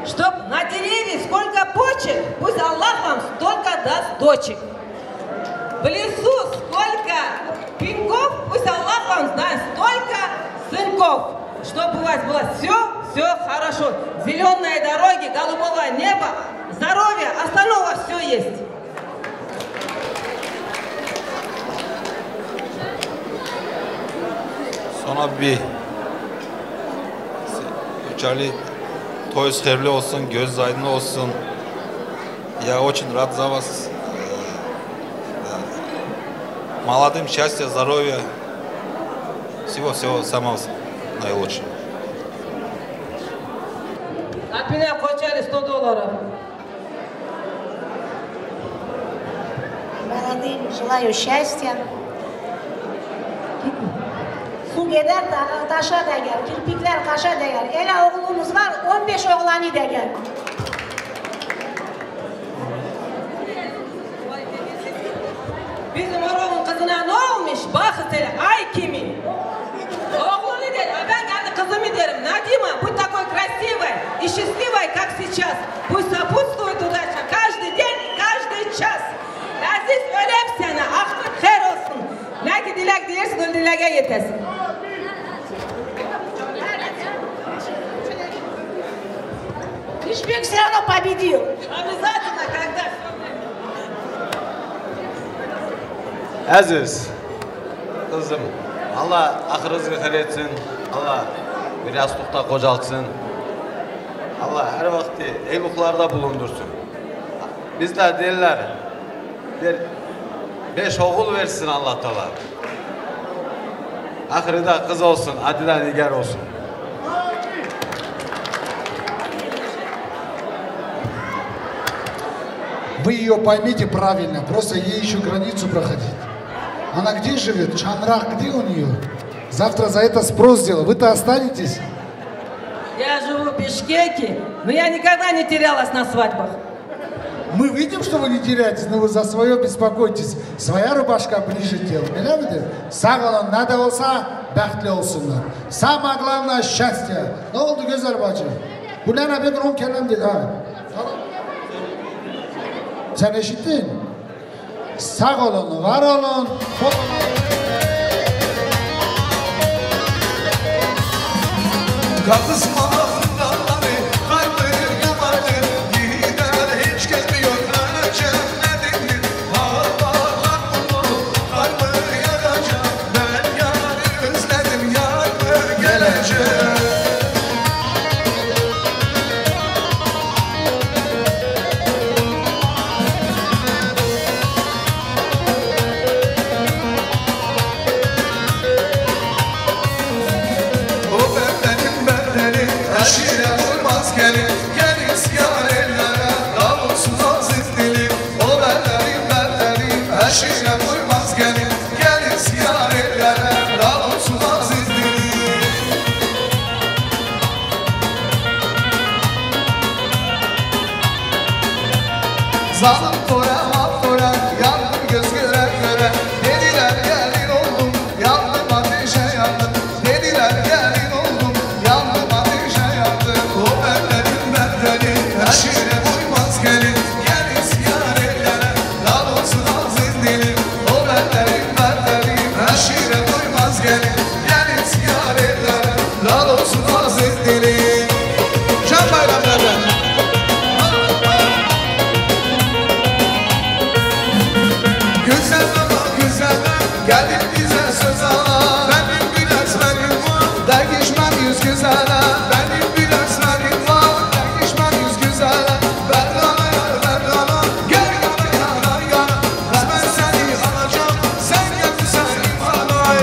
чтоб на дереве сколько почек, пусть Аллах вам столько даст дочек. В лесу сколько пеньков, пусть Аллах вам даст столько сынков. Чтоб у вас было все, все хорошо. Зеленые дороги, голубое небо, здоровье, остального все есть. Sonra bir Charlie, toyunuz hayırlı olsun, gözünüz aydın olsun. Я очень рад за вас. Молодым счастья, здоровья, всего-всего самого наилучшего. От меня Кочали сто долларов. Молодым желаю счастья. Su gider ta-, taşa değer, kirpikler kaşa değer. Ele oğlumuz var, on beş oğlanı değer. Bizim Оров'un kızına ne olmuş? Bak hele, ay kimi? Oğlunu der, а ben kendi kızımı derim. Надима, будь такой красивой и счастливой, как сейчас. Пусть сопутствует удача каждый день и каждый час. Aziz, ölem sana, ahtın her olsun. Ne ki dilek dilersin, o dilege yetesin. Пишпек всё равно победил. Обязательно, когда. Aziz, kızım, Allah ahırınızı hayır etsin. Allah bir yastıkta kocaltsın. Allah her vakti evluklarda bulundursun. Bizler derler, der, beş oğul versin Allah Teala. Ahırı da kız olsun, adı da Nigar olsun. Вы ее поймите правильно, просто ей еще границу проходить. Она где живет? Шанрах где у нее? Завтра за это спрос сделаю. Вы-то останетесь? Я живу в Бишкеке, но я никогда не терялась на свадьбах. Мы видим, что вы не теряетесь, но вы за своё беспокойтесь. Своя рубашка ближе тела. Bilemedi. Sağ olun, ne de olsa, bəxtli olsunlar. Самое главное, счастье. Ne oldu güzel bacı? Bu ne, ne bir on kelem dedi ha. Sen eşittin. Sağ olun, var olun. Kapısma ağzından hani kaybı yabancı gider hiç kesmiyor. Öleceğim ne dindir? Hava harpunu kaybı yağacak. Ben yarı özledim, yar mı gelecek? O bendenim bendenim, aşire olmaz gelin, gelin siyar ellere, lal olsun aziz dilim. O bendenim bendenim, aşire olmaz gelin, gelin siyar ellere, lal olsun aziz dilim. Zalim Kore, mal Kore, yandım göz göre göre. Dediler gelin oldum, yandım ateşe yandım. Dediler gelin oldum, yandım ateşe yandım. O bendenim bendenim, aşire uymaz gelin. Gelin siyar ellere, lal olsun aziz dilim. O bendenim bendenim, aşire uymaz gelin. Gelin siyar ellere, lal olsun aziz dilim. Can bayramlardan. Güzel ama güzel, gelip bize söz ala. Benim bir ezberim var, değişmem yüz güzele. Benim bir ezberim var, değişmem yüz güzele. Berdana yar, berdana, gel yana, yana, yana. Ben seni alacağım, sen gel Hüseyin alay.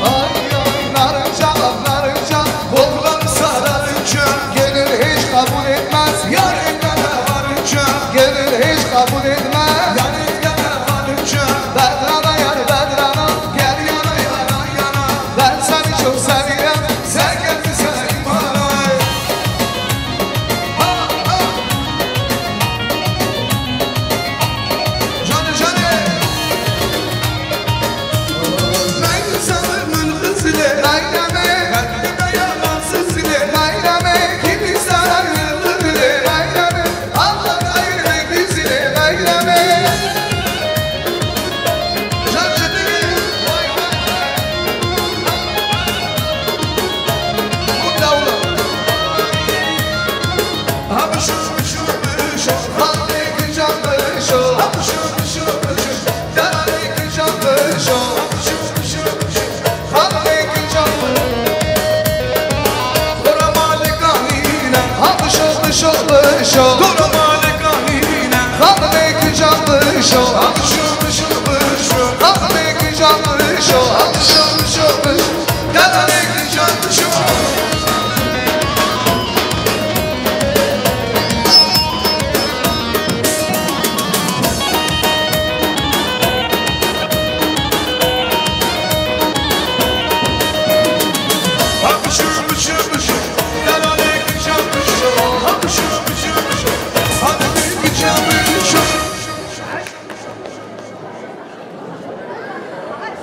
Ay, ay, narınca, narınca, oğlan sararınca, gelir hiç kabul etmez. Yar ellere varınca, gelir hiç kabul etmez. Yar ellere varınca, berdana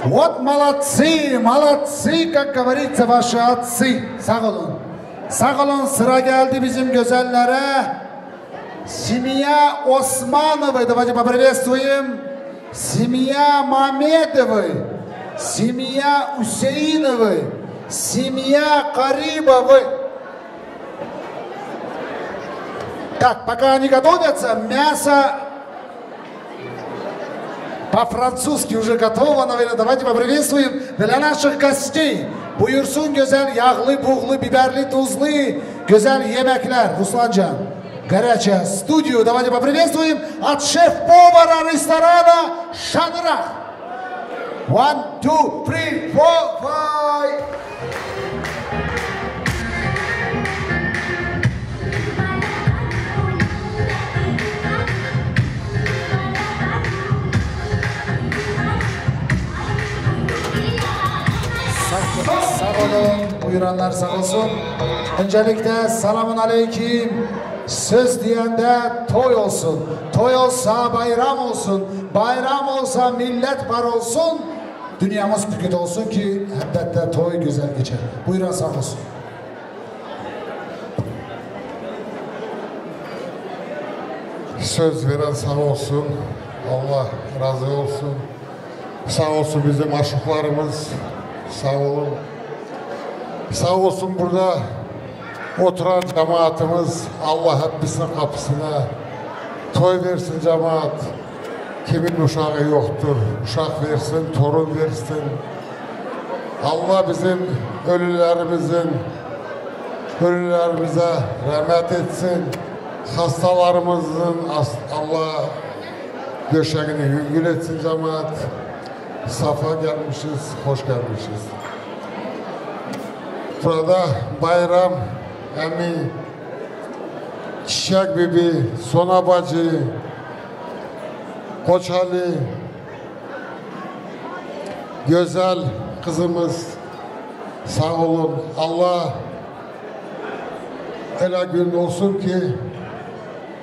Вот молодцы, молодцы, как говорится, ваши отцы. Sağ olun. Sağ olun, sıra geldi bizim gözellere. Семья Османовой, давайте поприветствуем. Семья Мамедовой. Семья Усеиновой. Семья Карибовой. Так, пока они готовятся, мясо по-французски уже готово, наверное. Давайте поприветствуем для наших гостей. Buyursun güzel yağlı, buğulu, biberli, tuzlu güzel yemekler. Ruslancan, горячая студию. Давайте поприветствуем от шеф-повара ресторана Шанрах. One, two, three, four, five. Sağ, sağ olun. Buyuranlar sağ olsun. Öncelikle selamun aleyküm. Söz diyende toy olsun. Toy olsa bayram olsun. Bayram olsa millet var olsun. Dünyamız büküt olsun ki elbette toy güzel geçer. Buyurun sağ olsun. Söz veren sağ olsun. Allah razı olsun. Sağ olsun bizim aşıklarımız. Sağ olun. Sağ olsun burada oturan cemaatimiz. Allah hepsinin kapısına toy versin cemaat. Kimin uşağı yoktur? Uşak versin, torun versin. Allah bizim ölülerimizin, ölülerimize rahmet etsin. Hastalarımızın as-, Allah döşeğini yüngül etsin cemaat. Safa gelmişiz, hoş gelmişiz. Burada Bayram, Emi, Çiçek Bibi, Sona Bacı, Koçali, Gözel kızımız, sağ olun. Allah öyle gün olsun ki,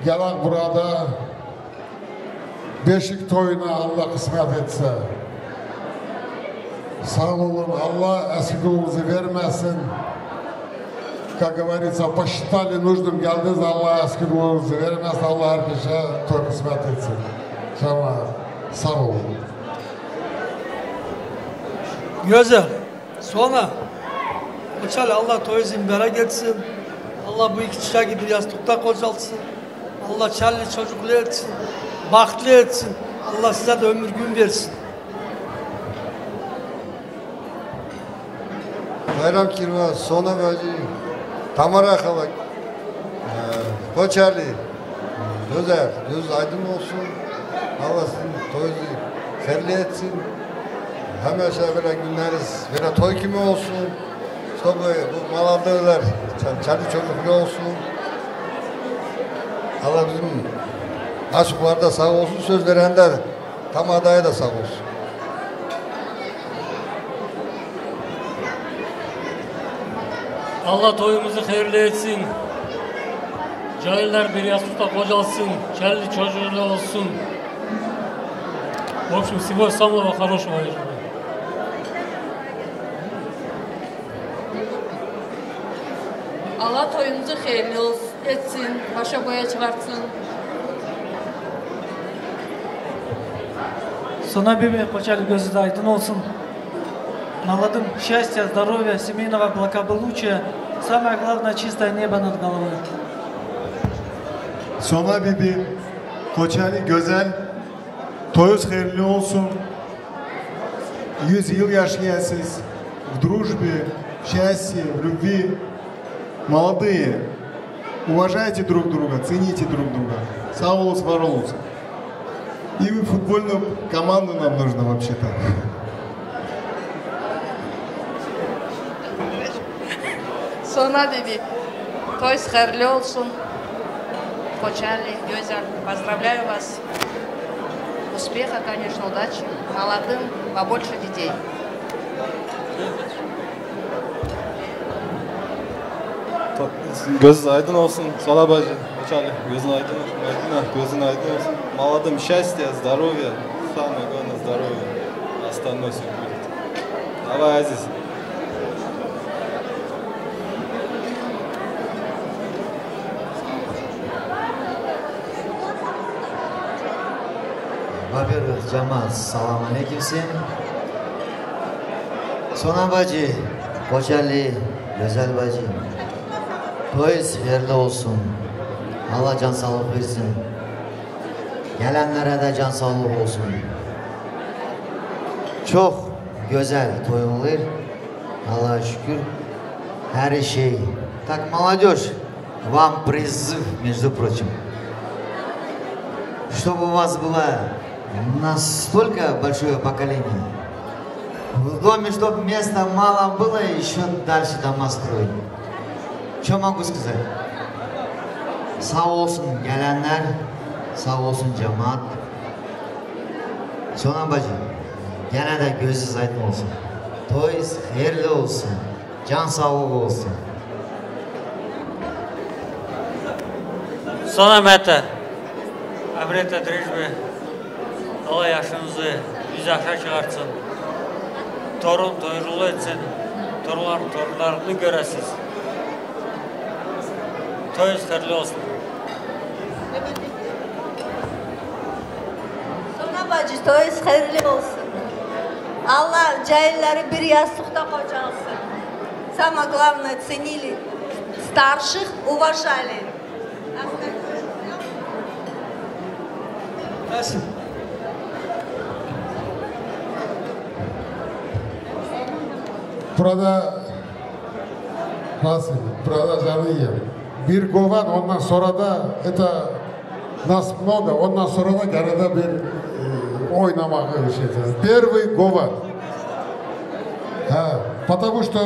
gelak burada beşik toyuna Allah kısmet etse. Sağ olun. Allah eskiliğinizi vermesin. Как говорится, посчитали нужным geldiniz. Allah eskiliğinizi vermesin. Allah herkese toy kısmet etsin. Tamam. Sağ olun. Güzel. Sona, Koçali, Allah toyunuzu mübarek etsin. Allah bu iki çiçeği bir yastıkta kocaltsın. Allah çelli çocuklu etsin. Bahtlı etsin. Allah size de ömür gün versin. Bayram Kirva, Sona Bacı, Tamara Kavak, e, Koçali, Gözel, göz aydın olsun. Allah sizin toyunuzu hayırlı etsin. Hemişe böyle günleriz, böyle toy gibi olsun. İşte bu, bu maladığlar, çal-, çoluk çocuklu olsun. Allah bizim aşıklarda sağ olsun, söz verende Tam adayı da sağ olsun. Allah toyumuzu hayırlı etsin. Cahiller bir yastıkta kocalsın. Çelli çocuğu da olsun. В общем, всего самого хорошего. Allah toyunuzu hayırlı olsun, etsin, başa boya çıkartsın. Sona Bibi, Koçali, gözü de aydın olsun. Молодым счастья, здоровья, семейного благополучия, самое главное, чистое небо над головой. Sona Bibi, Koçali, Gözel, toyuz hayırlı olsun. Yüz yıl yaşayasınız. В дружбе, в счастье, в любви. Молодые, уважайте друг друга, цените друг друга. Sağ olun, var olun. И вы футбольную команду нам нужно вообще-то. Sona Bibi, toyuz hayırlı olsun. Koçali, Gözel, поздравляю вас. Успеха, конечно, удачи. Молодым побольше детей. Gözün aydın olsun, Sona bacı. Koçali, gözün aydın olsun. Aydın, gözün aydın olsun. Молодым счастья, здоровья. Самое главное, здоровья. Standosy. Ava Aziz. Babir cemaat, selam aleyküm sen. Sonan bacı, Koçerli, Gözel bacı. Toyuz hayırlı olsun. Allah can sağlık versin. Gelenlere de can sağlığı olsun. Çok güzel toy olur. Allah'a şükür. Her şey. Так, молодёжь, вам призыв, между прочим. Чтобы у вас было настолько большое поколение. В доме, чтоб места мало было, ещё дальше дома строить. Что могу сказать? Sağ olsun gelenler, sağ olsun cemaat. Sonan bacı, gene de gözünüz aydın olsun. Toyuz hayırlı olsun. Can sağlığı olsun. Sonan Mete, emrê te dirêj be. Allah yaşınızı yüz yaşa çıkartsın. Torun torunlu etsin. Torunlar torunlarını göresiz. Toyuz hayırlı olsun. Sona bacı, toyuz hayırlı olsun. Allah cahilleri bir yastıkta kocalsın. Самое главное, ценили старших, уважали. Burada nasıl? Burada canlı yer. Bir govan, ondan sonra da это нас много, ondan sonra da gene de bir e, oynamak şey. Первый govan. Ha, потому что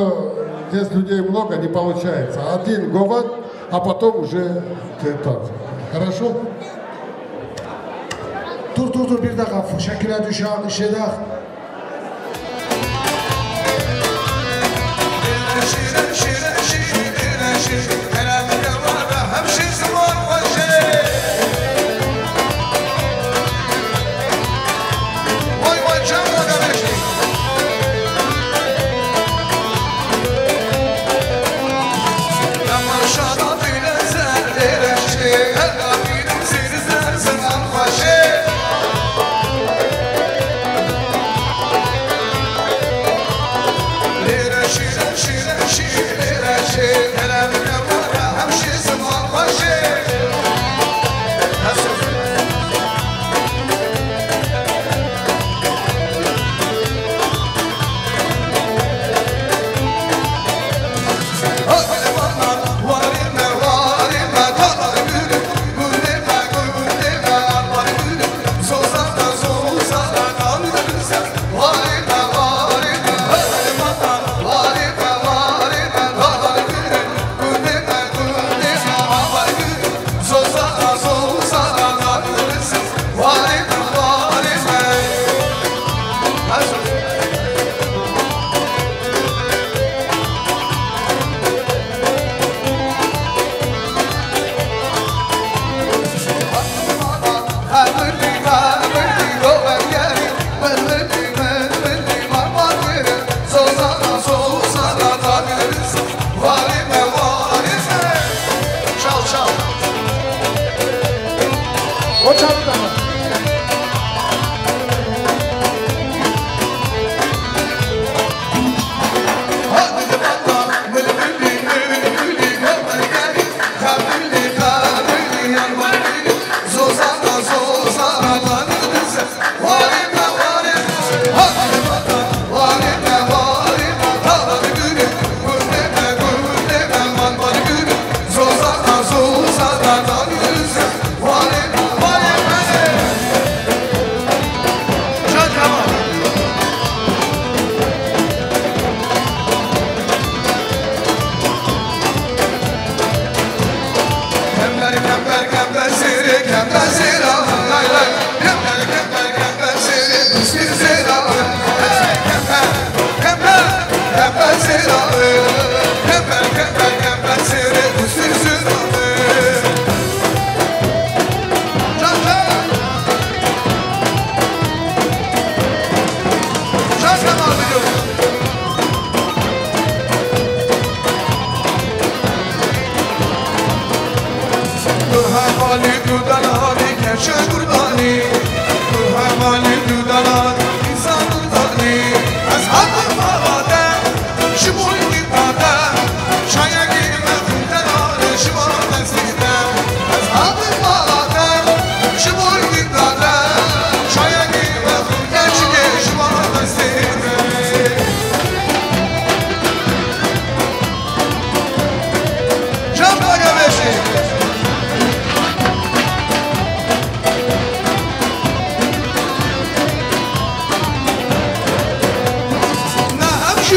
здесь людей много, не получается. Один govan, а потом уже ты тот. Хорошо? Dur, dur, dur, bir dakika. Şekile düşe, işe de.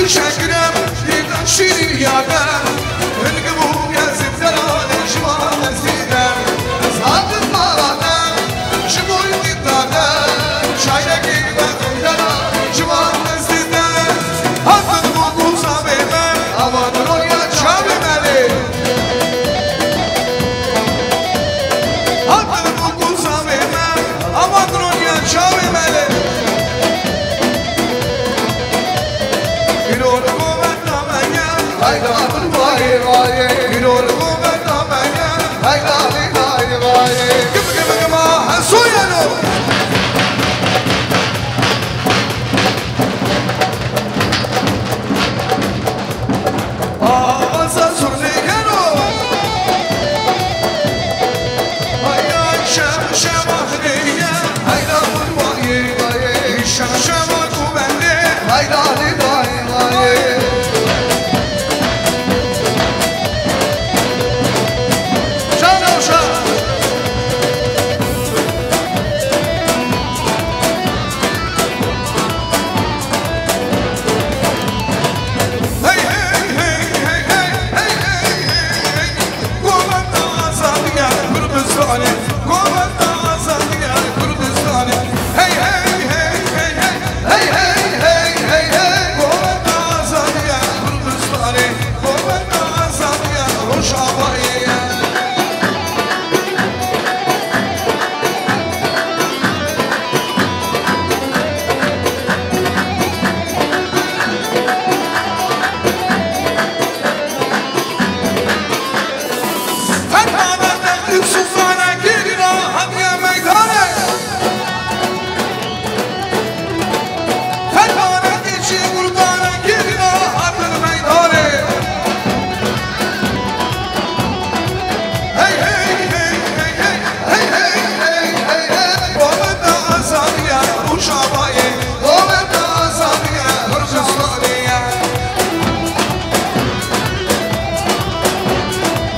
Şekrem, dîdan şîrîn ya me, hilgim û gezim deranê ji wan ez dîdem. Ez hatim mala te, ji bo dîda te, çaylekî me xindera ji wan ez dîdem. Hatim bo ku zavê me, awa diroya çavê me lê. Hatin û ku zavê me, awa diroya çavê me lê. Îro li govenda me ye, hayda min vayê vayê. Îro li govenda me ye, hayda min vayê vayê. Gim gim gima, hesoyeno. Awaza zurnê gelo. Hayda şem şema xideye, hayda vurmayê, şem şema guvende, hayda lê vayê vayê. Can Rewşa. Hey, hey, hey, hey. Govenda azadiya Kurdistanê, govenda azadiya Kurdistanê. Hey, hey, hey, hey, hey. Hey, hey, hey, hey, hey. Govenda azadiya Kurdistanê, govenda azadiya Rojavayê. Fermana te Yusufane kirina hamiye meydane. Fermana geçi kurbane kirina hatin meydane. Hey, hey, hey, hey, hey. Hey, hey, hey, hey, hey, govenda azadiya Rojavayê, govenda azadiya Kurdistanê ye.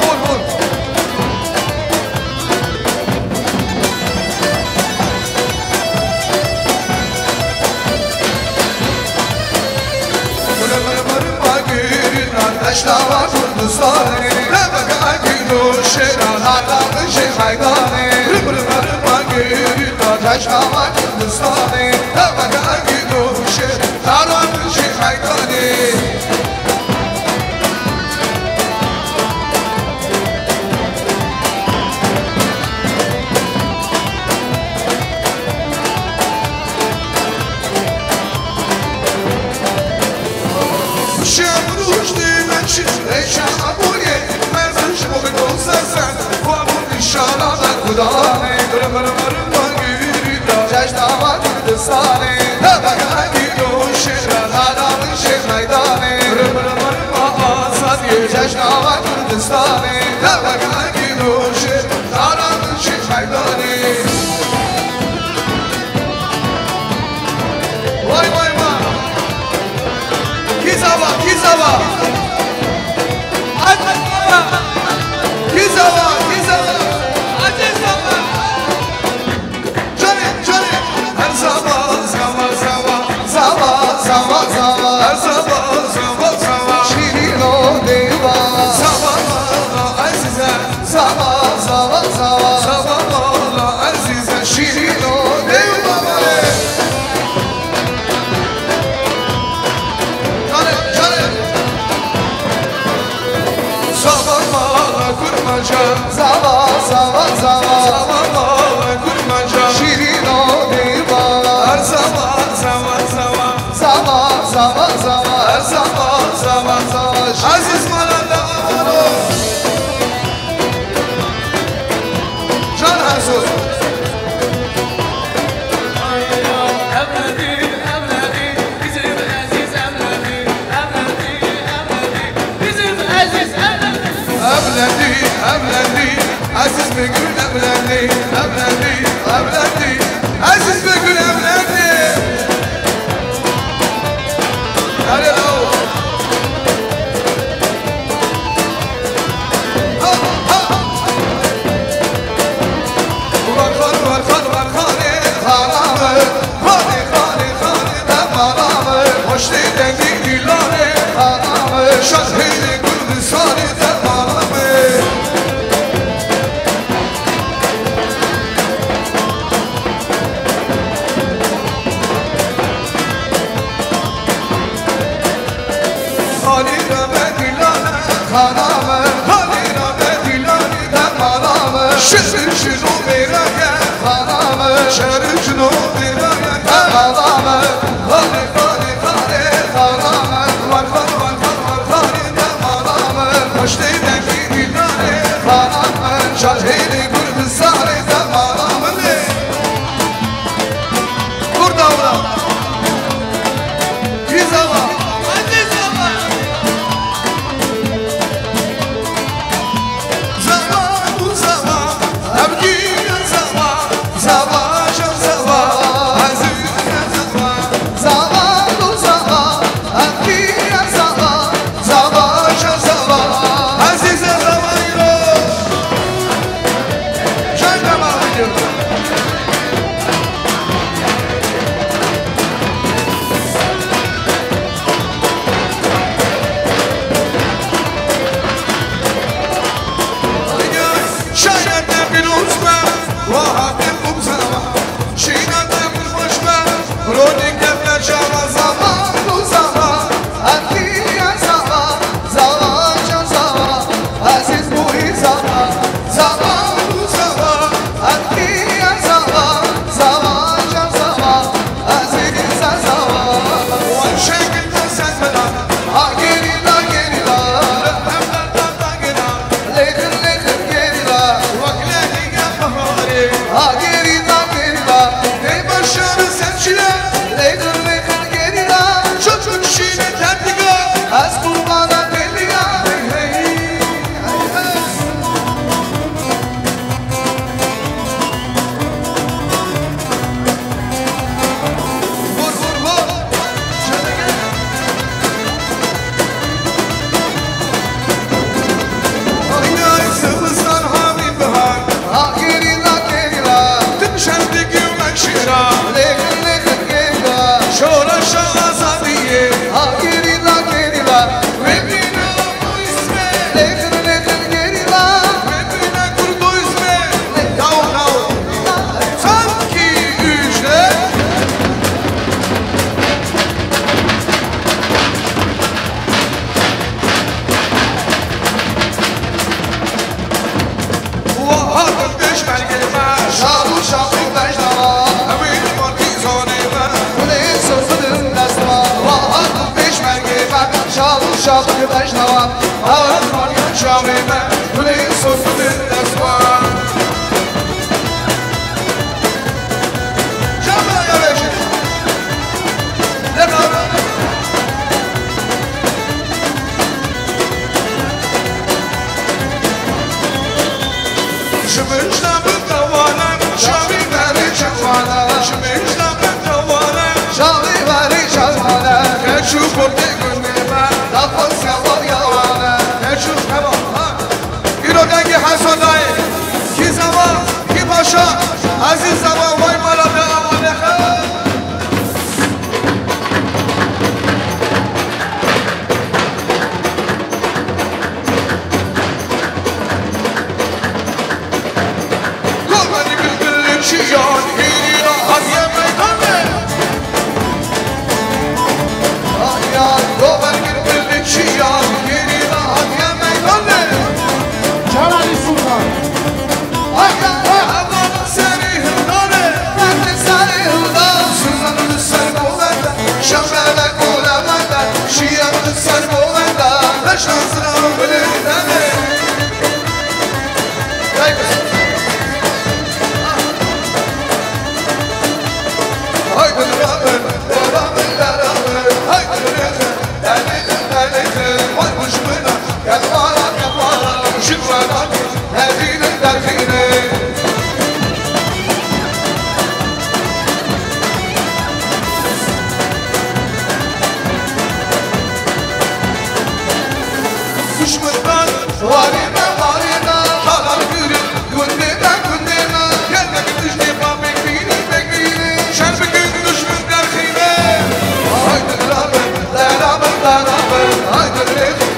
Hol, hol. Mırı mırı mırı bagirina, deştava Kurdistanê, ne baka gido şera, hata bıjê meydanê. Mırı mırı mırı bagirina, deştava Kurdistanê, ne baka gido şera, hata bıjê meydanê. Şem rûştî meşin, reşa abûyê, mezin ji bo doza sen, xwe bû nîşana me gudanê, mır mır mır mır gîrî da, cejna me Kurdistanê, ne beka gîdo şêra, nana min jê meydanê, mır mır mır ma azadiyê, cejna me Kurdistanê, ne beka gîdo şêra, nana min jê meydanê. Vay, vay, vay. Kî zava, kî zava. Aziz zava. Kî zava, kî zava. Aziz zava. Canê, canê. Her zava, zava, zava. Zava, zava, zava. Her zava, zava, zava. Şîrîno dêva. Zava, zava, ezîze. Zava, zava, zava. Zava mala ezîze şîrîno dey û babaye. Canê, canê. Zava mala kurmanca. Zava, zava, zava. Zava mala kurmanca. Şîrîno dey û babaye. Her zava, zava, zava. Zava, zava, zava. Her zava, zava, zava. Ezîz mala da amano. Can Ersoy. Evledi, evledi, bizim Aziz evlendi. Evledi, evledi, bizim Aziz evlendi. Evlendi, evlendi, Aziz Begül evlendi. Evlendi, evlendi, Aziz Begül evlendi. Helal olsun. Şahêrê Kurdistanê te mala me. Halî ra me dîlane xana me, halî ra me dîlanî te mala me. Şir şir û mêra ye xana me, şer şir û mêra ye te mala me. Xalê, xalê, xalê, xala me, war, xal, war, xal, war, xalê te mala me. Paştê dengî dîlanê xala me, şahêrê Kurdistanê te mala me lê. Kurda wina. Kî zava? Zava û zava, evgî zava, zava, zava, ezîz zava, zava û zava, evgî zava, zava, zava, ezîz zava îro. Şaş dema video. Îro dengê Heso dayê. Kî zava, kî paşa, ezîz zava, vay mala me awa nexe. Goverî bilbil çiyan hêrî ra hatiye meydanê. Ay, ay, goverî bilbil çiyan hêrî ra hatiye meydanê. Celal Sultan. Ay, ay, ay, aman serî hildanê. Serî hildan. Suzan ser govenda. Şemele govenda. Şiyan ser govenda. Beşan sıra bilirdenê. Duşmandan warê me, warê me, xalan girin, gundê me, gundê me. Gelmek dijnê xwe pêk bînî, pêk bînî. Şer bikin duşmin derxîne. Haydi beraber, beraber, beraber. Haydi lêxin,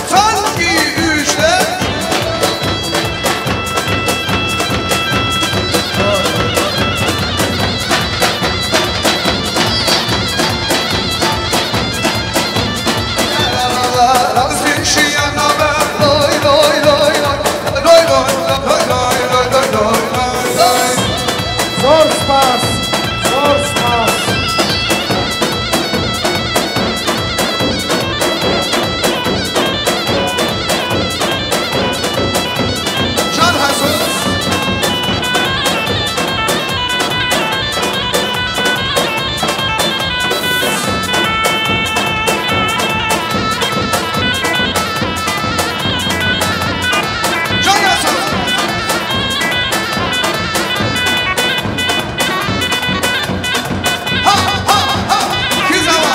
Sanki üçte. Zor spas, zor spas. Can Hasan. Can Hasan. Ha, ha, ha. Kizawa.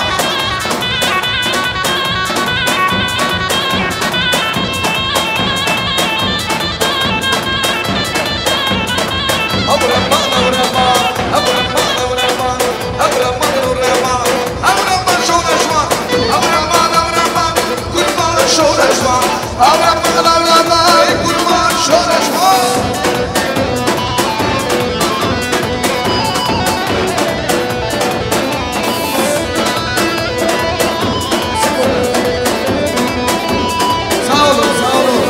Sağ olun, sağ olun.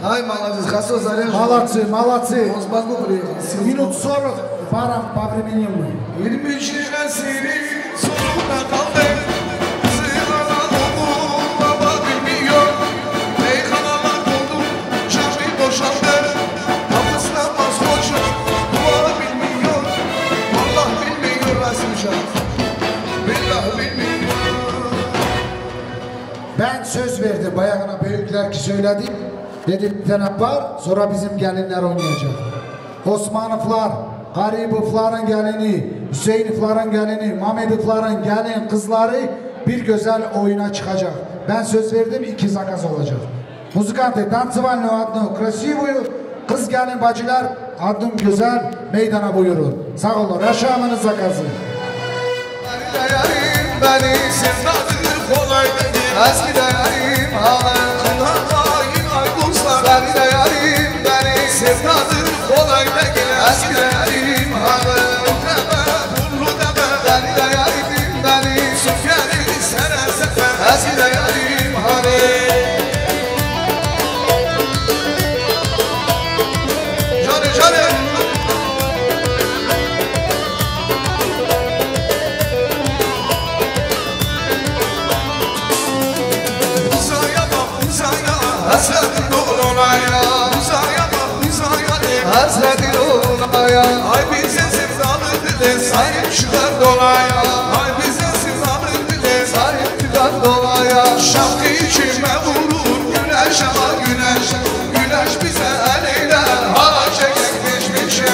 Hay, молодец, Хасо, заряжен. Молодцы, молодцы. Он с Баку приехал. Минут сорок, пара по времени мы. Yirmi üç lira seri sonunda kaldı. Kızı alan oğul baba bilmiyor. Meyhanalar doldu, cami boşaldı. Hafız namaz hoca dua bilmiyor. Allah bilmiyor Rasimcan. Billah bilmiyor. Ben söz verdim, bayağına büyükler ki söyledi. Dedi, bir tane var, sonra bizim gelinler oynayacak. Osmanovlar, Garipovların gelini, Hüseynovların gelini, Mamedovların gelin kızları bir güzel oyuna çıkacak. Ben söz verdim, iki zakaz olacak. Музыканты, танцевальную одну красивую, kız gelin bacılar, одну güzel, meydana buyurun. Sağ olun, решаем на заказы. Beni sevdadır kolay değil. Eski de yarim halı. Kınanmayın ay dostlar. Beni de yarim beni sevdadır kolay değil. Eski de yarim halı. Deme, burnu deme. Beni de yarim beni Sufyani sere sefer. Eski de yarim halı. Canı canı. Uzaya bak uzaya, hasretin oğluna ya. Uzaya bak uzaya de, hasretin oğluna ya. Ay bize sevdalı dile sahip çıkar dolaya. Ay bize sevdalı dile sahip çıkar dolaya. Şapka içime vurur güneş ama güneş. Güneş bize eliyle halay çeker geçmişe.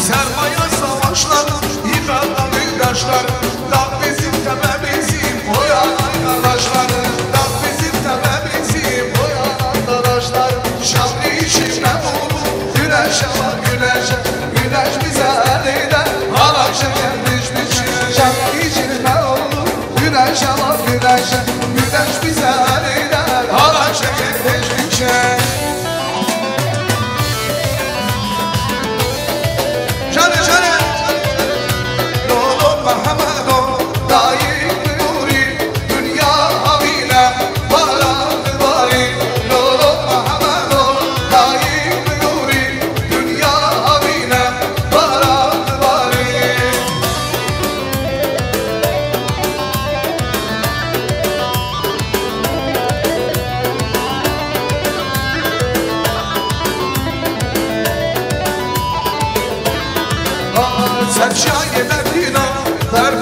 Sermaya savaşlar, yıkılan taşlar. Dağ bizim, tepe bizim, o yan arkadaşlar. Dağ bizim, tepe bizim, o yan arkadaşlar. Şam içinde olur güneş ama güneş. Güneş bize eliyle halay çeker geçmişe. Şam içinde olur güneş ama güneş. Güneş bize eliyle halay çeker geçmişe. Canı canı. Lolo Mehmedo, dayı nuri, dünya havine, baran bari. Lolo Mehmedo, dayı nuri, dünya havine, baran bari. Serçayê Medîna, ber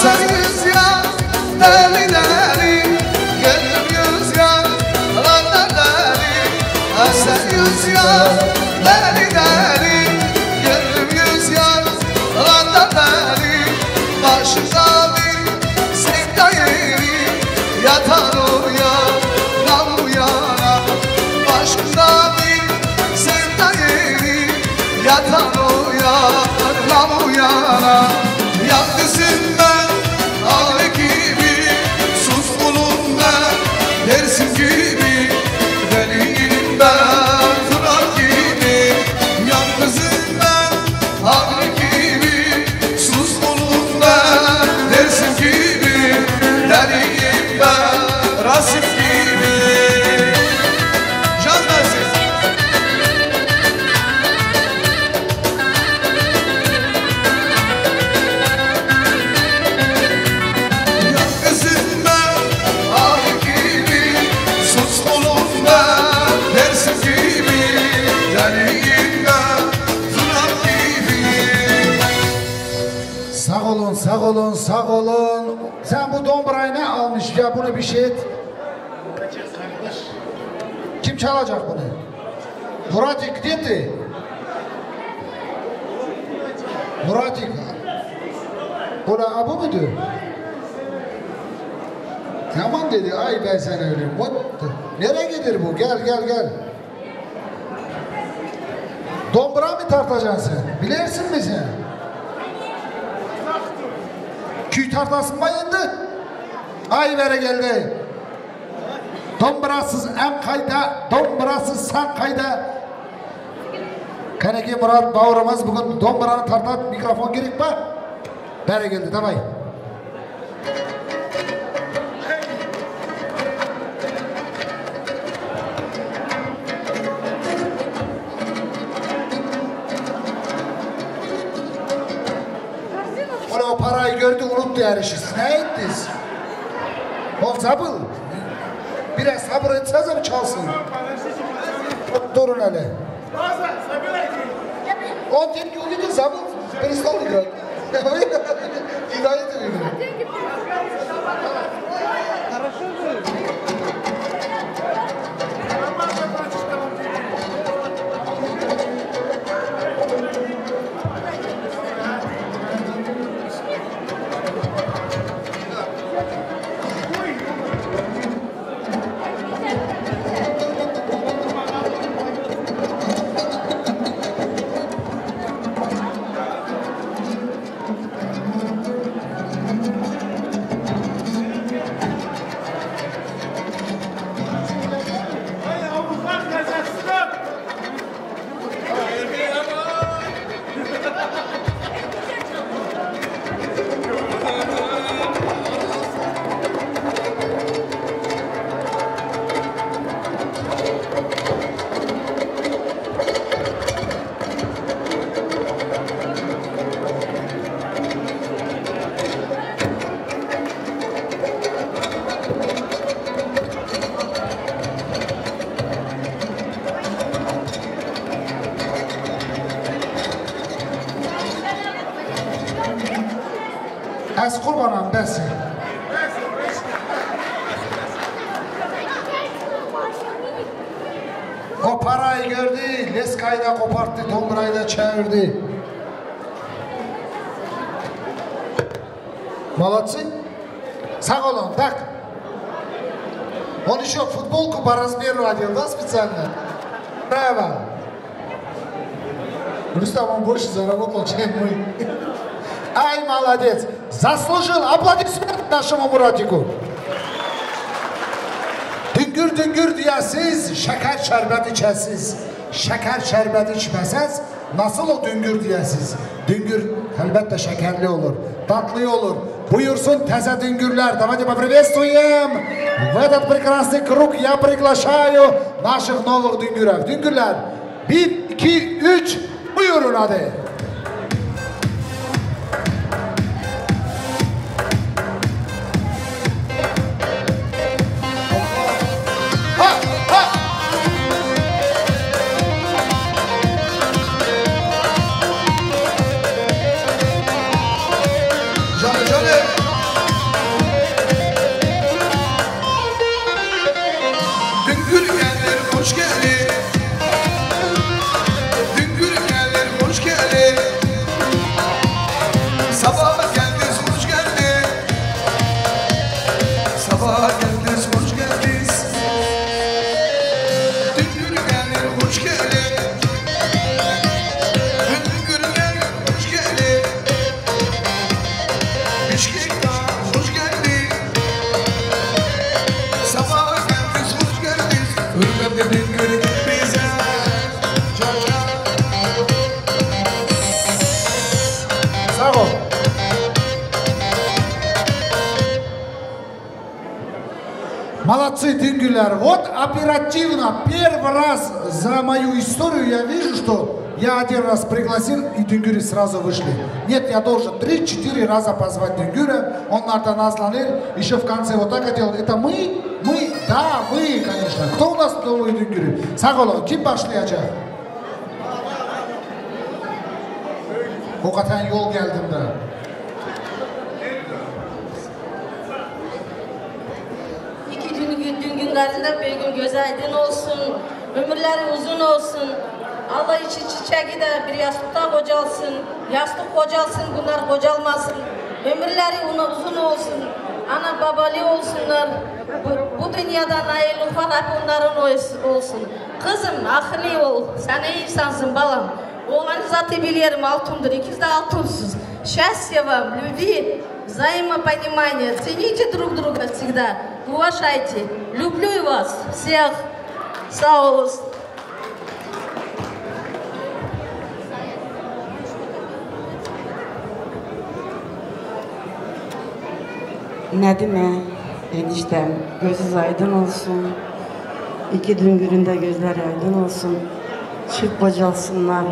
Sen yüz yar deli deli, gönlüm yüz yar deli deli. Ha, sen yüz yar deli deli, gönlüm yüz yar deli deli. Başımda bir sevda yeri, yatan uyanan uyana. Başımda bir sevda yeri, yatan uyanan uyana. Yalnızım ben, ağrı gibi, suskunum ben, Dersim gibi, deliyim ben, Fırat gibi. Yalnızım ben, ağrı gibi, suskunum ben, Dersim gibi, deliyim ben, Rasim gibi. Can Rasim. Yalnızım ben, ağrı gibi, suskunum ben, Dersim gibi, deliyim ben, Fırat gibi. Sağ olun, sağ olun, sağ olun. Sen bu dombrayı ne almış ya, bunu bir şey et. Kim çalacak bunu? Muratik, где ты? Muratik. Ola, a bu mudur? Yaman dedi, ay ben sana öleyim. What the? Nereye gider bu? Gel, gel, gel. Dombra mı tartacaksın sen? Bilirsin mi sen? Küy tartasın bayındı. Ay vere geldi. Dombrasız em kayda, dombrasız sen kayda. Kaneki Murat Bağırmaz bugün dombra'nı tartat, mikrofon gerek bak. Bere geldi, davay. Ola o parayı gördü, unuttu yarışı. Siz ne ettiniz? O sabır. Biraz sabır etsenize bir çalsın. Durun hele. Он деньги увидел, забыл, перестал играть. Гидает выиграл. Хорошо же. Ez qurbanan, bes e. O parayı gördü, leskayı da koparttı, dombrayı da çevirdi. Молодцы. Sağ olun, tak. Он ещё футболку по размеру одел, да, специально? Bravo. Rustam, он больше заработал, чем мы. Ay, молодец. Заслужил. Аплодисменты нашему Муратику. Düngür düngür diyesiz, şeker şerbet içesiz. Şeker şerbet içmesez, nasıl o düngür diyesiz? Düngür elbette şekerli olur, tatlı olur. Buyursun teze düngürler. Давайте поприветствуем в этот прекрасный круг. Я приглашаю наших новых düngürev. Düngürler. Bir, iki, üç. Buyurun hadi. Ha, ha. Canım, canım. Hoş geldin. Sabah geldiniz, hoş geldiniz. Hürmetli Bingöl bize. Sağ ol. Молодцы, Дингюлер. Вот оперативно, первый раз за мою историю я вижу, что я один раз пригласил, и Дингюри сразу вышли. Нет, я должен три-четыре раза позвать Дингюра, он надо назланир, еще в конце вот так делал. Это мы? Мы? Да, мы, конечно. Кто у нас новый Дингюри? Сağ olun. Kim başlayacak? Hakikaten yol geldim de. İki dün, dün günlerinde bir gün göz aydın olsun. Ömürleri uzun olsun. Allah için çiçeği de bir yastıkta kocalsın. Yastık kocalsın, bunlar kocalmasın. Ömürleri una- uzun olsun. Ana babalı olsunlar. Bu, bu dünyada nail ufak hep onların oys- olsun. Kızım, akıllı ol. Sen iyi insansın balam. Oğlanı zaten biliyorum, altındır. İkisi de altınsız. Счастья вам, любви, взаимопонимания. Цените друг друга всегда. Уважайте. Люблю вас всех. Sağ olun. Nedime, eniştem, gözünüz aydın olsun. İki Dingül'ün de gözleri aydın olsun. Çift kocalsınlar,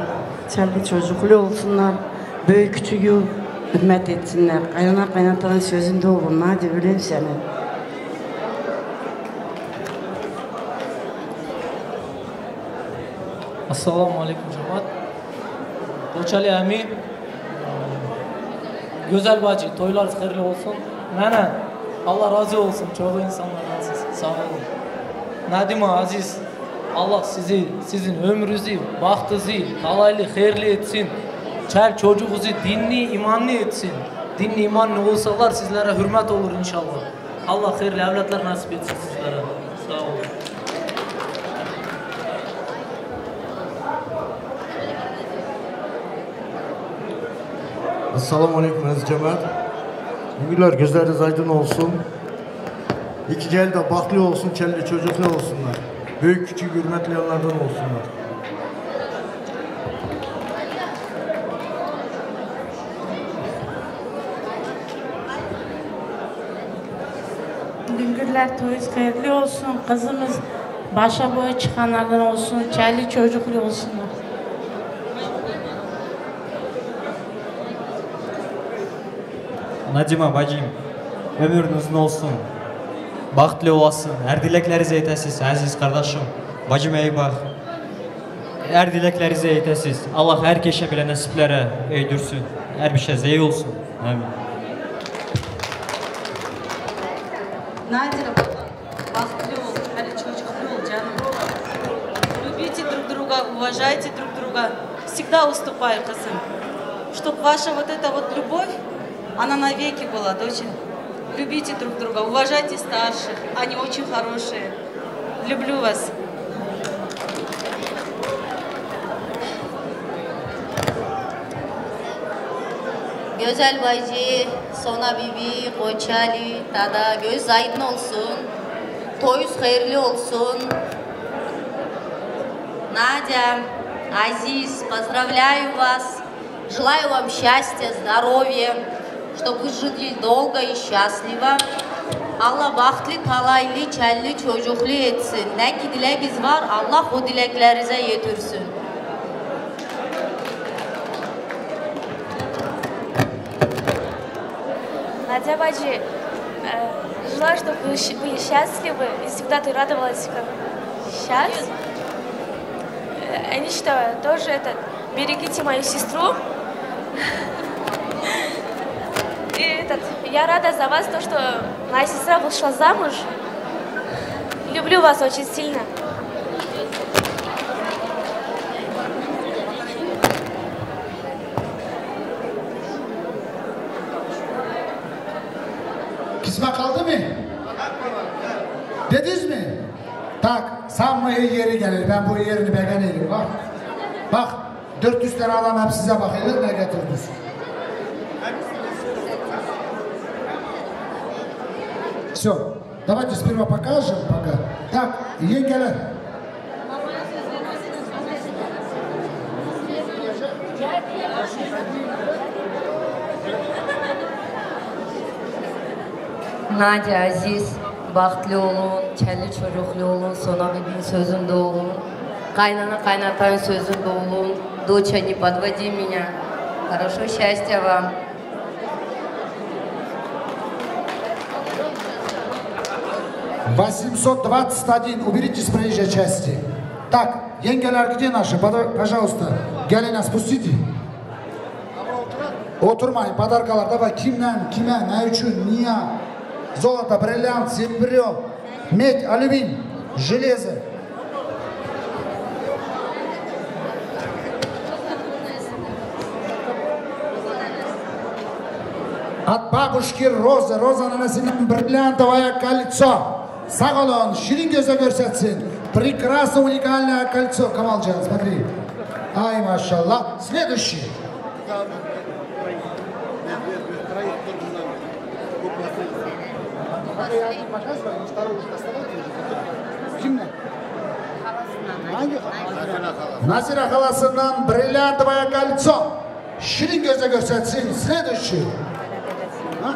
çelli çocuklu olsunlar. Büyük küçüğü hürmet etsinler. Kaynana kaynatanın sözünde olun. Hadi öpüyorum seni. Esselamu aleyküm cemaat. Koçali Emi, Güzel bacı, toylar hayırlı olsun. Nene, Allah razı olsun çoğu insanlardan siz. Sağ olun. Nadima, Aziz, Allah sizi, sizin ömrünüzü, bahtınızı, kalaylı, hayırlı etsin. Çel çocuğunuzu dinli, imanlı etsin. Dinli, imanlı olsalar sizlere hürmet olur inşallah. Allah hayırlı evlatlar nasip etsin sizlere. Sağ olun. Esselamu aleyküm aziz cemaat. Bugünler gözleriniz aydın olsun. İki gel de bahtlı olsun, çelli çocuklu olsunlar. Büyük küçük hürmetli yanlardan olsunlar. Güngürler toyuz hayırlı olsun. Kızımız başa boyu çıkanlardan olsun. Çelli çocuklu olsunlar. Nadima bacım, ömrün uzun olsun. Bahtlı olasın. Her dileklerinizi etesiz, aziz kardeşim. Bacım iyi bak. Her dileklerinizi etesiz. Allah herkese bile nasiplere öydürsün. Her bir şey iyi olsun. Amin. Надя, бахтли бол, хали чочухли бол, джаним. Любите друг друга, уважайте друг друга. Всегда уступай, кызым. Чтоб ваша вот эта вот любовь, она навеки была, доча. Любите друг друга, уважайте старших, они очень хорошие. Люблю вас. Güzel bacı, Sona bibi, Koçali, tada, göz aydın olsun. Toyuz hayırlı olsun. Надя, Aziz, поздравляю вас. Желаю вам счастья, здоровья, чтобы вы жили долго и счастливо. Allah bahtlı, kalaylı, çelli, çocuklu etsin. Ne ki dileğiniz var, Allah o dileklerinize yetirsin. Надя баджи, э, желаю, чтобы вы щ- были счастливы и всегда ты радовалась, как сейчас. Э, Эништа тоже этот Берегите мою сестру. И этот, я рада за вас, то, что моя сестра вышла замуж. Люблю вас очень сильно. Kısma kaldı mı? Dediniz mi? Tak, sanma iyi yeri gelir. Ben bu yerini beğenirim. Bak. Bak. Dört yüz tane adam hep size bakıyor, ne getirdiniz? Все, давайте сперва покажем пока. Так, yengeler. Nadia Aziz, bahtlı olun, çelli çocuklu olun, Sona Bibi'nin sözünde olun. Kaynana kaynatanın sözünde olun. Доча, не подводи меня. Хорошо, счастья вам. Восемьсот двадцать один, уберите с проезжей части. Так, yengeler, где наши? Пода-, пожалуйста, gelin, спустите. Oturmayın, подаркаlar da var. Kimden, kime, ne için, niye? Золото, бриллиант, серебро, медь, алюминий, железо. От бабушки Розы. Роза, нанesinden бриллиантовое кольцо. Sağ olun, şirin göze görsetsin. Прекрасное уникальное кольцо. Камалджан, смотри. Ай, машалла. Следующий. Kimden? Hangi? Nazire halasından бриллиантовое кольцо. Şirin göze görsetsin. Следующий. Ha?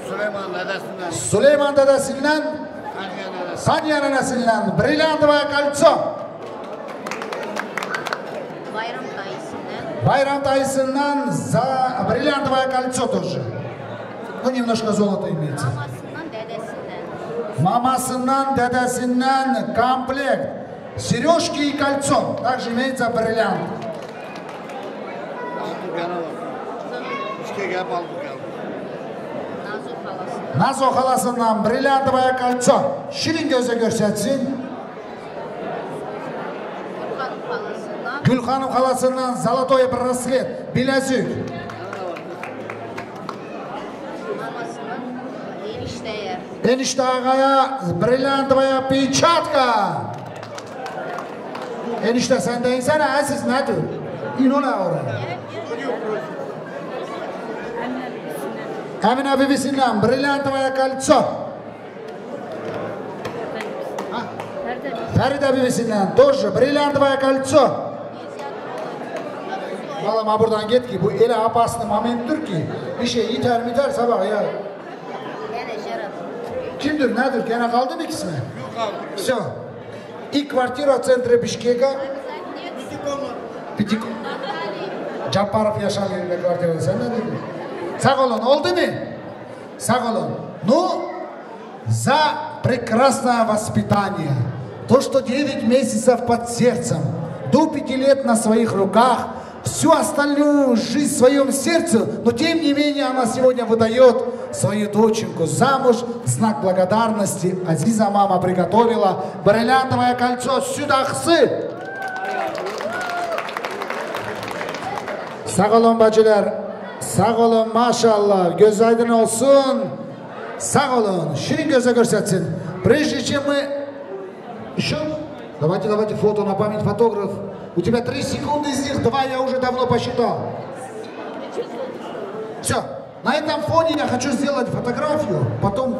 Süleyman dedesinden. Süleyman dedesinden. Saniye nenesinden. Бриллиантовое кольцо. Bayram dayısından. Bayram dayısından за бриллиантовое кольцо тоже. Ну, немножко золота имеется. Mamasından, dedesinden. Mamasından, dedesinden комплект. Серёжки и кольцо. Также имеется бриллиант. Nazo halasından бриллиантовое кольцо. Şirin göze görsetsin. Gülhanım halasından золотой браслет, bilezik. Enişte ağaya бриллиантовая печатка. Enişte sen de insene, siz ne diyor? İnona oraya. Emine bibisinden бриллиантовое кольцо. Feride bibisinden тоже бриллиантовое кольцо. Valla ma buradan git ki bu ele apasını mamen dur ki bir şey iter miter sabah ya. Kimdir nedir? Gene kaldı mı ikisine? Все. И квартира в центре Бишкека. Пятиком-, Джапаров yaşam yerinde kvartira. Sen ne dedin? Sağ olun. Oldu mu? Sağ olun. Ну, за прекрасное воспитание. То, что девять месяцев под сердцем, до пяти лет на своих руках, всю остальную жизнь в своём сердце, но тем не менее она сегодня выдаёт свою доченьку замуж в знак благодарности. Азиза мама приготовила бриллиантовое кольцо. Сюда хсы. Sağ olun bacılar. Sağ olun, maşallah. Göz aydın olsun. Sağ olun. Şirin göze görsetsin. Прежде чем мы Ещё? Давайте, давайте, фото на память, фотограф. У тебя три секунды, из них два я уже давно посчитал. Все. На этом фоне я хочу сделать фотографию, потом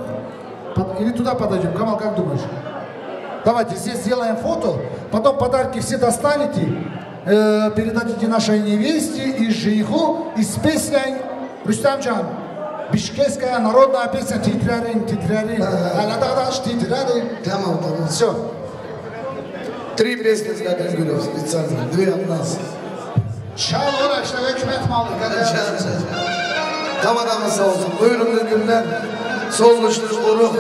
под- или туда подойдём. Камал, как думаешь? Давайте здесь сделаем фото, потом подарки все доставите, э, передадите нашей невесте и жениху, и с песней Rustemcan, bişkeskaya narodna pêse tîtrerin, tîtrerin. Hele dadaş tîtrerin. Tamam, tamam. Все. Три песни для Григория специально, две от нас. Çal ora işte hükümet malı. Kameramız sağ olsun. Buyurun bülbüller. Sol uçlu kuru.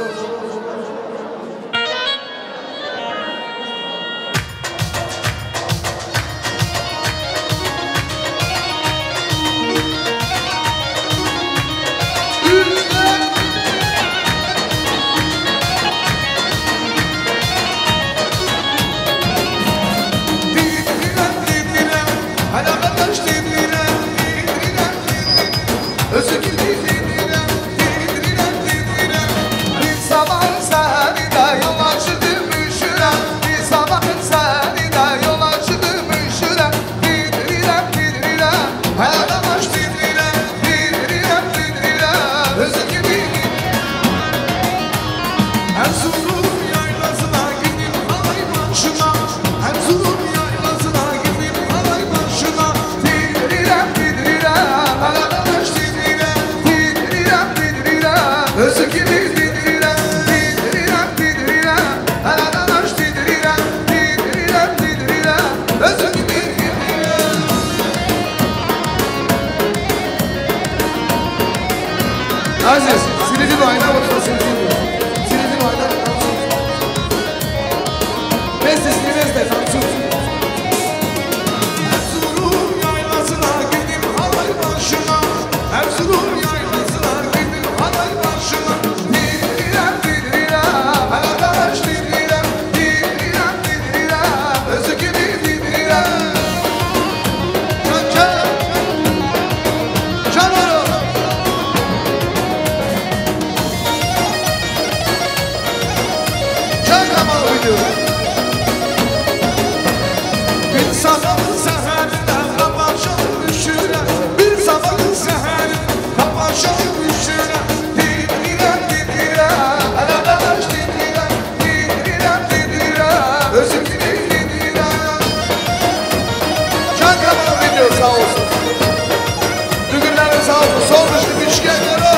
Sizi bayram olsun, sizi. Sizi bayram olsun. Beste, sizi beste, Samsun. Erzurum yaylasına girdim halay başına. Erzurum yaylasına girdim halay başına. Dilbirem, dilbirem, hele taş dilbirem. Dilbirem, dilbirem, özü gibi dilbirem. Can, can. Can oğlum. Can Kamal oynuyor. Bir sabahın seherinde kapaşalım üşüre. Bir sabahın seherinde kapaşalım üşüre. Dilbirem, dilbirem, hele taş dilbirem. Dilbirem, dilbirem, özüm gibi dilbirem. Can Kamal video sağ olsun. Düngürlerin sağ olsun. Sol dışlı bir şikayetler o.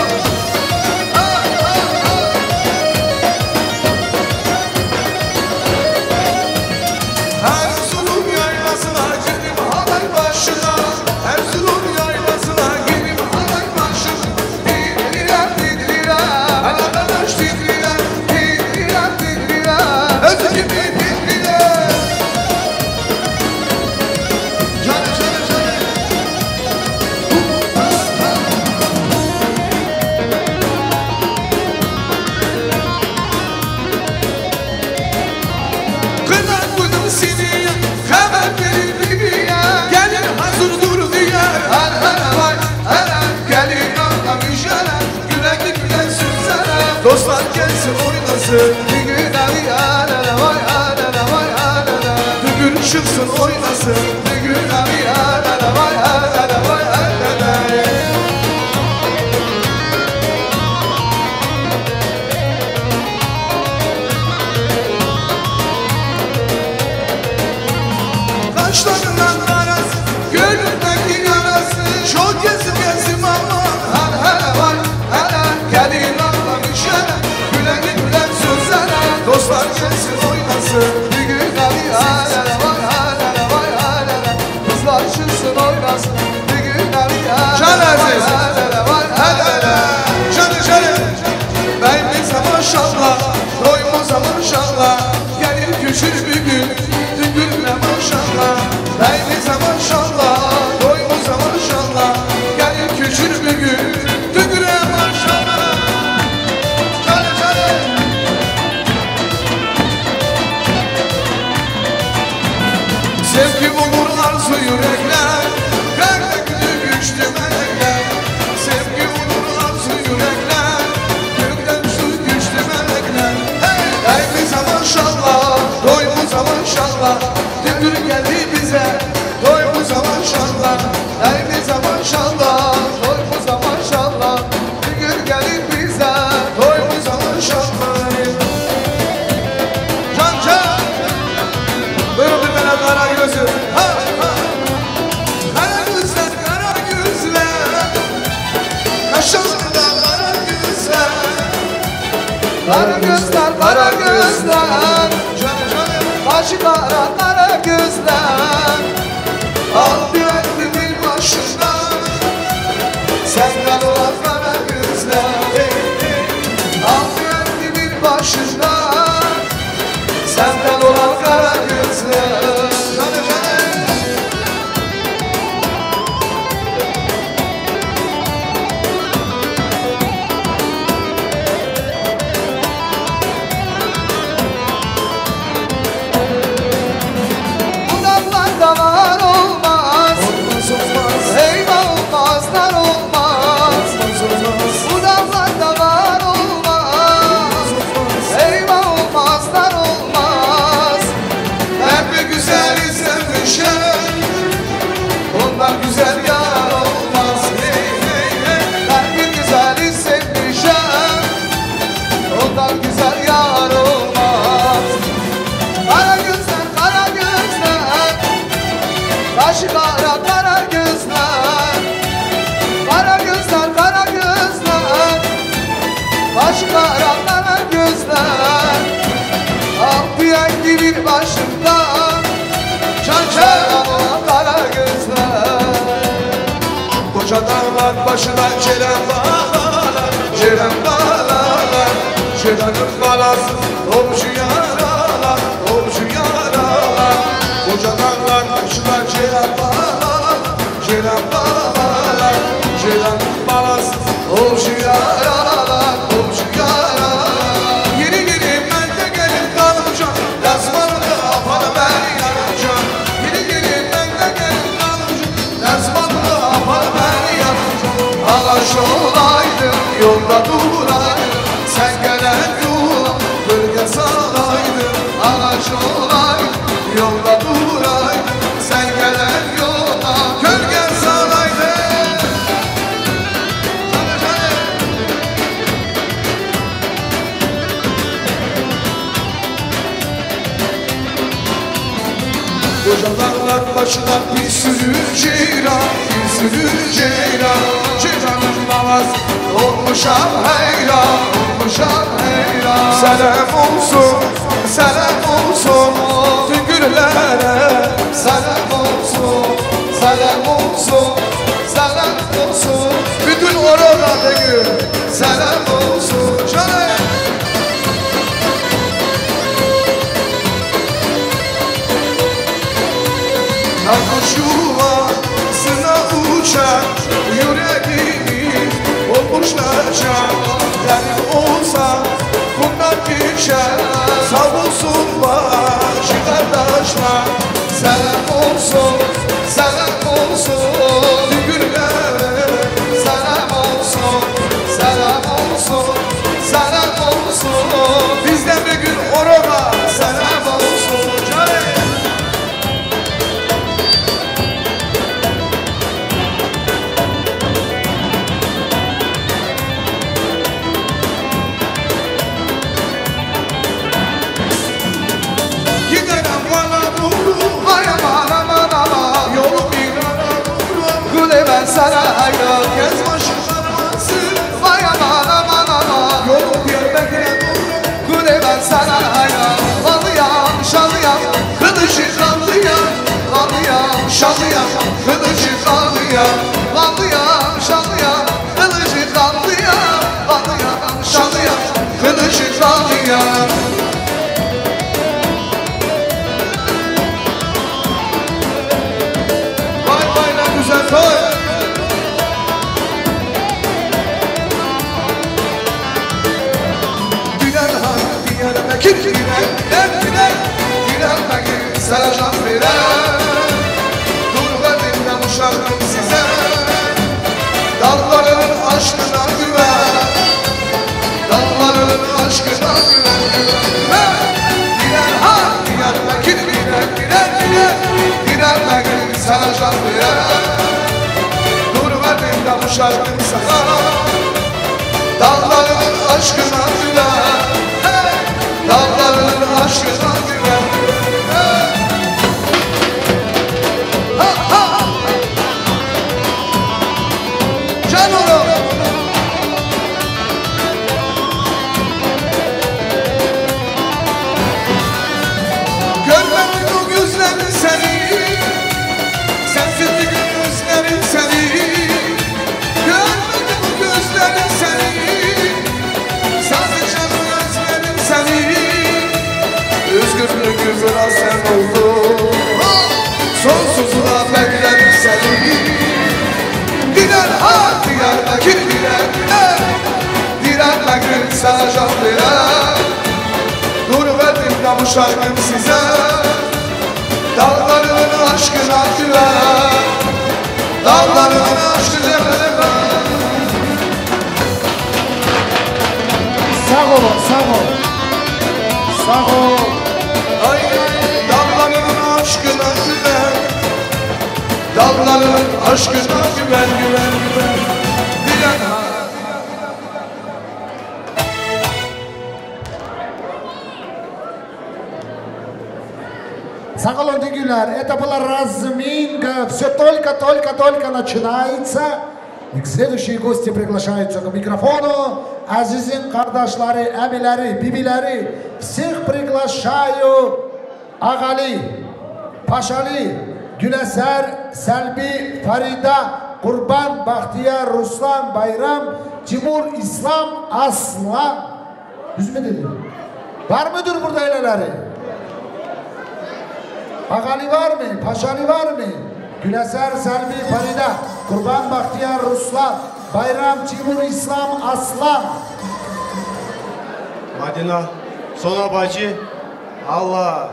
Erzurum yaylasına girdim halay başına. Erzurum yaylasına girdim halay başına. Dilbirem, dilbirem, hele taş dilbirem. Dilbirem, dilbirem, özü gibi dilbirem. Canım, canım, canım. Kınak buldum seni, hemen beni bibiye. Gelin hazır dur diye. Hele hele vay, hele, gelin anlamış hele. Güle güle sürsene. Dostlar gelsin oynasın. Bir gün abi, hele hele vay, hele hele vay, hele hele. Bir gün çıksın oynasın. Bir gün abi, hele hele vay, hele hele vay, hele hele. Kaşlarından karası, gönlümdeki yarası. Çok gezdim gezdim ama hele hele vay, hele. Gelin anlamış hele. Gülen gülen sözlere. Dostlar gelsin oynasın. Bir gün abi hele hele vay, hele hele vay, hele hele. Kızlar çıksın oynasın. Bir gün abi hele hele vay, hele hele vay, hele hele. Canım, canım. Beyimize maşallah, toyumuza maşallah. Gelir küçük bir gün, düngürüne maşallah. Beyimize maşallah, toyumuza maşallah. Gelir küçük bir gün, düngüre maşallah. Canım, canım. Sevgi olur arzu yürekler, gökte güçlü melekler. Sevgi olur arzu yürekler, gökten su güçlü melekler. Hey! Beyimize maşallah, toyumuza maşallah, düngür geldi bize. Toyumuza maşallah, beyimize maşallah, toyumuza maşallah, düngür geldi bize. Toyumuza maşallah. Can, can. Buyurun bir tane kara gözü. Ha, ha. Kara gözler, kara gözler. Kaşlarında kara gözler. Kara gözler, kara gözler. Canım, canım. Başı kara, kara gözler. Al bir elini bir başından. Senden olan kara gözler. Al bir elini bir başından. Senden olan kara gözler. Bu dağlarda var olmaz. Olmaz, olmaz. Eyvah olmaz, nar olmaz. Olmaz, olmaz. Bu dağlarda var olmaz. Olmaz, olmaz. Eyvah olmaz, nar olmaz. Ben bir güzeli sevmişim. Ondan güzel yar olmaz. Hey, hey, hey. Ben bir güzeli sevmişim. Ondan güzel yar olmaz. Kara gözler, kara gözler. Kaşı kara, kara gözler. Kara gözler, kara gözler. Kaşı kara, kara gözler. Altı renkli bir başımda. Çarşaf kara gözler. Koca dağlar başına Ceren Bağlar, Ceren Bağlar. Canım balası, komşu yaralar, komşu yaralar. Koca dağlar başına ceylan bağlar, ceylan bağlar. Ceylan balası, komşu yaralar, komşu yaralar. Yeni gelin ben de gelin kalacağım. Yazmalı kapalı ben yanacağım. Yeni gelin ben de gelin kalacağım. Yazmalı kapalı ben yanacağım. Ağaç olaydım, yolda duraydım. Sen gelen yola gölge salaydın. Ağaç olaydım, yolda duraydım. Sen gelen yola gölge salaydın. Koca dağlar başına bir sürü ceylan, bir sürü ceylan. Ceylanın babası olmuşam heyran, olmuşam heyran. Selam olsun, selam olsun tüm güllere. Selam olsun, selam olsun, selam olsun bütün Orada Degü. Selam olsun canım. Yanlış yuvasına uçar yüreğimiz, olmuş kaçar. Garip olsa bundan geçer. Sağ olsun bacı kardeşler. Selam olsun, selam olsun güllere. Selam olsun, selam olsun, selam olsun. Bizden bir gün Orada selam olsun canım. Gidelim bana doğru, vay aman aman aman. Yolu bir ara doğru, güle ben sana hayran. Gez başı sarması, vay aman aman aman. Yolu Diyarbakır'a doğru. Güle ben sana hayran, balıyam, şalıyam, kılıcı kanlıyam, balıyam, şalıyam, kılıcı kanlıyam, balıyam, şalıyam, kılıcı kanlıyam, balıyam, şalıyam, kılıcı kanlıyam. Vay vay ne güzel toy. Güler ha, Diyarbakır güler, güler, güler. Güler bakır saracağım birer. Dur verdim ben bu şarkım size. Dağların aşkına güven. Dağların aşkına güven, güven, güven. Hey! Güler ha, güler, güler, güler, güler. Güler bakır saracağım birer. Dur verdim ben bu şarkım sana. Dağların aşkına güven, hey! Dağların aşkına güven, hey! Ha, ha, ha! Can oğlum! Görmedim o gözlerin seni, sensiz bir gün özlerim seni. Görmedim o gözlerin seni, sadece özlerim seni. Özgürlük güzüne sen oldun, sonsuzluğa beklerim seni. Diren ha, Diyarbakır diren, diren. Direnmektir sana can veren. Nur verdim de bu şarkım size. Dağların aşkına güven. Dağların aşkına güven. Sağ olun, sağ olun. Sağ ol. Ay, ay, dağların aşkına güven. Dağların aşkına güven, güven, güven. Diren ha. Сакалон дигюлар, это была разминка, все только, только, только начинается. И следующие гости приглашаются к микрофону. Азизин кардашлары, эмилери, бибилери, всех приглашаю. Ağali, Paşali, Güleser, Selbi, Farida, Kurban, Bahtiyar, Ruslan, Bayram, Timur, İslam, Aslan. Yüz mü dedi? Var mıdır burada el elleri? Ağalı var mı? Paşalı var mı? Güleser Selvi Faride, Kurban Bahtiyar Ruslan, Bayram Timur İslam Aslan. Madina, Sona bacı, Allah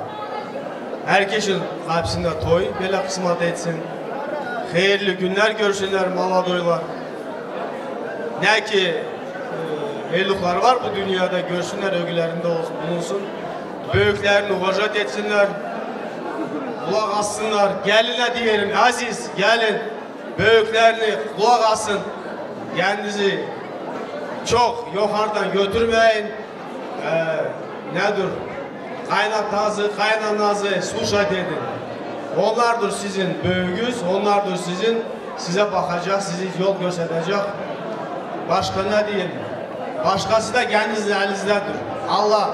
herkesin kapısında toy böyle kısmet etsin. Hayırlı günler görsünler, mala doylar. Ne ki, e, heyirlikler var bu dünyada, görsünler, ögülerinde olsun, bulunsun. Büyüklerini уважать etsinler, kulak assınlar. Geline diyelim, Aziz, gelin. Büyüklerini kulak asın. Kendinizi çok yukarıdan götürmeyin. E, nedir? Kaynatası, kaynanası, слушать edin. Onlardır sizin büyüğünüz, onlardır sizin, size bakacak, sizi yol gösterecek. Başka ne diyeyim? Başkası da kendiniz elinizdedir. Allah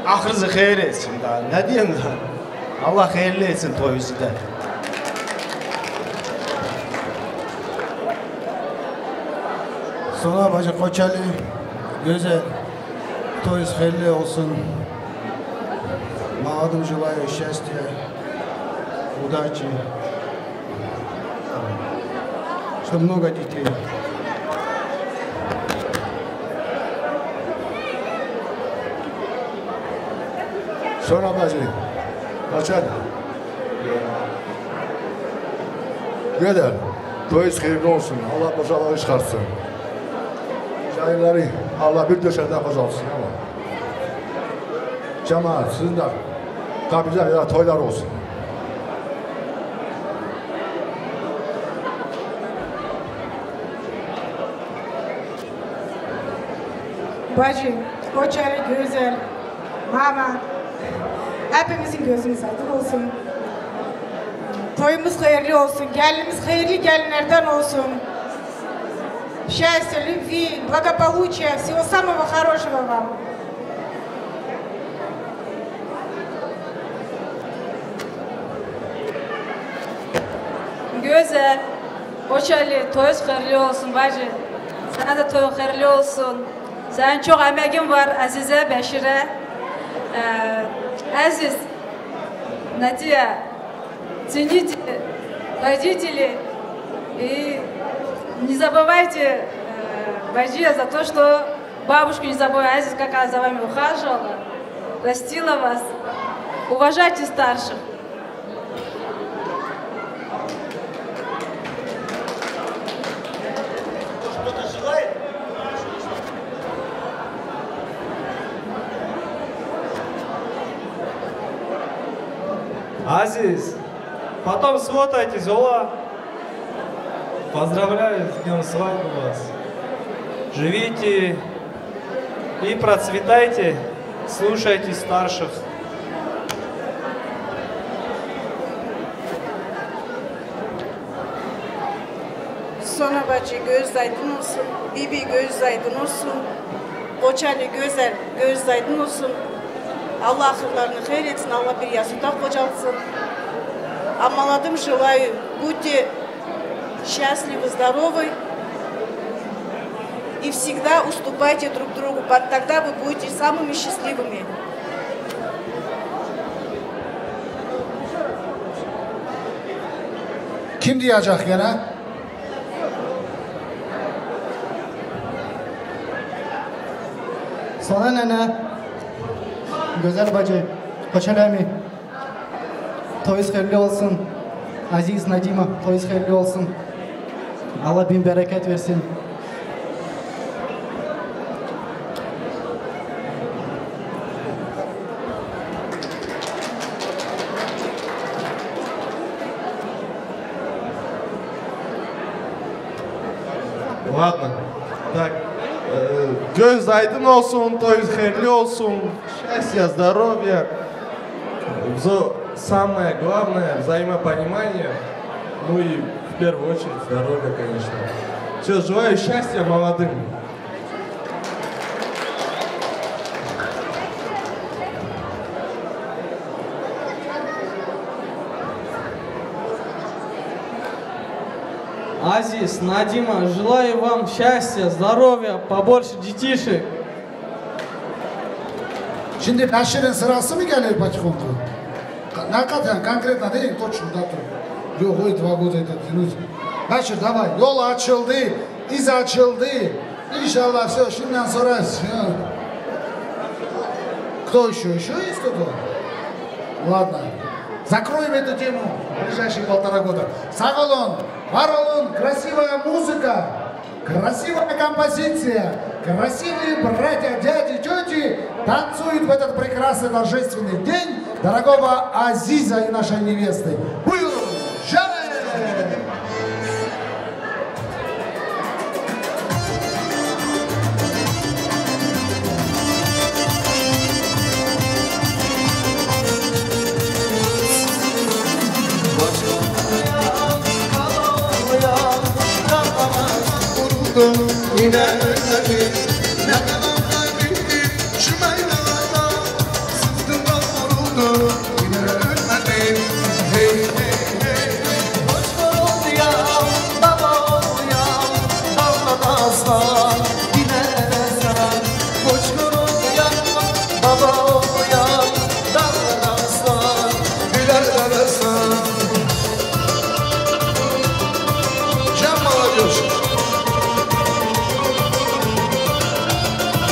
ahırızı hayır etsin daha. Ne diyeyim daha? Allah hayırlı etsin toyunuzu da. Sona bacı Koçeli, güzel. Toyuz hayırlı olsun. Молодым желаю счастья, удачи, чтобы много детей. Sonra bacı, Koçeli. Güzel. Toyuz hayırlı olsun. Allah boşaları çıkartsın. Cahilleri Allah bir döşekte kocalsın ama. Cemaat, sizin de kapıda güzel toylar olsun. Bacı, Koçeli güzel. Mama, hepimizin gözümüz aydın olsun. Toyumuz hayırlı olsun. Gelinimiz hayırlı gelinlerden olsun. Счастья, любви, благополучия, всего самого хорошего вам. Güzel. Koçeli, toyuz hayırlı olsun bacı. Sana da toyun hayırlı olsun. Senin çok emeğin var Azize, Beşire. Ee, Aziz, Nadia, цените родителей и не забывайте, э, Баджия за то, что бабушку не забывай, Азиз, как она за вами ухаживала, растила вас. Уважайте старших. Азиз, потом сфотайтесь, ола. Поздравляю с днём свадьбы вас. Живите и процветайте, слушайтесь старших. Sona bacı göz aydın olsun, Bibi göz aydın olsun, Koçeli güzel göz aydın olsun. Allah akıllarını hayır etsin, Allah bir yastıkta kocalsın. А молодым желаю, будьте счастливы, здоровы и всегда уступайте друг другу, тогда вы будете самыми счастливыми. Kim diyecek gene? Sana nene, güzel bacı, Koçeli Emi. Toyuz hayırlı olsun. Aziz Nadima, toyuz hayırlı olsun. Allah bin bereket versin. Ладно. Так. Э, Göz aydın olsun, то есть hayırlı olsun. Счастья, здоровья. Вза-, самое главное, взаимопонимание. Ну и в первую очередь здоровья, конечно. Все, желаю счастья молодым. Aziz, Nadima, желаю вам счастья, здоровья, побольше детишек. Şimdi Beşir'in sırası mı gelir Paçkonku? Ne kadar konkretno değil, точно дату. Yok, o itibak o da. Beşir, давай, yol açıldı, iz açıldı. İnşallah, все, şimdiden sonra все. Кто еще? Еще есть кто-то? Ладно. Закроем эту тему в ближайшие полтора года. Sağ olun, var olun, красивая музыка, красивая композиция, красивые братья, дяди, тети танцуют в этот прекрасный торжественный день дорогого Азиза и нашей невесты. Buyurun, şöyle. Yine ölmedi, ne kadar da bitti şu meydanlarda, sırtından vuruldu. Yine ölmedi. Hey, hey, hey, hey. Koç ol ya, baba ol ya, dağla da aslan, yine de sen. Koç ol ya, baba ol ya, dağla da aslan, yine de sen. Cem Malagöz.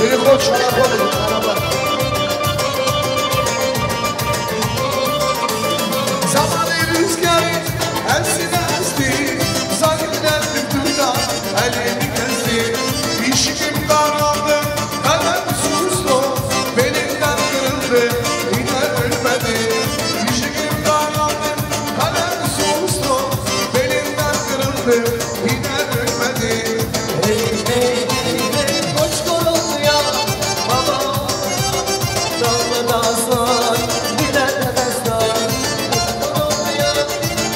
Biri koç, bana koç, bana bak. Zamanı rüzgarı elsine esti, zalimler yıktı da elini kesti. İşkim daraldı, kalem sustu, belimden kırıldı, yine ölmedi. İşkim daraldı, kalem sustu, belimden kırıldı, yine ölmedi. Hey, hey, hey, hey, koç korol ya, baba. Dağlı dağsan, bile de destan.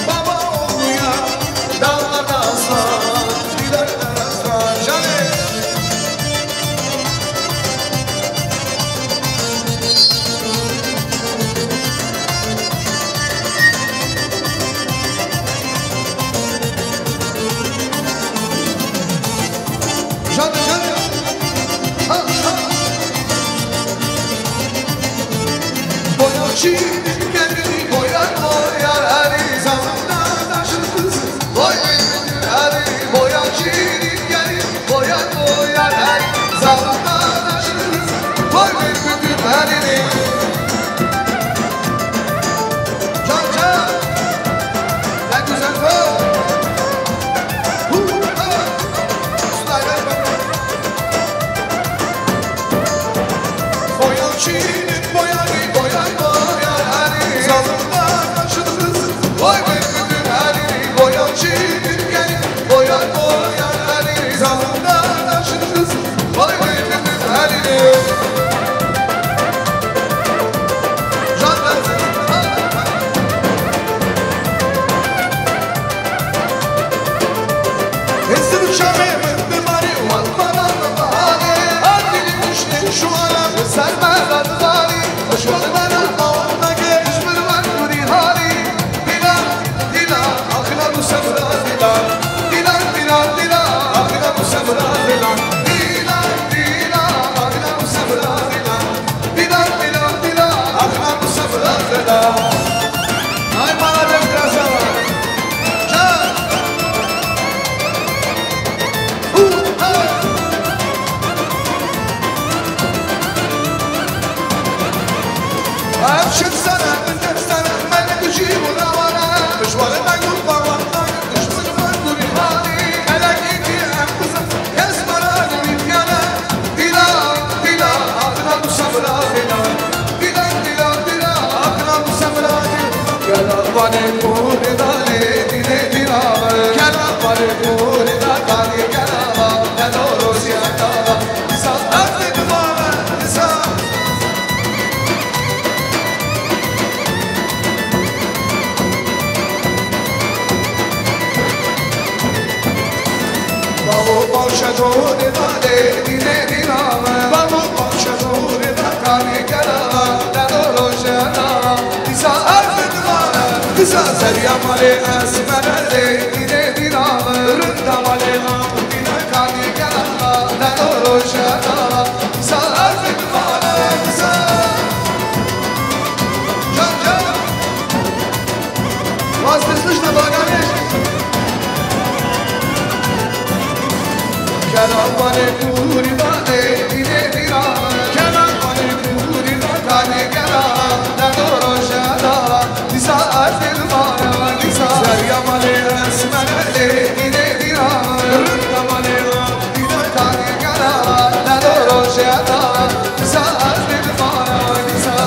Baba oldu ya, dağlı dağsan, bile de destan. Canım. Canım, canım. Ha, ha. Boyacı geldi, boya, boya, her zamanda taşır kız. Vay, her boyacı geldi, boya, boya, her zamanda taşır kız. Vay, vay, bütün her yeri. Can, can. Ne güzel bu. Hu, ha. Usta, gel bak. Boyacı, boyacı, boya, boya, hani. Zamanda taşıdınız. Vay be, bütün hani. Boyacı, gel. Boya, boya, hani. Zamanda taşıdınız. Vay be, bütün hani. Can versin. Hızır çare, mıhtı mari, vatmana, bahane. Adili düştü şu ara, sermeden zali. Işıkları bana, havamda geç, bir var, duri hali. Dila, dila, akhla bu sabra dila. Dila, dila, dila, akhla bu sabra dila. Dila, dila, akhla bu sabra dila. Dila, dila, dila, akhla bu sabra dila. Ay, bana biraz daha. Can. Hu, ha. Aşık sana, ancak sana, ben de düşeyim ona bana. Müşvarı da yok, baba, düşmanı var, dur hali. Hele git, en kızım, kes bana, bir yana. Dila, dila, akhla bu sabra dila. Dila, dila, dila, akhla bu sabra dila. Gela vale kore dale, dile dila. Gela vale kore dale, gela va, gela rosi dala. Sa arte duvara, sa. Babo, paşa, dore, dale, dile, dila. Babo, paşa, dore, da, kane, gela, da, do, roşena. Disa, arte, duvara. Disa, zeriya, male, esmere, dile, dila.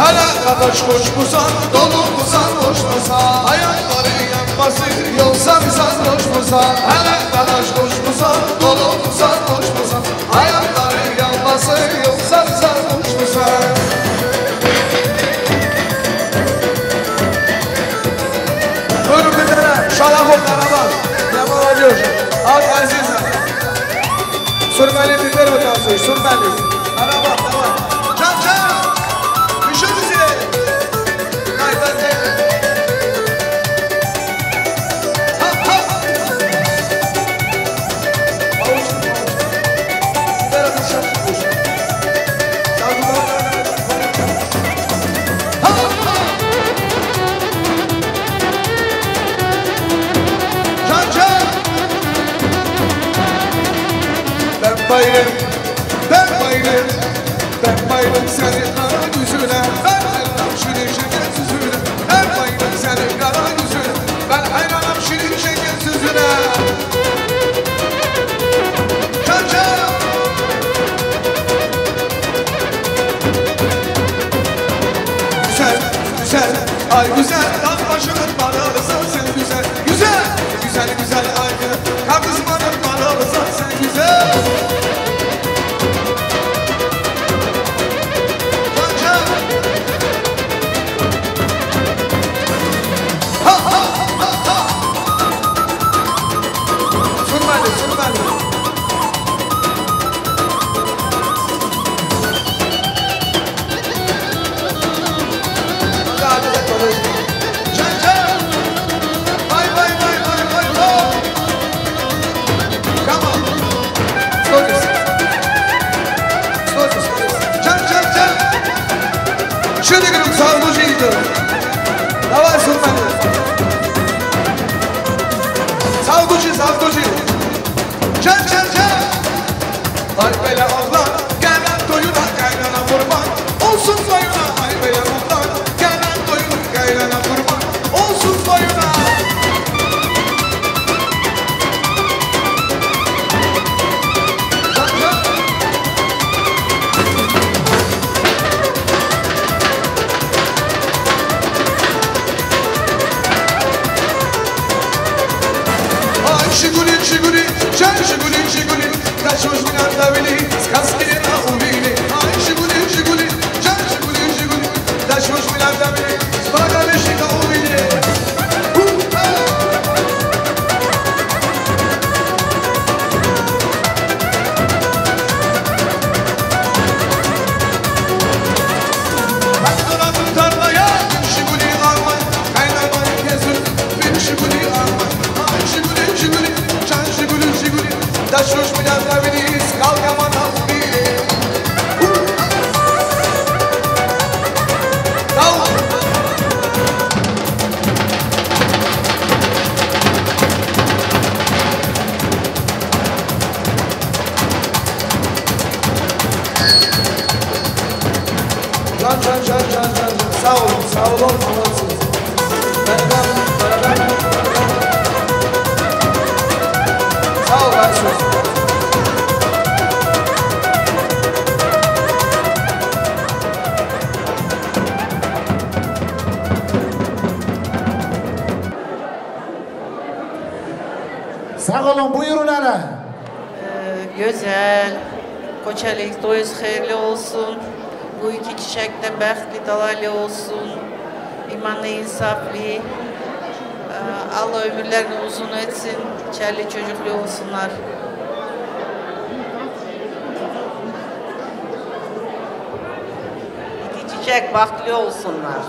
Hele qadaş xoş busan, dolu busan, hoş busan. Ayakları yanmasın, yoksa bize hoş busan. Hele qadaş xoş busan, dolu busan, hoş busan. Ayakları yanmasın, yoksa bize hoş busan. Buyurun bir tane şalak ol, merhaba. Merhaba oluyor. Al Aziz. Sürmeli biber hocası, sürmeli. Merhaba, merhaba. Can, can. Düşün bizi. Haydi, haydi. Ha, ha. Avuç, avuç. Biber hocası. Can, can. Ben bayılırım, ben bayılırım, ben bayılırım senin kara yüzüne. Ben bayılırım şirin şeker süzüne. Ben bayılırım senin kara yüzüne. Ben hayranım şirin şeker süzüne. Can, can. Güzel, güzel, ay güzel, dağ başının balığı sen güzel, güzel, güzel, güzel, ay güzel, kar kızmanın balığı sen güzel. Can, can. Ha, ha, ha, ha. Sürmeli, sürmeli. Can, can. Vay, vay, vay, vay, vay, vay. Come on. Slow this. Slow this, slow this. Can, can, can. Şöyle bir sağ olun, şey gidiyorum. Давай, Султан. Sağ olun, sağ olun. Can, can, can. Ay bela abla, gelen toyuna kaynana kurban olsun boyuna. Ay bela abla, gelen toyuna kaynana kurban olsun boyuna. Can, can. Ay şiguli, şiguli, can şiguli, şiguli. Kaç hoş bir anda bili, kaskine na ubili. Ay şiguli, şiguli, can şiguli, şiguli. Kaç hoş bir anda bili, bana beşi na ubili. Hu, ha. Ben dolandım tarlaya, şiguli almay, kaynanayı gezdim, bir şiguli almay. Ay şiguli, şiguli, can şiguli, şiguli. Daş hoş bir anda bili, kalkamana bili. Hu. Sağ ol. Can, can, can, can, can, can. Sağ olun, sağ olun, sağ olun. Benden, benden. Sağ ol, Ersun. Sağ olun, buyurun hele. Ee, güzel. Koçeli toyunuz hayırlı olsun. Bu iki çiçek de behtli, talihli olsun. İmanlı, insaflı. Ee, Allah ömürlerini uzun etsin. Çoluklu çocuklu olsunlar. İki çiçek bahtlı olsunlar.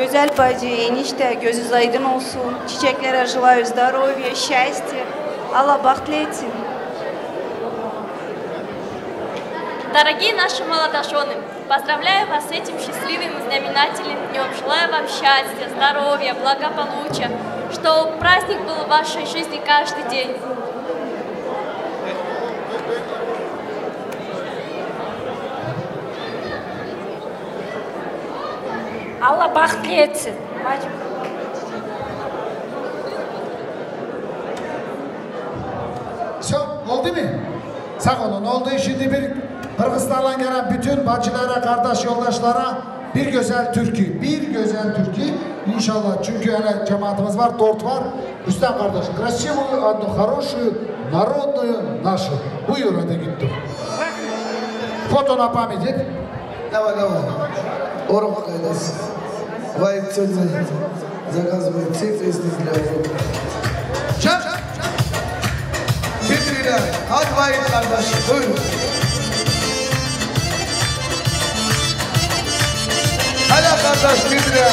Güzel bacı, enişte, gözünüz aydın olsun. Çiçekler aşılayız, здоровья, счастья. Allah bahtlı etsin. Дорогие наши молодожены, поздравляю вас с этим счастливым и знаменательным днём. Желаю вам счастья, здоровья, благополучия, чтобы праздник был в вашей жизни каждый день. Allah bahtlı etsin. Все, oldu mu? Sağ olun. Oldu. Şimdi bir Kırgızistan'dan gelen bütün bacılara, kardeş yoldaşlara bir güzel türkü. Bir güzel türkü. İnşallah. Çünkü hele cemaatimiz var, dört var. Rustem kardeş, красивую одну, хорошую, народную нашу. Buyur, hadi gittik. Foto на память. Давай, давай. Урок кайдас. Вай, цензор. Заказывает цифры для урока. Çak! Birbirine. Hadi Vahit kardeş, buyurun. Hele kardeş, birbirine.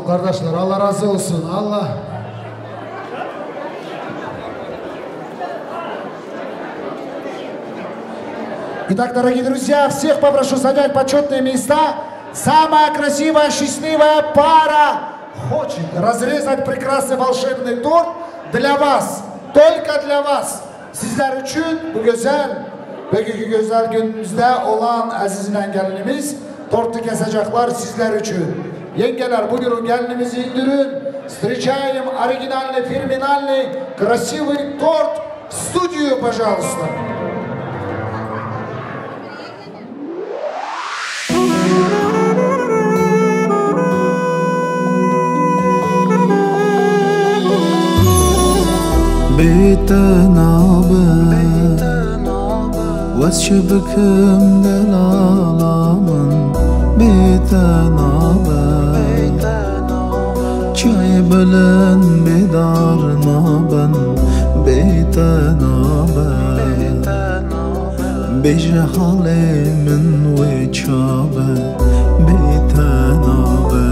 Kardeşler, Allah razı olsun. Allah. Итак, дорогие друзья, всех попрошу занять почётные места. Самая красивая, счастливая пара хочет разрезать прекрасный волшебный торт для вас, только для вас. Sizler için bu güzel, bugünkü güzel günümüzde olan aziz gelinimiz tortu kesecekler sizler için. Yengeler, buyurun, gelinimizi indirin. Встречаем оригинальный, фирменный, красивый торт в студию, пожалуйста. Bê te nabe, wez çi bikim delala min, bê te nabe. Çiyayê bilind bêdar nabin, bê te nabe. Bêje halê min wê çabe, bê te nabe,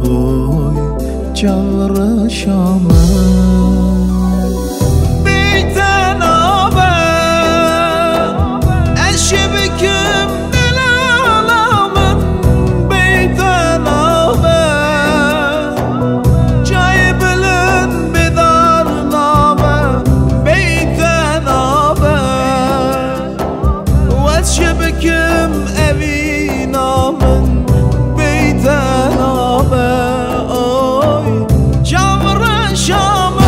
oy, çavreşa min. Bê te nabe, ez çi bikim delala min, bê te nabe. Çiyayê bilind bêdar nabe, bê te nabe. Wez çi bikim evîna min, bê te nabe, oy, çavreşa min.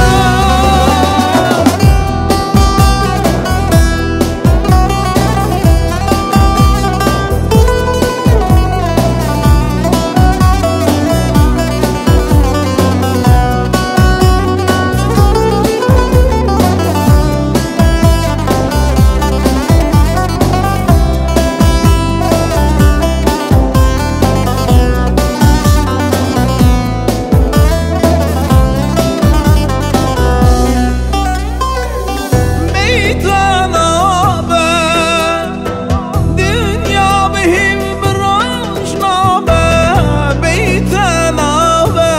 Bê te nabe, dinya bi hîv bi roj nabe, bê te nabe.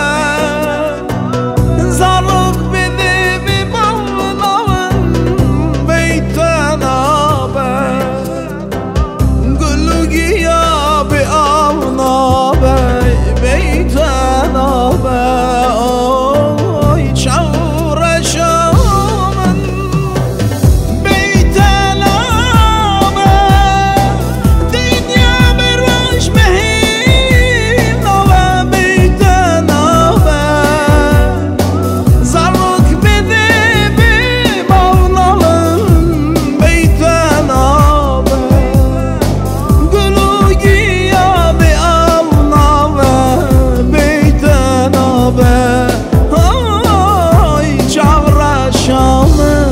Zarok bi dê bi bav nabin, bê te nabe. Gul û giya bi av nabe, bê te nabe, oy, çavreşa min. Bê te nabe, dinya bi roj bi hîv nabe, bê te nabe. Zarok bi dê bi bav nabin, bê te nabe. Gul û giya bi av nabe, bê te nabe. Ay, çavreşa min.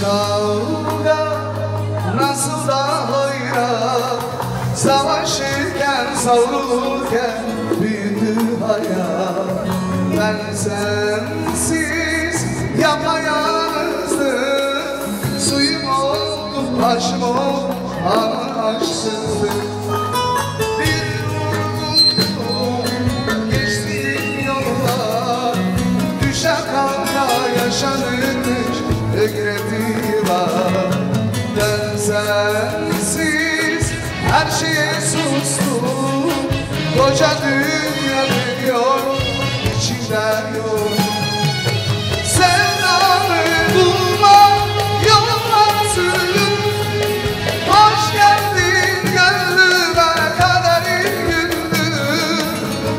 Kavga nasıl da hayra, savaşırken, savrulurken büyüdü hayat. Ben sensiz yapayalnızdım, suyum oldum, aşım oldum, ama aşksızdım. Bir vurgun geçtiğim yollar, düşe kalka yaşanmış ögretiler. Ben sensiz her şeye sustum, koca dünya biliyor, içimde yok. Sevdanı bulmak yollar sürüp, hoş geldin gönlüme, kaderim güldü.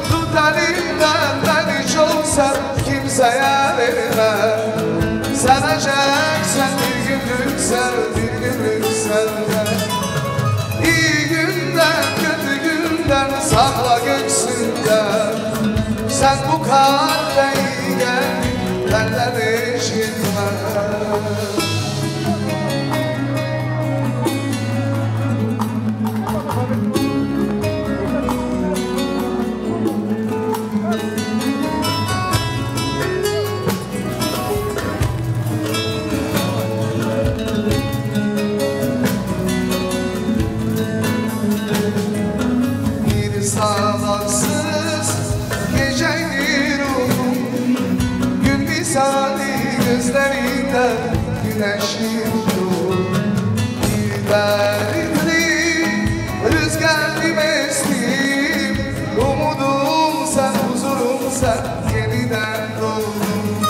Tut elimden, ben hiç olsam kimseye vermem. Seveceksen bir günlük sev, bir günlük sevme. İyi günden, kötü günden sakla göksünde. Sen bu kaddeyken benden hiç gitme. Kali gözlerinde güneşim doğdu. Bir dertli rüzgarlı mestim, umudum sen, huzurum sen, yeniden doğdum.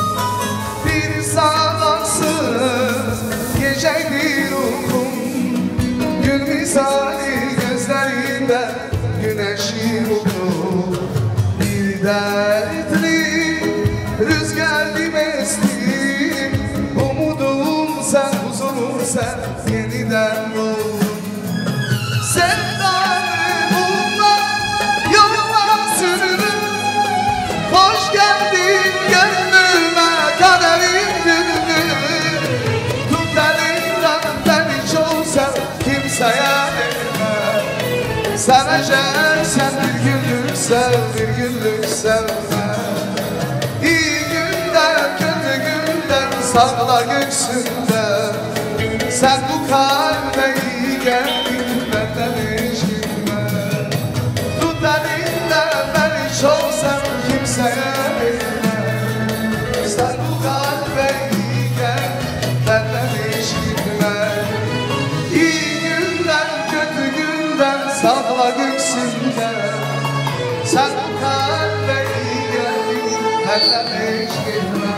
Bir sabahsız geceydi ruhum, gün misali gözlerinde güneşi buldu. Bir dertli rüzgarlı mestim, umudum sen, huzurum sen, yeniden doğdum. Sevdan bulma yoluna sürdüm. Hoş geldin gönlüme, kaderim güldü. Tut elinden beni çok sev, kimseye verme. Sen ecel, sen bir günlük sev, bir günlük sevme. İyi günden, kötü günden sakla göksünde. Sen bu kalbe iyi geldin, benden hiç gitme. Tut elinden beni çok sev, kimseye verme. Sen bu kalbe iyi gel, benden hiç gitme. İyi günden, kötü günden sakla göksünde. Sen bu kalbe iyi geldin, benden hiç gitme.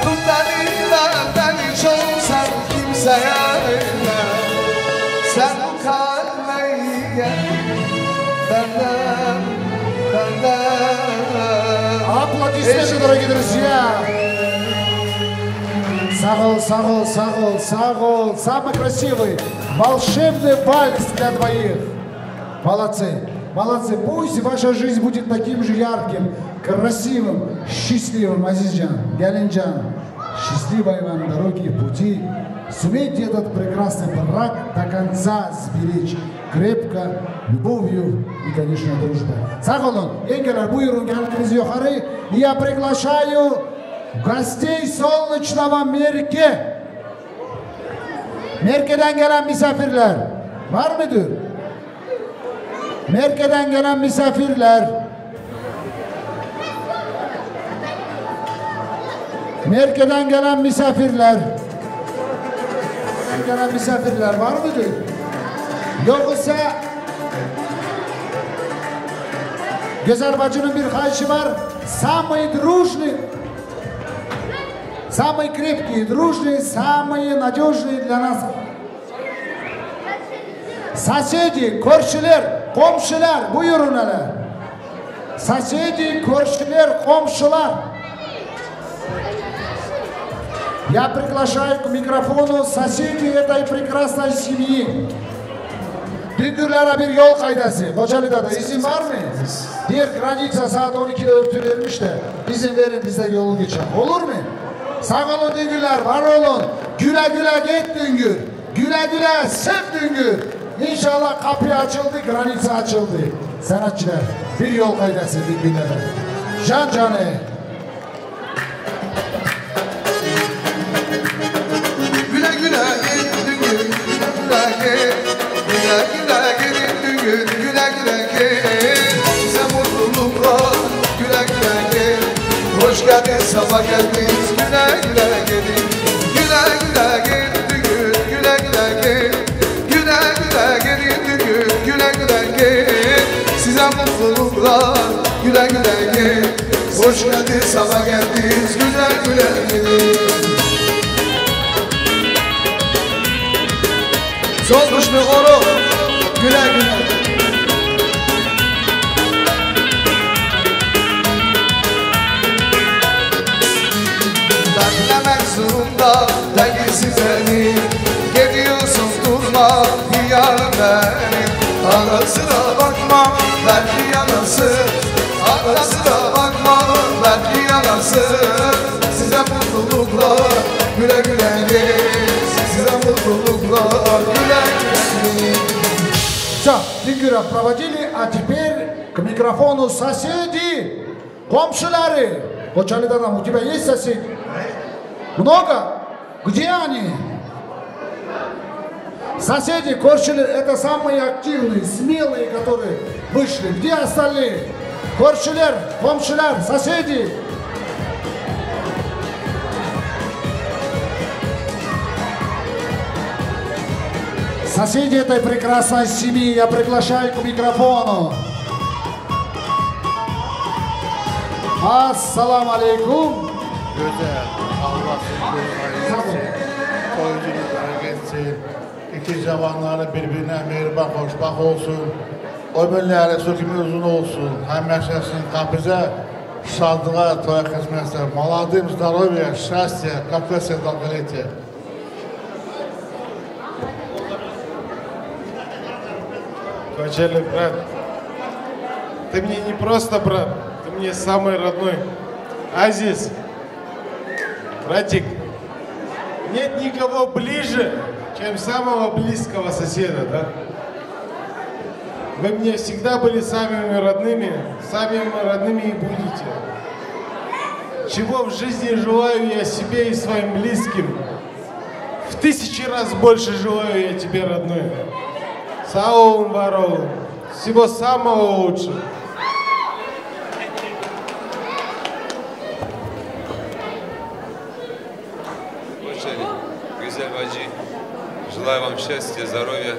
Tut elinden beni çok sev, kimseye verme. Sen bu kalbe iyi gel, benden, benden. Аплодисменты, дорогие друзья! Sağ ol, sağ ol, sağ ol, sağ ol. Самый красивый волшебный вальс для двоих. Молодцы, молодцы. Пусть ваша жизнь будет таким же ярким, красивым, счастливым, Азизджан, Гелинджан. Счастливой вам дороги и пути. Сумейте этот прекрасный брак до конца сберечь крепко, любовью и, конечно, дружбой. Sağ olun. Yengeler, buyurun, geldiniz yukarı. Я приглашаю гостей солнечного Мерке. Merke'den gelen misafirler. Var mıdır? Merke'den gelen misafirler. Merke'den gelen misafirler. Gelen misafirler var mıdır? Yok ise Güzel bacının bir kayışı var. Самый дружный, самый крепкий, дружный, самый надёжный для нас. Соседи, көршілер, қомшылар, buyurun hele. Соседи, көршілер, қомшылар. Я приглашаю к микрофону соседей этой прекрасной семьи. Düngürlere bir yol kaydası. Kocaeli'de de izin var mı? Bir granitsa saat on ikide örtü vermiş de izin verin, biz de yolu geçelim. Olur mu? Sağ olun Düngürler, var olun. Güle güle git Düngür. Güle güle sev Düngür. İnşallah kapı açıldı, granitsa açıldı. Sanatçılar, bir yol kaydası Düngürlere. Can canı. Güle güle git Düngür, güle güle git. Güle güle git Düngür, güle güle git. Size mutluluklar, güle güle git. Hoş geldin, sefa geldin, güle güle gelin. Güle güle git Düngür, güle güle git. Güle güle gelin Düngür, güle güle git. Size mutluluklar, güle güle git. Hoş geldin, sefa geldiniz, güle güle gidin. Sozmuşlu oru, güle güle. Beklemek zorunda değilsin beni. Geliyorsun, durma diyarım benim. Ara sıra bakma, belki yanarsın. Ara sıra bakma, belki yanarsın. Size mutluluklar, güle güle git. Size mutluluklar, güle güle git. Всё, Düngüre проводили, а теперь к микрофону соседи. Komşuları. Kocaeli'de de, у тебя есть соседи? Много? Где они? Соседи, көршілер, это самые активные, смелые, которые вышли. Где остальные? Көршілер, komşular, соседи. Соседи этой прекрасной семьи я приглашаю к микрофону. Assalamu aleykum. Gözəl, Allah sizi qorusun, toyunuzu mübarək etsin. İki cavanları birbirine mehriban, xoşbaxt olsun. Ömürleri su gibi uzun olsun. Həmişə sizin qapınıza şadlığa, toya qismetse. Молодым здоровья, счастья, как в это долголетие. Koçeli брат, ты мне не просто брат, ты мне самый родной. Азиз, братик, нет никого ближе, чем самого близкого соседа, да? Вы мне всегда были самыми родными, самыми родными и будете. Чего в жизни желаю я себе и своим близким, в тысячи раз больше желаю я тебе, родной. Sağ olun, var olun. Всего самого лучшего. Очень, Гюзель Баджи, желаю вам счастья, здоровья.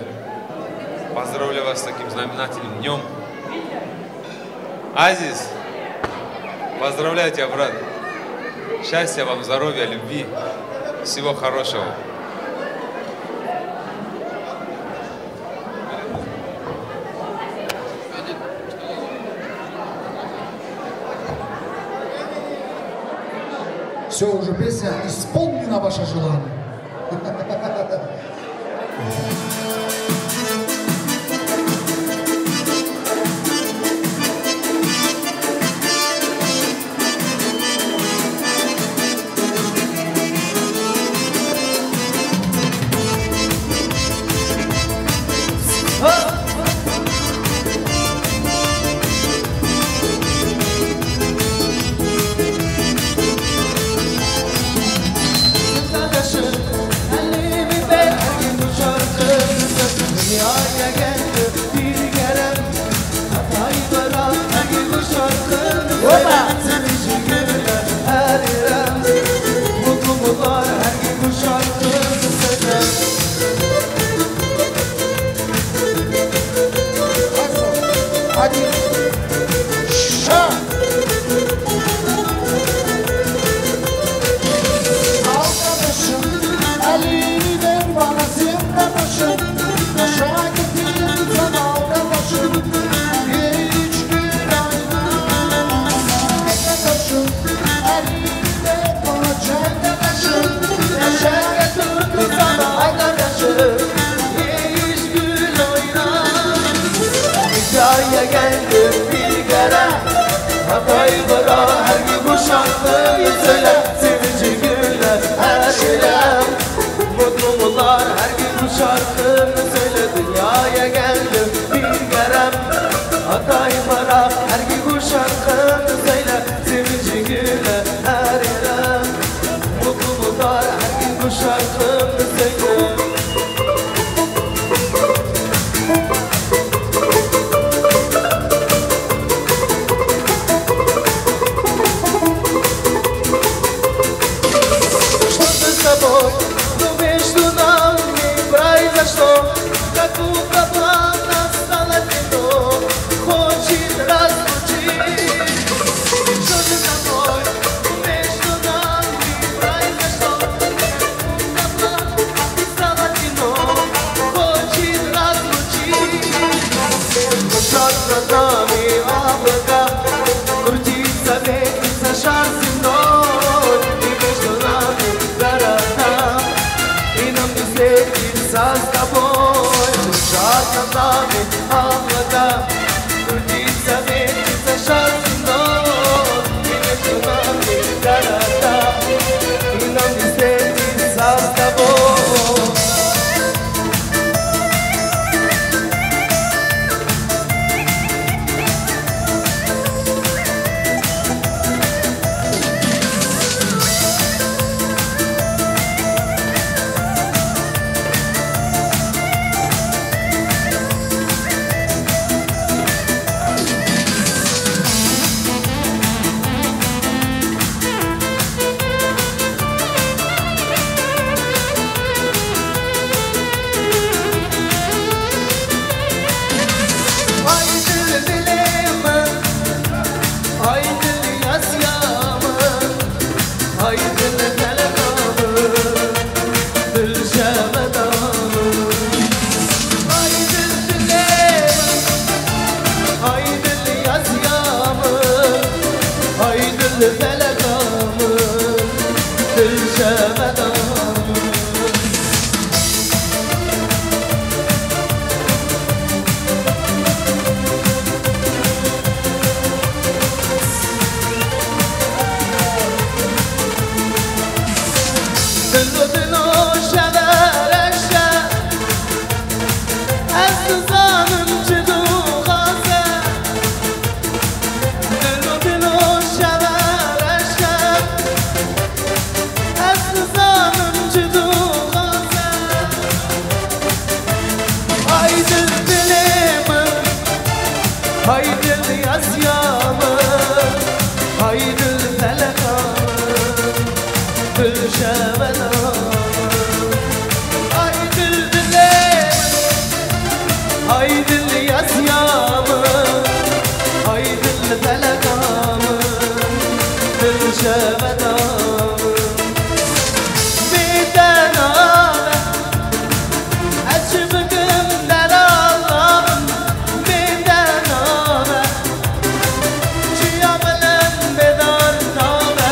Поздравляю вас с таким знаменательным днём. Азиз, поздравляю тебя, брат. Счастья вам, здоровья, любви, всего хорошего. Всё, уже песня исполнена, ваше желание. Mutluluklar her gün bu şarkını söyle, dünyaya geldim bir kerem. Hatay Barak her gün bu şarkını söyle, sevinci güle her yerem. Mutluluklar her gün bu şarkını söyle. Что ты с тобой думаешь, что нам не произошло? Как будто план осталось вино, хочет разлучить. Что ты с тобой думаешь, что нам не произошло? Как будто план осталось вино, хочет разлучить. Дышат над нами облака, крутится ветер, шар земной, и между нами города. И нам не встретиться с тобой. Дышат над нами облака, крутится ветер, шар земной, и между нами города. И нам не встретиться с тобой. Hay dil yaziya min, hay dil feleka min, dil şeveda min. Hay dil dilê min, hay dil yaziya min, hay dil feleka min, dil şeveda min. Bê te nabe, ez çi bikim delala min, bê te nabe. Çiya min bêdar nabe,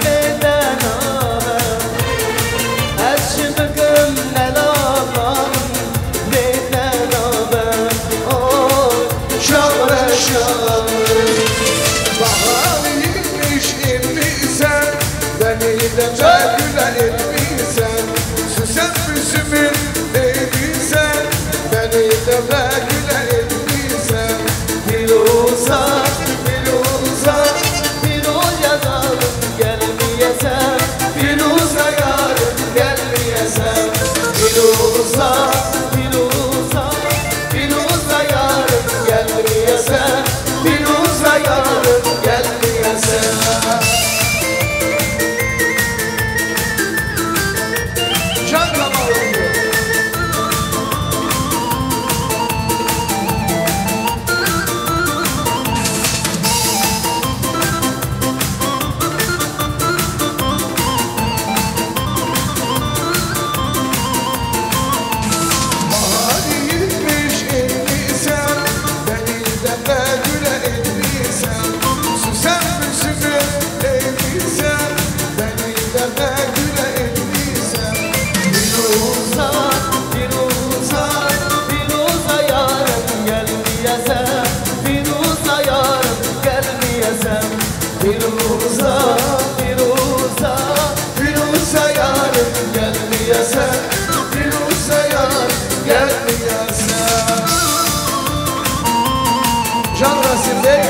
bê te nabe. Ez çi bikim delala min, bê te nabe. Oy, şabre şabre. Bahariymiş inmişsen, beni de güle etmişsen. Süsen üzümün değilsen, beni de güle etmişsen. Firuza, Firuza, Firuza yazalım gelmeyesen. Firuza yarın gelmeyesen. Firuza, Firuza, Firuza yarın gelmeyesen. Firuza yarın gelmeyesen. Can damarım. Bahariymiş inmişsen, beni de güle etmişsen. Süsen üzümün değilsen, beni de güle etmişsen. Firuza, Firuza, Firuza yarın gelmeyesen. Firuza yarın gelmeyesen. Firuza, Firuza, Firuza yarın gelmeyesen. Firuza yarın gelmeyesen. Can Rasim Bey.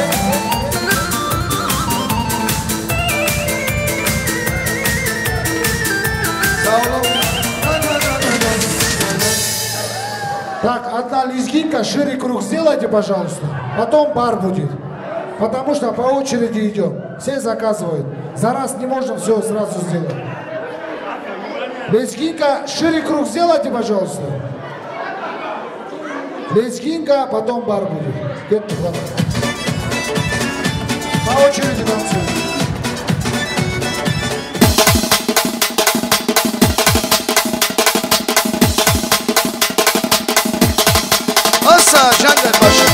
Sağ olun. Так, одна лезгинка, шире круг сделайте, пожалуйста. Потом бар будет. Потому что по очереди идем. Все заказывают. За раз не можем все сразу сделать. Лезгинка, шире круг сделайте, пожалуйста. Лезгинка, потом бар будет. По очереди танцуем. Asa Can Gölbaşı.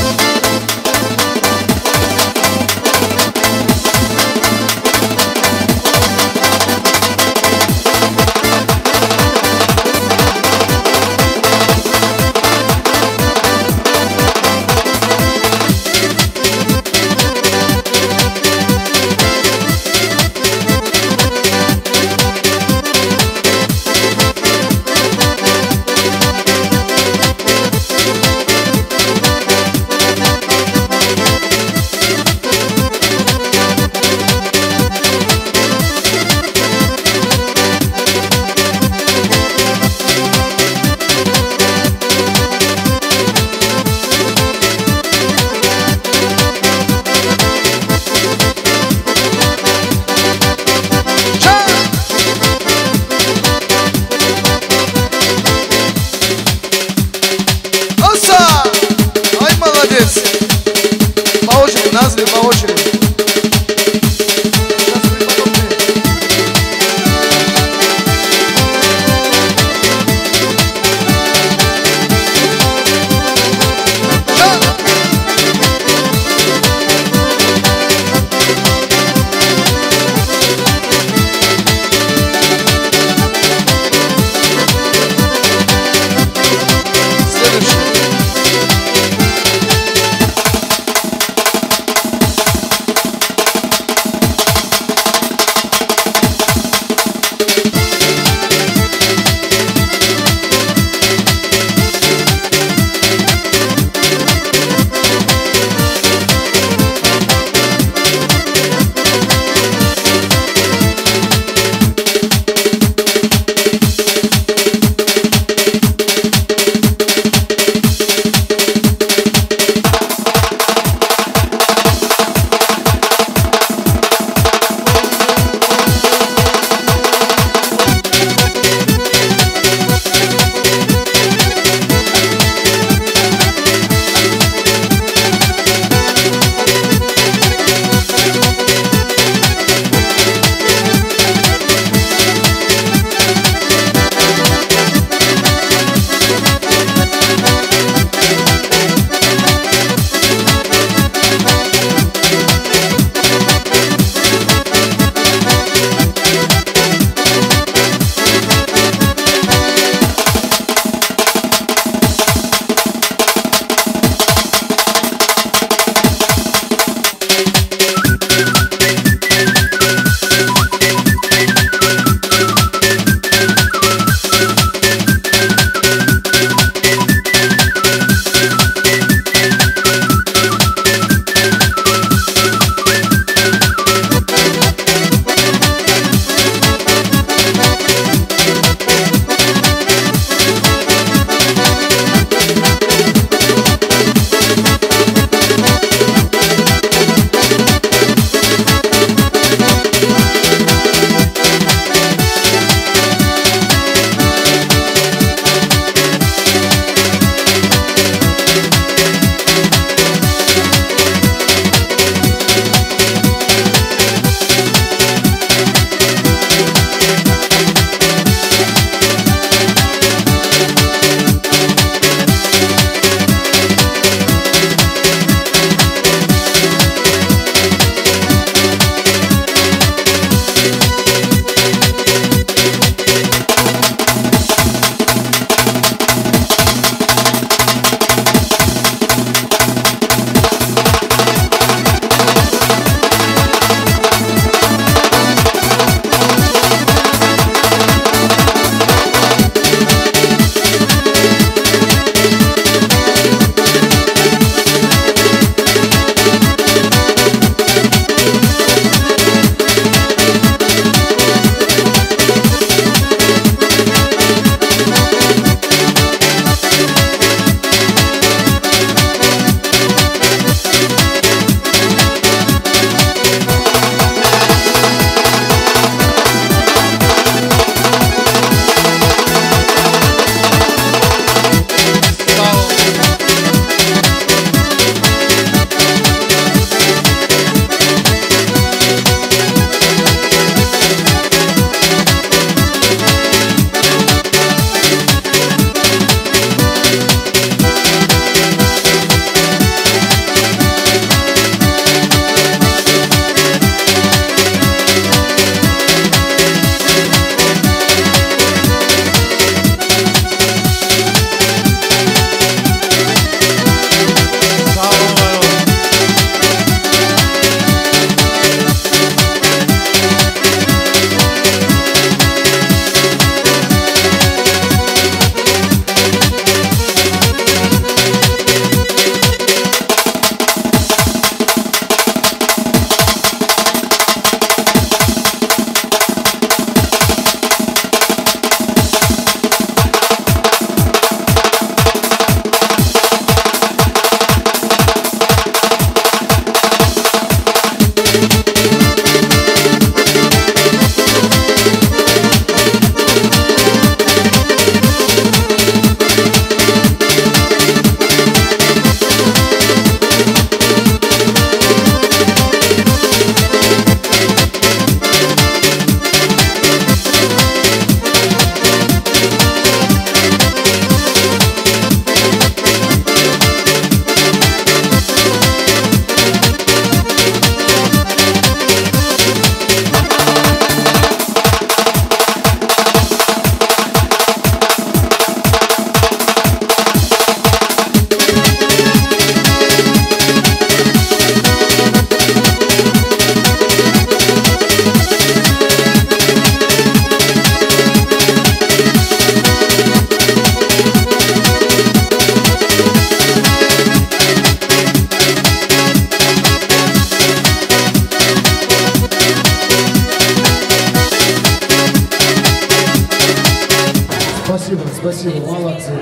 Молодцы,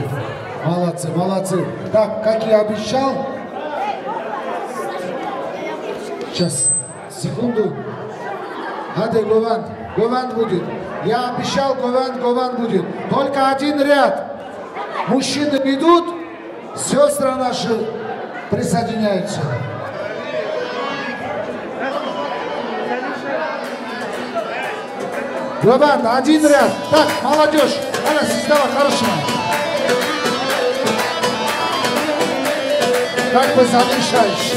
молодцы, молодцы. Так, как я обещал. Сейчас, секунду. Hadi, govend, govend будет. Я обещал, govend, govend будет. Только один ряд. Мужчины идут, сестры наши присоединяются. Govend, один ряд. Так, молодежь. Hele siz de var, karışmayın. Как бы замешаешь.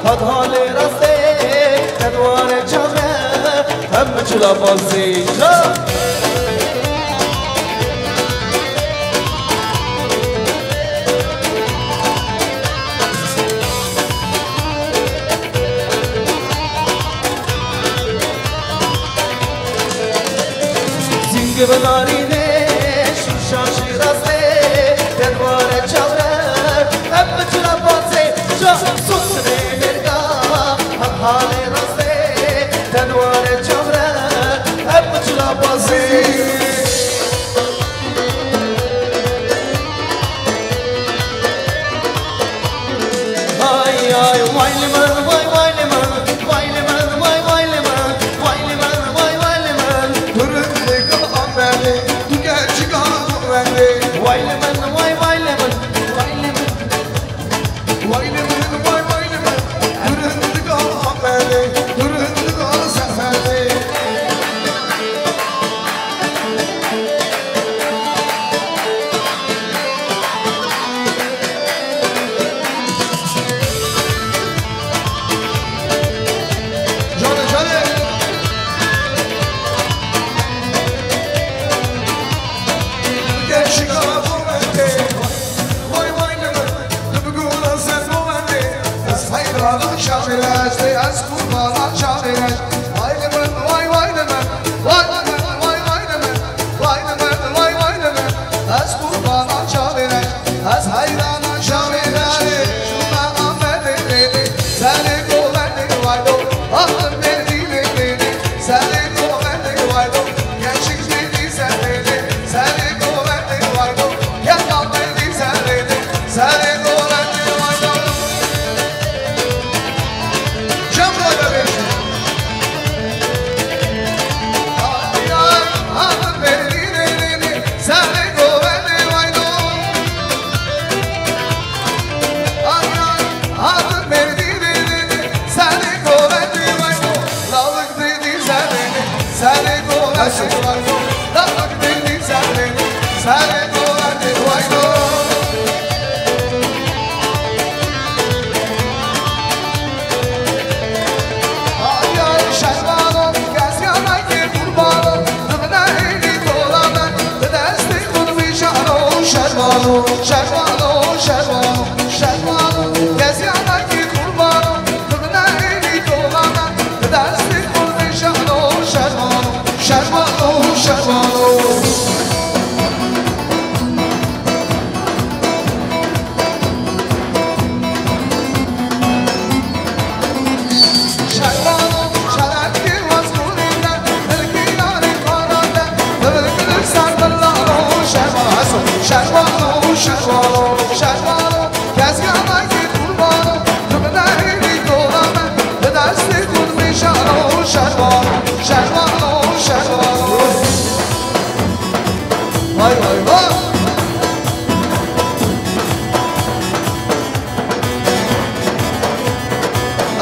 Hat halê rastê, te dware çav re, em bi çila bazê. Zîng bi narînê, şûşa jî rastê, te dware çav re, hep bi çila bazê, ça sosrê mêrga, hep halê rastê, te dware çav re, hep bi çila bazê. Ay, ay, vay li min, vay, vay li min, vay li min, vay, vay li min, vay li min, vay, vay li min. Durun li gil Amedê, tu gerçika wendê. Vay li min, vay, vay li min, vay li min. Vay li min, vay, vay li min. Durun li gil Amedê, durun li gil Sefedê. Canê, canê. Gerçika bu bende. Vay vay li min, tu bi gula ser bo bendê. Ez heyranim çavê re, ez qurbana çavê re. Vay li min, vay vay li min, vay li min, vay vay li min, vay li min, vay vay li min. Ez qurbana çavê re, ez heyrana çavê re. Şûna Amedê lê lê, serê govendê vay do, axir berdî lê lê lê. Serê govendê vay do, gençik berdî serê lê. Serê govendê vay do, gel berdî serê lê. Serê govendê vay do. Cem Bey bebêjin. Ay, ay, axir berdî lê lê lê. Serê govendê vay do. Ay, ay, axir berdî lê lê lê. Serê govendê vay do. Lawik berdî serê lê. Serê govendê vay do. Lawik berdî serê lê. Serê govendê vay do. Ay, ay, şermano, kes yanayê qurbano, dibine hêlî dolane, di destê xwe vijano, şermano, şermano, şermano, şermano, kes yanayê qurbano, dibine hêlî dolane, di destê xwe vijano, şermano, şermano, şermano. Vay vay vay.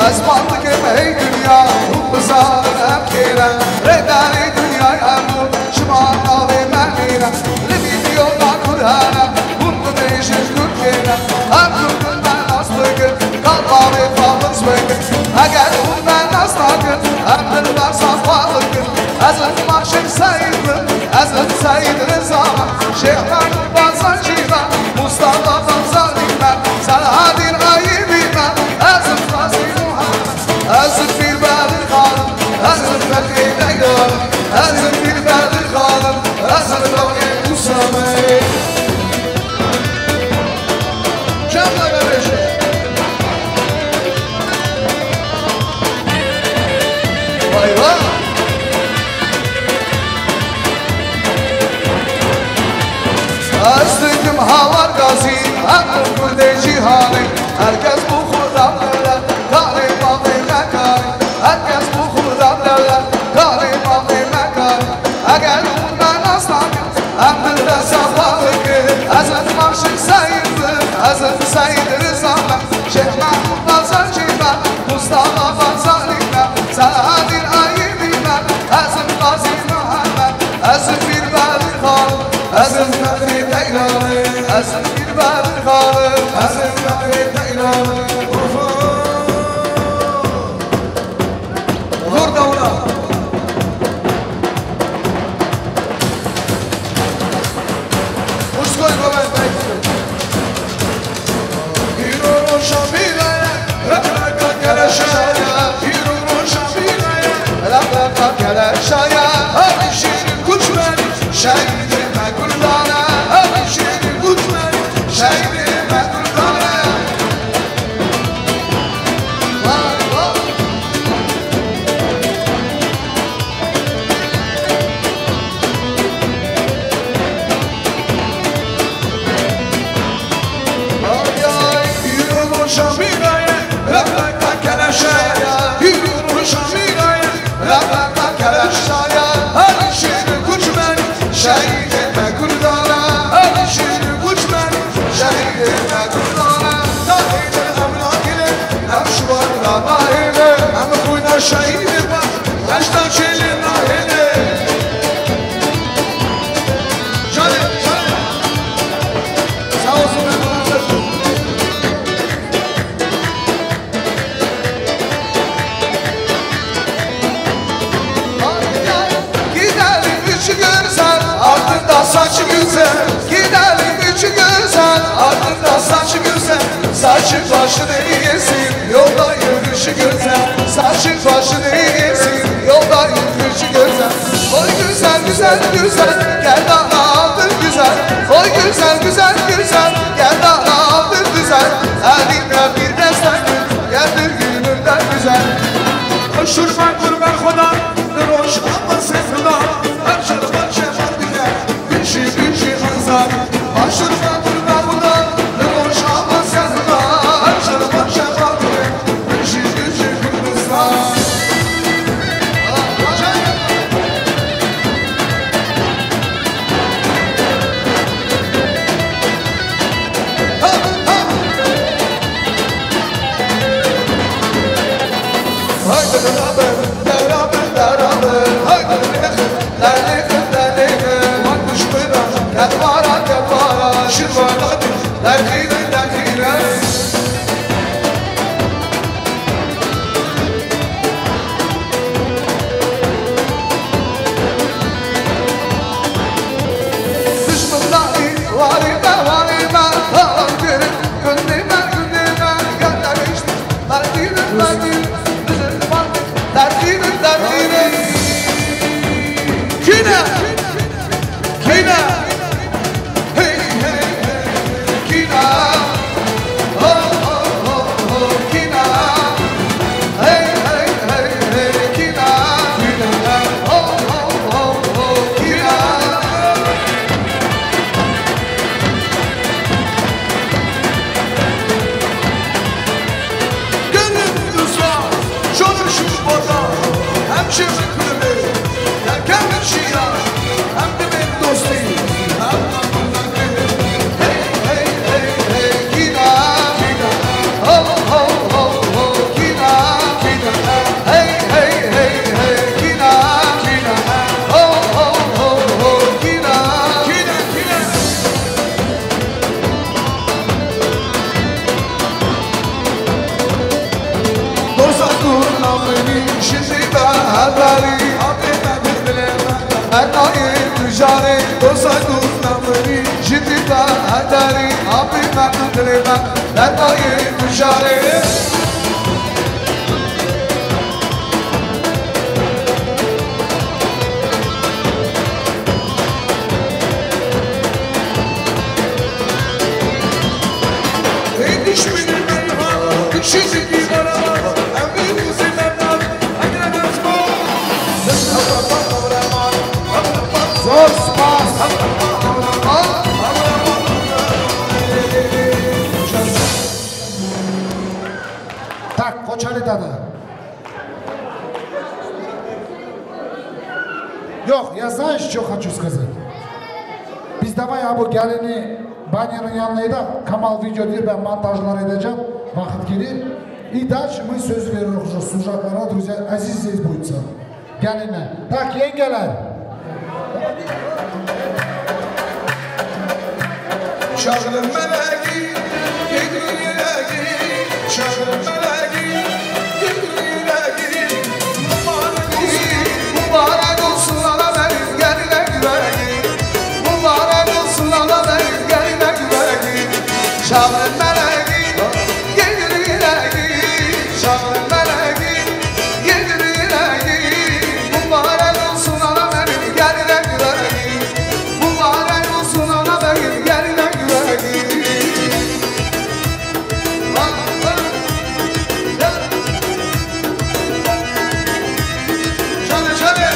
Ez bal dikim hey dinya, hûn bizanin em kê ne. Rêdarê dinyayê em bûn, ji mala wê me nîne. Li vîdyoya ku hene, hûn dibêjin kurd kê ne. Em kurd in, me nas dikin, kalba wê xwe binswêtin. Eger hûn me nas nakin, em dilbersa xwe bikin. Ez in Maşik Seîd bim, ez in Seîd Riza me, Şêx Mehmûd Barzanjî me, Mustafa Barzanî me, Selahedîn Eyûbî me, ez in Qazî Muhammed, ez in Pîr Bedî Xalid, ez in Fexrî Deylân, ez in Pîr Bedî Xalid, ez in Fexrî Musa me. Cem bebêje. Vay vay. Ez dikim hawar gazî, em kurdê cîhanê, her kes bo xwe da bile, karê mafê me karê, her kes bo xwe da bile, karê mafê me karê. Eger hûn me nas nakin, em dilbersa xwe bikin. Ez in Maşik Seîd bim, ez in Seîd Riza me, Şêx Mehmûd Barzanjî me, Mustafa Barzanî me, Selahedîn Eyûbî me, ez in Qazî Muhammed, ez in Pîr Bedî Xalid, ez in Fexrî Deylanî, ez in Pîr Bedî Xalid, ez in Em xwîna şehîdê be, heşta çêlê nahêlê. Canê, canê. Sağ olsun, ben bana söz. Gidelim üç güzel, ardında saç güzel. Gidelim üç güzel, ardında saç güzel. Saçın başın eğilsin, yolda yürüyüşü güzel. Saçın başın eğilsin, yolda yürüyüşü güzel. Oy güzel, güzel, güzel, gel bana aldır güzel. Oy güzel, güzel, güzel, gel bana aldır güzel. Elimde bir destan gül, geldir gülümden güzel. Şurfa kurban Xuda, roş ama sen Xuda, her şey, her şey var bile. Bişi, bişi, hazar. Aşırı durma buna, ne boş ama sen Xuda, her şey, her şey var bile. Bişi, bişi, Kürdistan. Haydi beraber, beraber, beraber. Haydi beraber, beraber. Bak kuşkuna, gel bara, gel bara. Şirvan hadi, dergine, dergine. Düşmandayı, varime, varime, halam görüp, gündeme, gündeme, göndermiştim. Dergine, dergine, bizim vardı, dergine, dergine. Kine, kine. Hey, hey, hey, kina. Ho, ho, ho, ho, kina. Hey, hey, hey, hey, kina. Ho, ho, ho, ho, kina. Gönlüm rüzgar, çalışmış bozar. Hem çevik kulübü, hem kendi çiğ. Dosa dur namini şimdi ben haberî. Etayê tu jarê, dosa tu namurî, ji dî ve hedarî, apê me tu dilê me, etayê tu jarê. Ê dişmenî me niha, dişî ji dîvara, em ê wizê me Zor spas. Tak, Koçali dede. Yok, я знаешь, что хочу сказать? Biz давай, ha, bu gelini bannerin yanına da Kamal video diyor, ben montajlar edeceğim. Vakit gelir. İdaç, мы söz veriyoruz sucaklara, друзья, Aziz Zeyt boyutsa. Gelin. Tak yengeler. Şaxlım melegi, gidri melegi, şaxlım melegi, gidri melegi. Mübarek olsun, mübarek olsun ana benim geline yüreğim. Mübarek olsun ana benim geline yüreğim. Şaxlım melegi, gidri melegi, şaxlım melegi. Gel yüreğim, mübarek olsun ana benim, gel yüreğim. Mübarek olsun ana benim, gel yüreğim. Bak, bak. Gel. Şöyle, şöyle.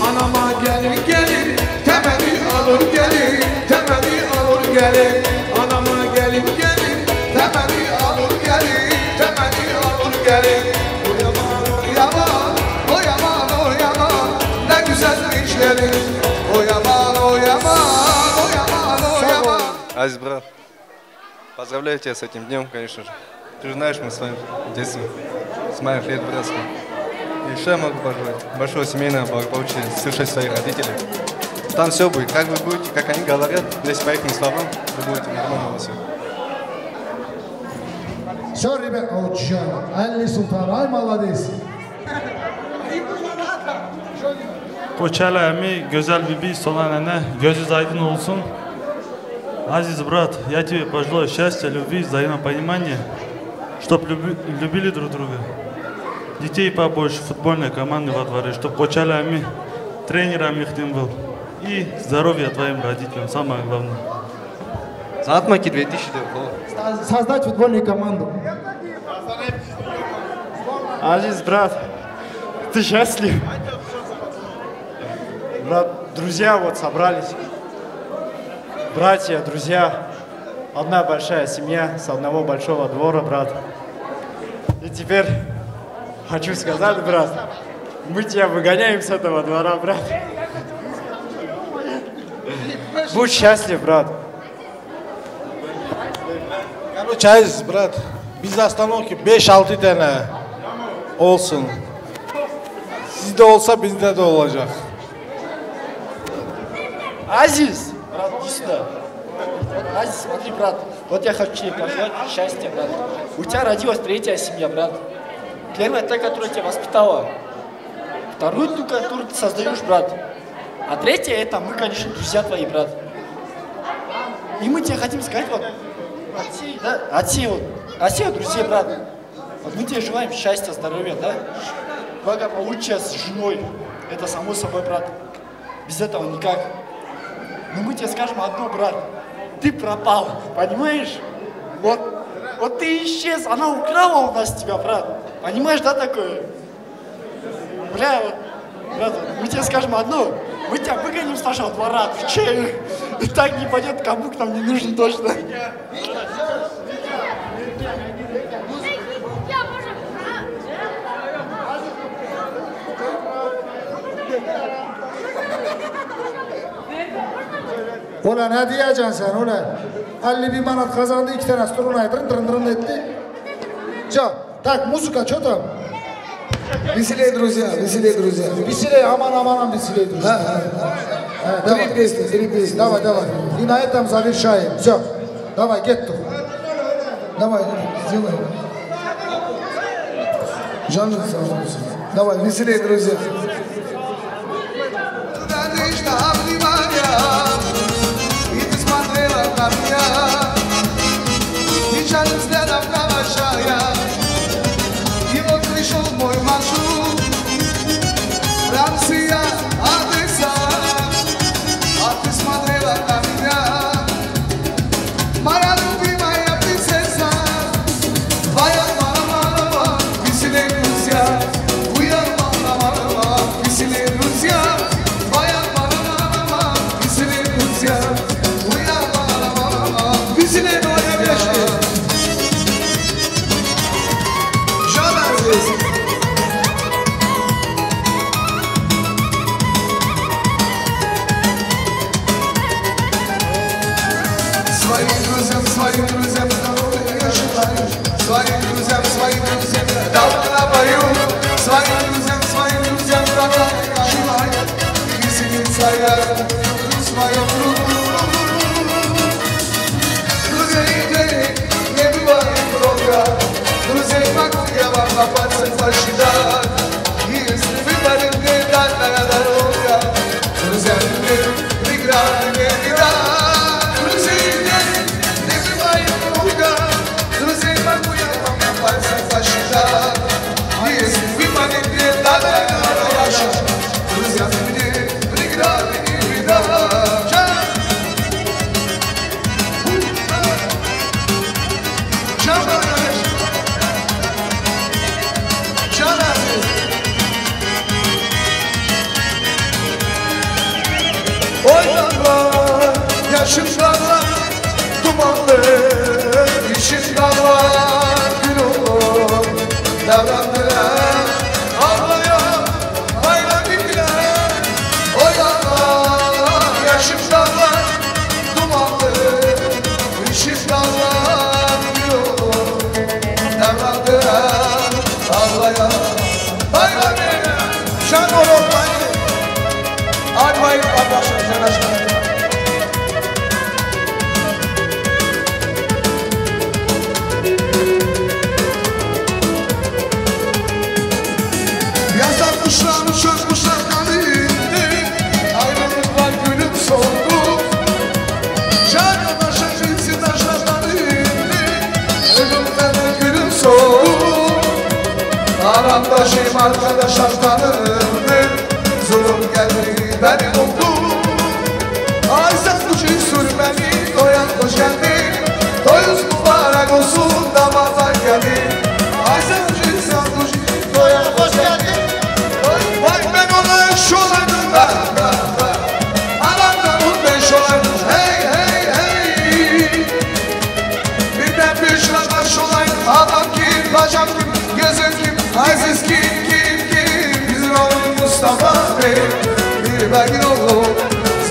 Anama gelin gelin, temeli alır gelin, temeli alır gelin. Anama gelin gelin, temeli alır gelin, temeli alır gelin. O yaman, o yaman, o yaman, o yaman, ne güzelmiş gelin. O yaman, o yaman, o yaman. Азиз брат, поздравляю тебя с этим днём, конечно же. Ты же знаешь, мы с вами в детстве, с малых лет братство. И что я могу пожелать? Большого семейного благополучия, слушать своих родителей. Там всё будет. Как вы будете, как они говорят, если по их словам, вы будете нормально у вас всё. Sorry, be, oh, can. Ali Sultan, ay, молодец. Koçala emi güzel bir bir solan ene, gözünüz aydın olsun. Азиз брат, я тебе пожелаю счастья, любви, взаимопонимания, чтоб люби-, любили друг друга. Детей побольше, футбольной команды во дворе, чтоб Koçala emi тренером ихним был. И здоровья твоим родителям, самое главное. Zaten ki две тысячи. Создать футбольную команду. Азиз брат, ты счастлив? Брат, друзья вот собрались. Братья, друзья. Одна большая семья с одного большого двора, брат. И теперь хочу сказать, брат, мы тебя выгоняем с этого двора, брат. Будь счастлив, брат. Короче, Aziz, брат, bizde sanıyorum ki beş altı tane olsun. Sizde olsa bizde de olacak. Азиз, брат, иди сюда. Азиз, смотри, брат, вот я хочу тебе пожелать счастья, брат. У тебя родилась третья семья, брат. Первая та, которая тебя воспитала. Вторую ту, которую ты создаёшь, брат. А третья, это мы, конечно, друзья твои, брат. И мы тебе хотим сказать, вот, от всей, да, от всей, вот, от всех друзей, брат. Вот мы тебе желаем счастья, здоровья, да? Благополучия с женой. Это само собой, брат. Без этого никак. Но мы тебе скажем одно, брат. Ты пропал, понимаешь? Вот, вот ты исчез, она украла у нас тебя, брат. Понимаешь, да, такое? Бля, вот, брат, вот, мы тебе скажем одно. Мы тебя выгоним с нашего двора, отвечаю. И так не пойдёт, каблук нам не нужен точно. Ola ne diyeceksin sen ola? Elli bin manat kazandı, iki tane strunayı dırın dırın dırın etti. Can, tak, muzika, çota. Веселей, друзья, веселей, друзья. Веселей, aman aman aman веселей, друзья. Ha, ha. Ha, давай. Три песни, три песни. Давай, давай. И на этом завершаем. Всё. Давай, гетто. Давай, сделай. Canın sağ olsun. Давай, веселей, друзья. Надежда обнимая, и ты смотрела на меня, печальным взглядом провожая. И вот пришёл мой маршрут, Франция, Одесса. А ты смотрела на меня, моя любимая принцесса. Твоя мама, мама, веселей, друзья. Твоя мама, мама, веселей, друзья. Твоя мама, мама, веселей, друзья. Твоя мама, мама, веселей, друзья. Жан Азиз. Своим друзьям, своим друзьям здоровья я желаю. Своим друзьям, своим друзьям добра напою. Своим друзьям, своим друзьям добра я желаю. Веселиться я люблю свою круг. Друзей, друзей, не бывает много. Друзей могу я вам на пальцах посчитать. Если выпадет мне дальняя дорога, друзья мне преграды не видать. Друзей, друзей, не бывает много. Друзей могу я вам на пальцах посчитать. Если выпадет мне дальняя дорога, друзья мне преграды не видать. Vay, vay, başım, başım. Yazar kuşlar uçar, kuşlar kanı indi. Ayrılıklar gülüm soldu. Çağırma şaşırtı taşlardan indi. Ölümden gülüm soldu. Aramdaşım arkadaşlar tanındı. Zulüm geldi beni buldu. Ay sen bu cesur beni doyan hoş geldin. Toyuz mübarek olsun damatlar geldi. Ay sen bu cesur bu cesur doyan hoş geldin. Vay ben ona eş olaydım ben. Anamdan mutlu eş olaydım. Hey hey hey. Birden bir şuna karşı olaydım. Adam kim, bacak kim, gözüm kim, aziz kim, kim, kim? Bizim oğlum Mustafa Bey, bir begin oğlu,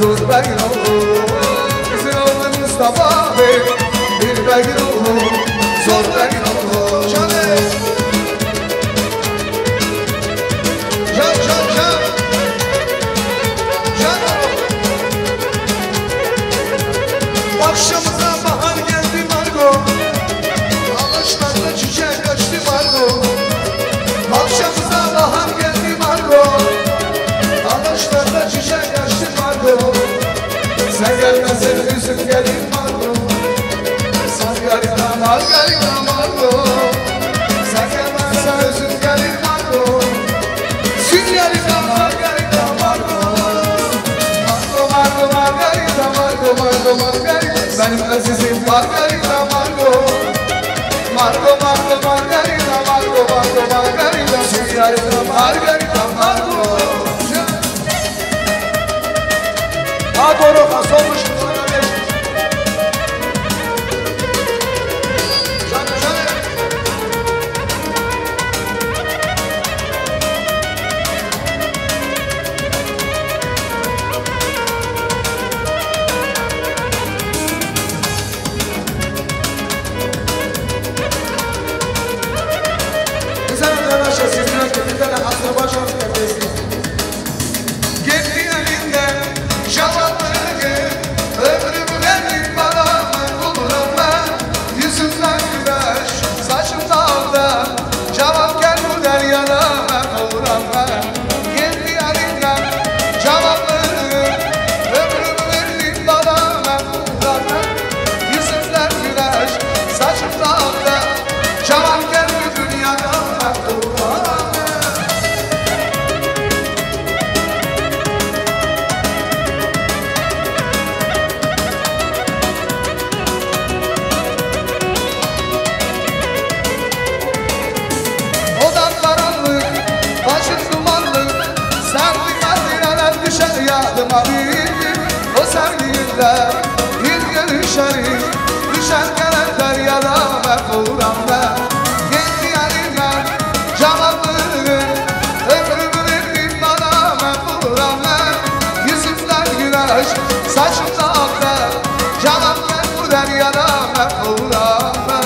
zor begin oğlu. Bizim oğlum Mustafa Bey, bir begin oğlu, zor begin oğlu. Canım. Can, can, can. Can. Akşamıza bahar geldi Margo. Ağaçlarda çiçek açtı Margo. Akşamıza bahar geldi Margo. Ağaçlarda çiçek açtı Margo. Sen gelmezsen hüzün gelir Margo. Margarita, Margarita, Margo. Sen gelmezsen hüzün gelir Margo. Sinyorita, Margarita, Margo. Margo, Margo, Margarita, Margo, Margo, Margarita. Benim azizim Margarita, Margo. Margo, Margo, Margarita, Margo, Margo, Margarita. Sinyorita, Margarita, Margo. Agora façamos. Bize de başa sizler gibi de Azerbaycan kardeşim. Geldi elinden cevabını, ömrümü verdim bana, kullanma. Yüzümden güneş, saçımda aldan, cevap gel bu deryada, kullanma. Geldi elinden cevabını, ömrümü verdim bana, kullanma. Yüzümden güneş, saçımda aldan, cevap gel bu dünyada, kullanma. Odan karanlık, başın dumanlık, sardı kaldı yalan düşer yadıma bir. O sevdiğimle bir görüşerim, düşer gelen deryada ve kıvramda. Geldi yanıma, cevabını, ömrümü verdim bana ve kıvramda. Yüzümden güneş, saçımda aklar, cevap gel bu deryada ve kıvramda.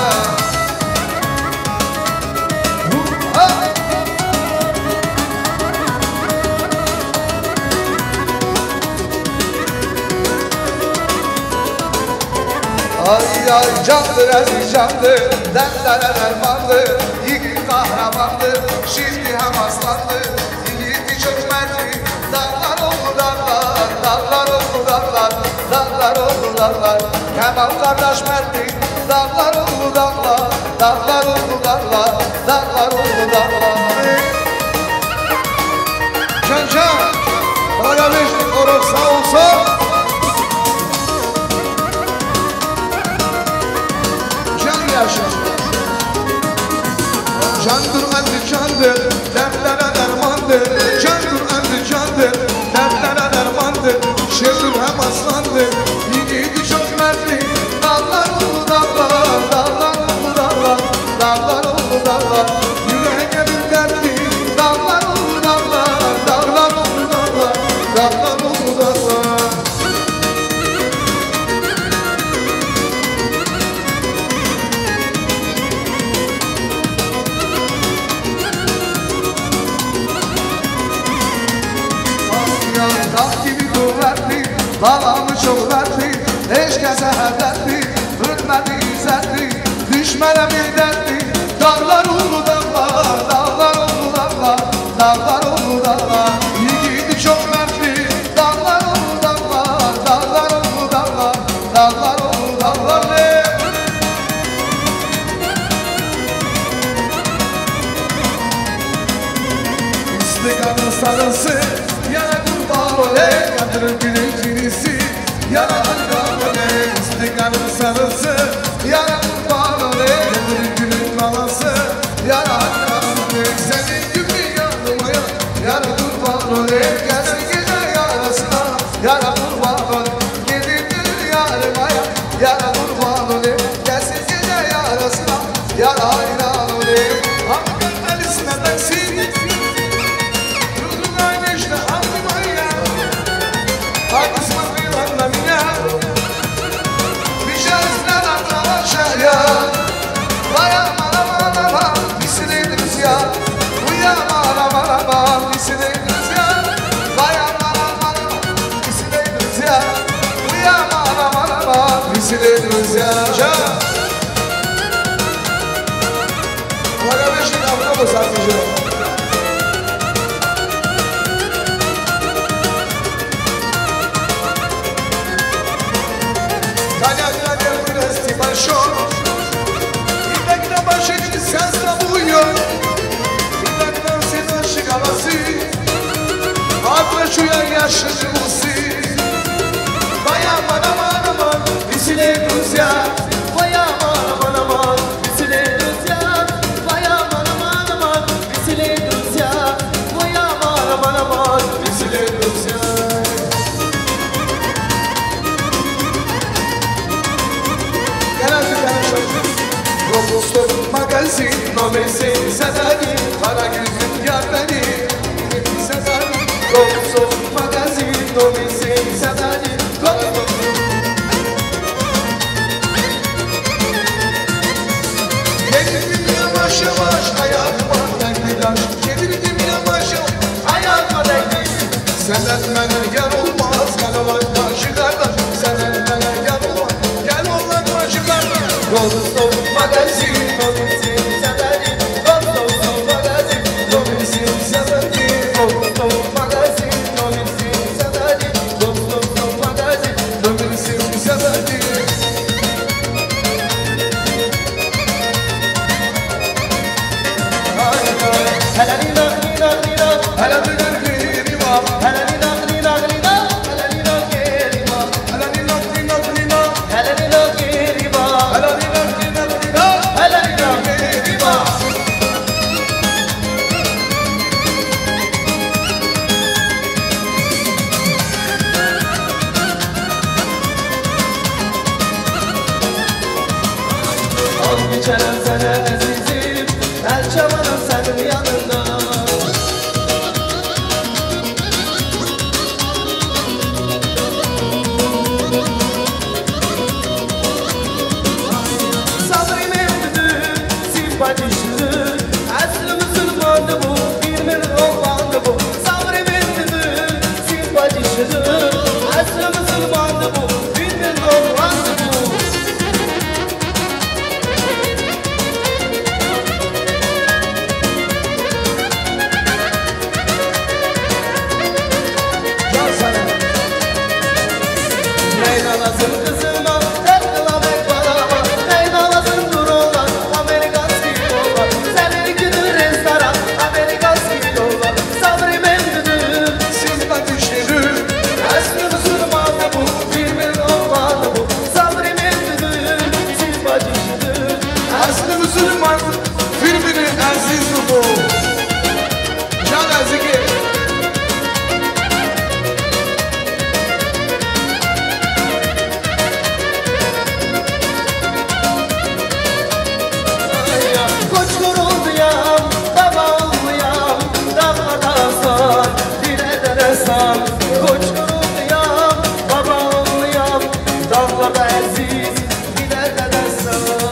Ay ay candır aziz candır, dertlere dermandır, yiğit kahramandır, şiirdi hem aslandır, yiğit çökmedi. Dağlar oldu dağlar, dağlar oldu dağlar, dağlar oldu dağlar. Kemal kardeş mertlik, dağlar oldu dağlar, dağlar oldu dağlar, dağlar oldu dağlar. Can can, bana gelmiş, oruk sağ olsun. Can yaşa. Candır aziz candır, dertlere dermandır. Candır aziz candır, dertlere dermandır. Şerdir hem aslandır, yiğidi çok merttir. Dağlar oldu dağlar, dağlar oldu dağlar, dağlar oldu dağlar. Yüreğe gelin dertli. Dağlar oldu dağlar, dağlar oldu dağlar, dağlar oldu dağlar. Dağ gibi Dertli, ölmedi dertli, düşmene bir dertli. Dağlar oldu dağlar, dağlar oldu dağlar, dağlar oldu dağlar. Yiğidi çok mertli, dağlar oldu dağlar, dağlar oldu dağlar, dağlar oldu dağlar. İstiklâlın sarısı, yara kurban oley, yatırım gülün cinisi. Yara kurban oley, istiklâlın sarısı. Yara kurban oley, gülün balası. Yara kurban oley, senin gibi yanıma ya. Yara kurban oley, gelsin gece yarasına. Yara kurban oley, gelin gece yarıma ya. Yara kurban oley, gelsin gece yarasına. Yara hayran oley. Ama gönderisine bensin. Wala beşik avna bu sadece. Kanya kanya bu resti başo. İpek de başık ses de buyuyor. İpek de ses aşık havası. Atla şu yan yaşlı usi. Vay aman aman aman. Pisine kuzya. Vay aman aman aman. Pisine kuzya. Vay aman aman aman. Pisine kuzya. Vay aman aman aman. Pisine kuzya. Gel artık, gel artık. Robusto magazin, nomesi Sedani, para gözüm yar beni. Sedani, Robusto magazin, nomesi Sedani, para gözüm. Geldim yavaş yavaş hayatıma ben bir aşk. Çevirdim yavaş yavaş hayatıma ben bir. Senden bana yar olmaz, kalabalık karşı kardeş. Senden bana yar olmaz, gel olan karşı kardeş. Yolun soğuk magazin, yolun seni severim. Yolun soğuk magazin, yolun seni severim. Yolun soğuk magazin, yolun seni severim. Yolun soğuk magazin, yolun seni severim. Al bir çerezene ezizim, el çamanım senin yanında. Sabrî Memdû, sîmpa dişli, eslî musulmandı bu, bir min oğlandı bu. Sabrî Memdû, sîmpa dişli, eslî musulmandı bu, bir min oğlandı bu. Leyla lazım kızıma, Leyla bek bana, Leyla lazım duruma, amerikanski dolar, senin gibi restoran, amerikanski dolar, Sabrî Memdû, sîmpa dişli, eslî musulmandı bu, bir min oğlandı bu, Sabrî Memdû, sîmpa dişli. Eslî musulman, bir min ezîz bu. Can ezîkê. Koç gurulduyan, baba olmayan, dağlarda aslan, dilerde destan. Koç gurulduyan, baba olmayan, dağlarda eziz, dilerde destan.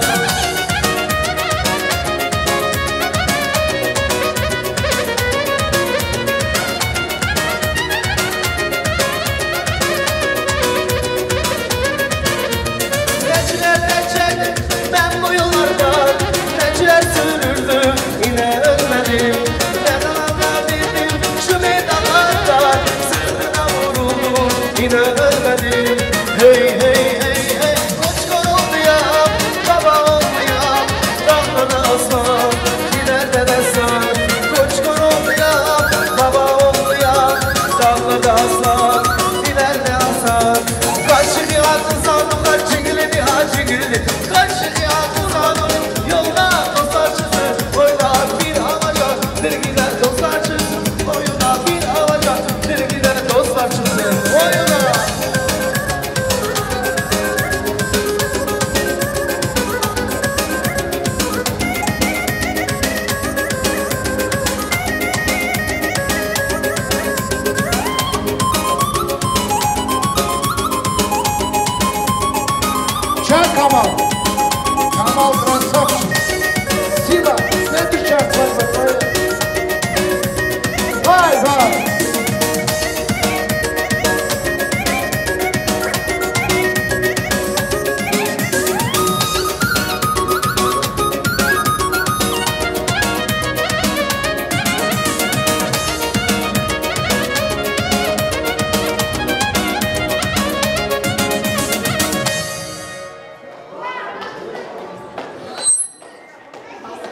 Tamam. Tamam, Brasov. Сила. Следующая свадьба твоя. Vay vay.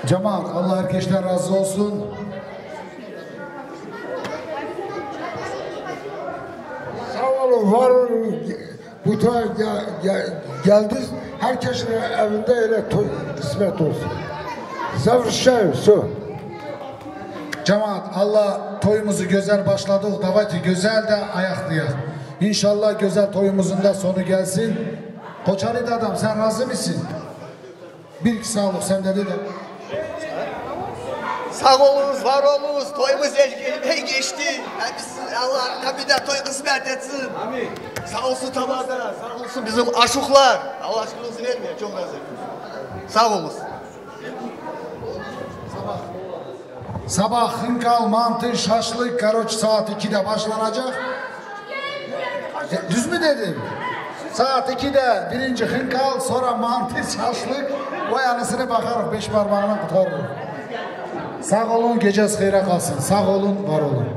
Cemaat, Allah herkesten razı olsun. Sağ olun, var olun. Bu tarafa gel, gel, geldiniz. Herkesin evinde öyle toy kısmet olsun. Zevr şey, su. Cemaat, Allah toyumuzu güzel başladı. Davati güzel de ayaklıya. İnşallah güzel toyumuzun da sonu gelsin. Koçarı da adam, sen razı mısın? Bir iki sağ ol, sen de de. Sağ olunuz, var olunuz. Toyumuz el-, elden geçti. Hepsi, Allah tabi de toy kısmet etsin. Amin. Sağ olsun tabada, sağ olsun bizim aşıklar. Allah aşkına olsun vermiyor, çok razı. Sağ olun. Sabah hınkal, mantı, şaşlık, karoç saat ikide başlanacak. E, düz mü dedim? Saat ikide birinci hınkal, sonra mantı, şaşlık. Vay anasını bakarız, beş parmağına kurtarırız. Sağ olun, geceniz hayra kalsın. Sağ olun, var olun.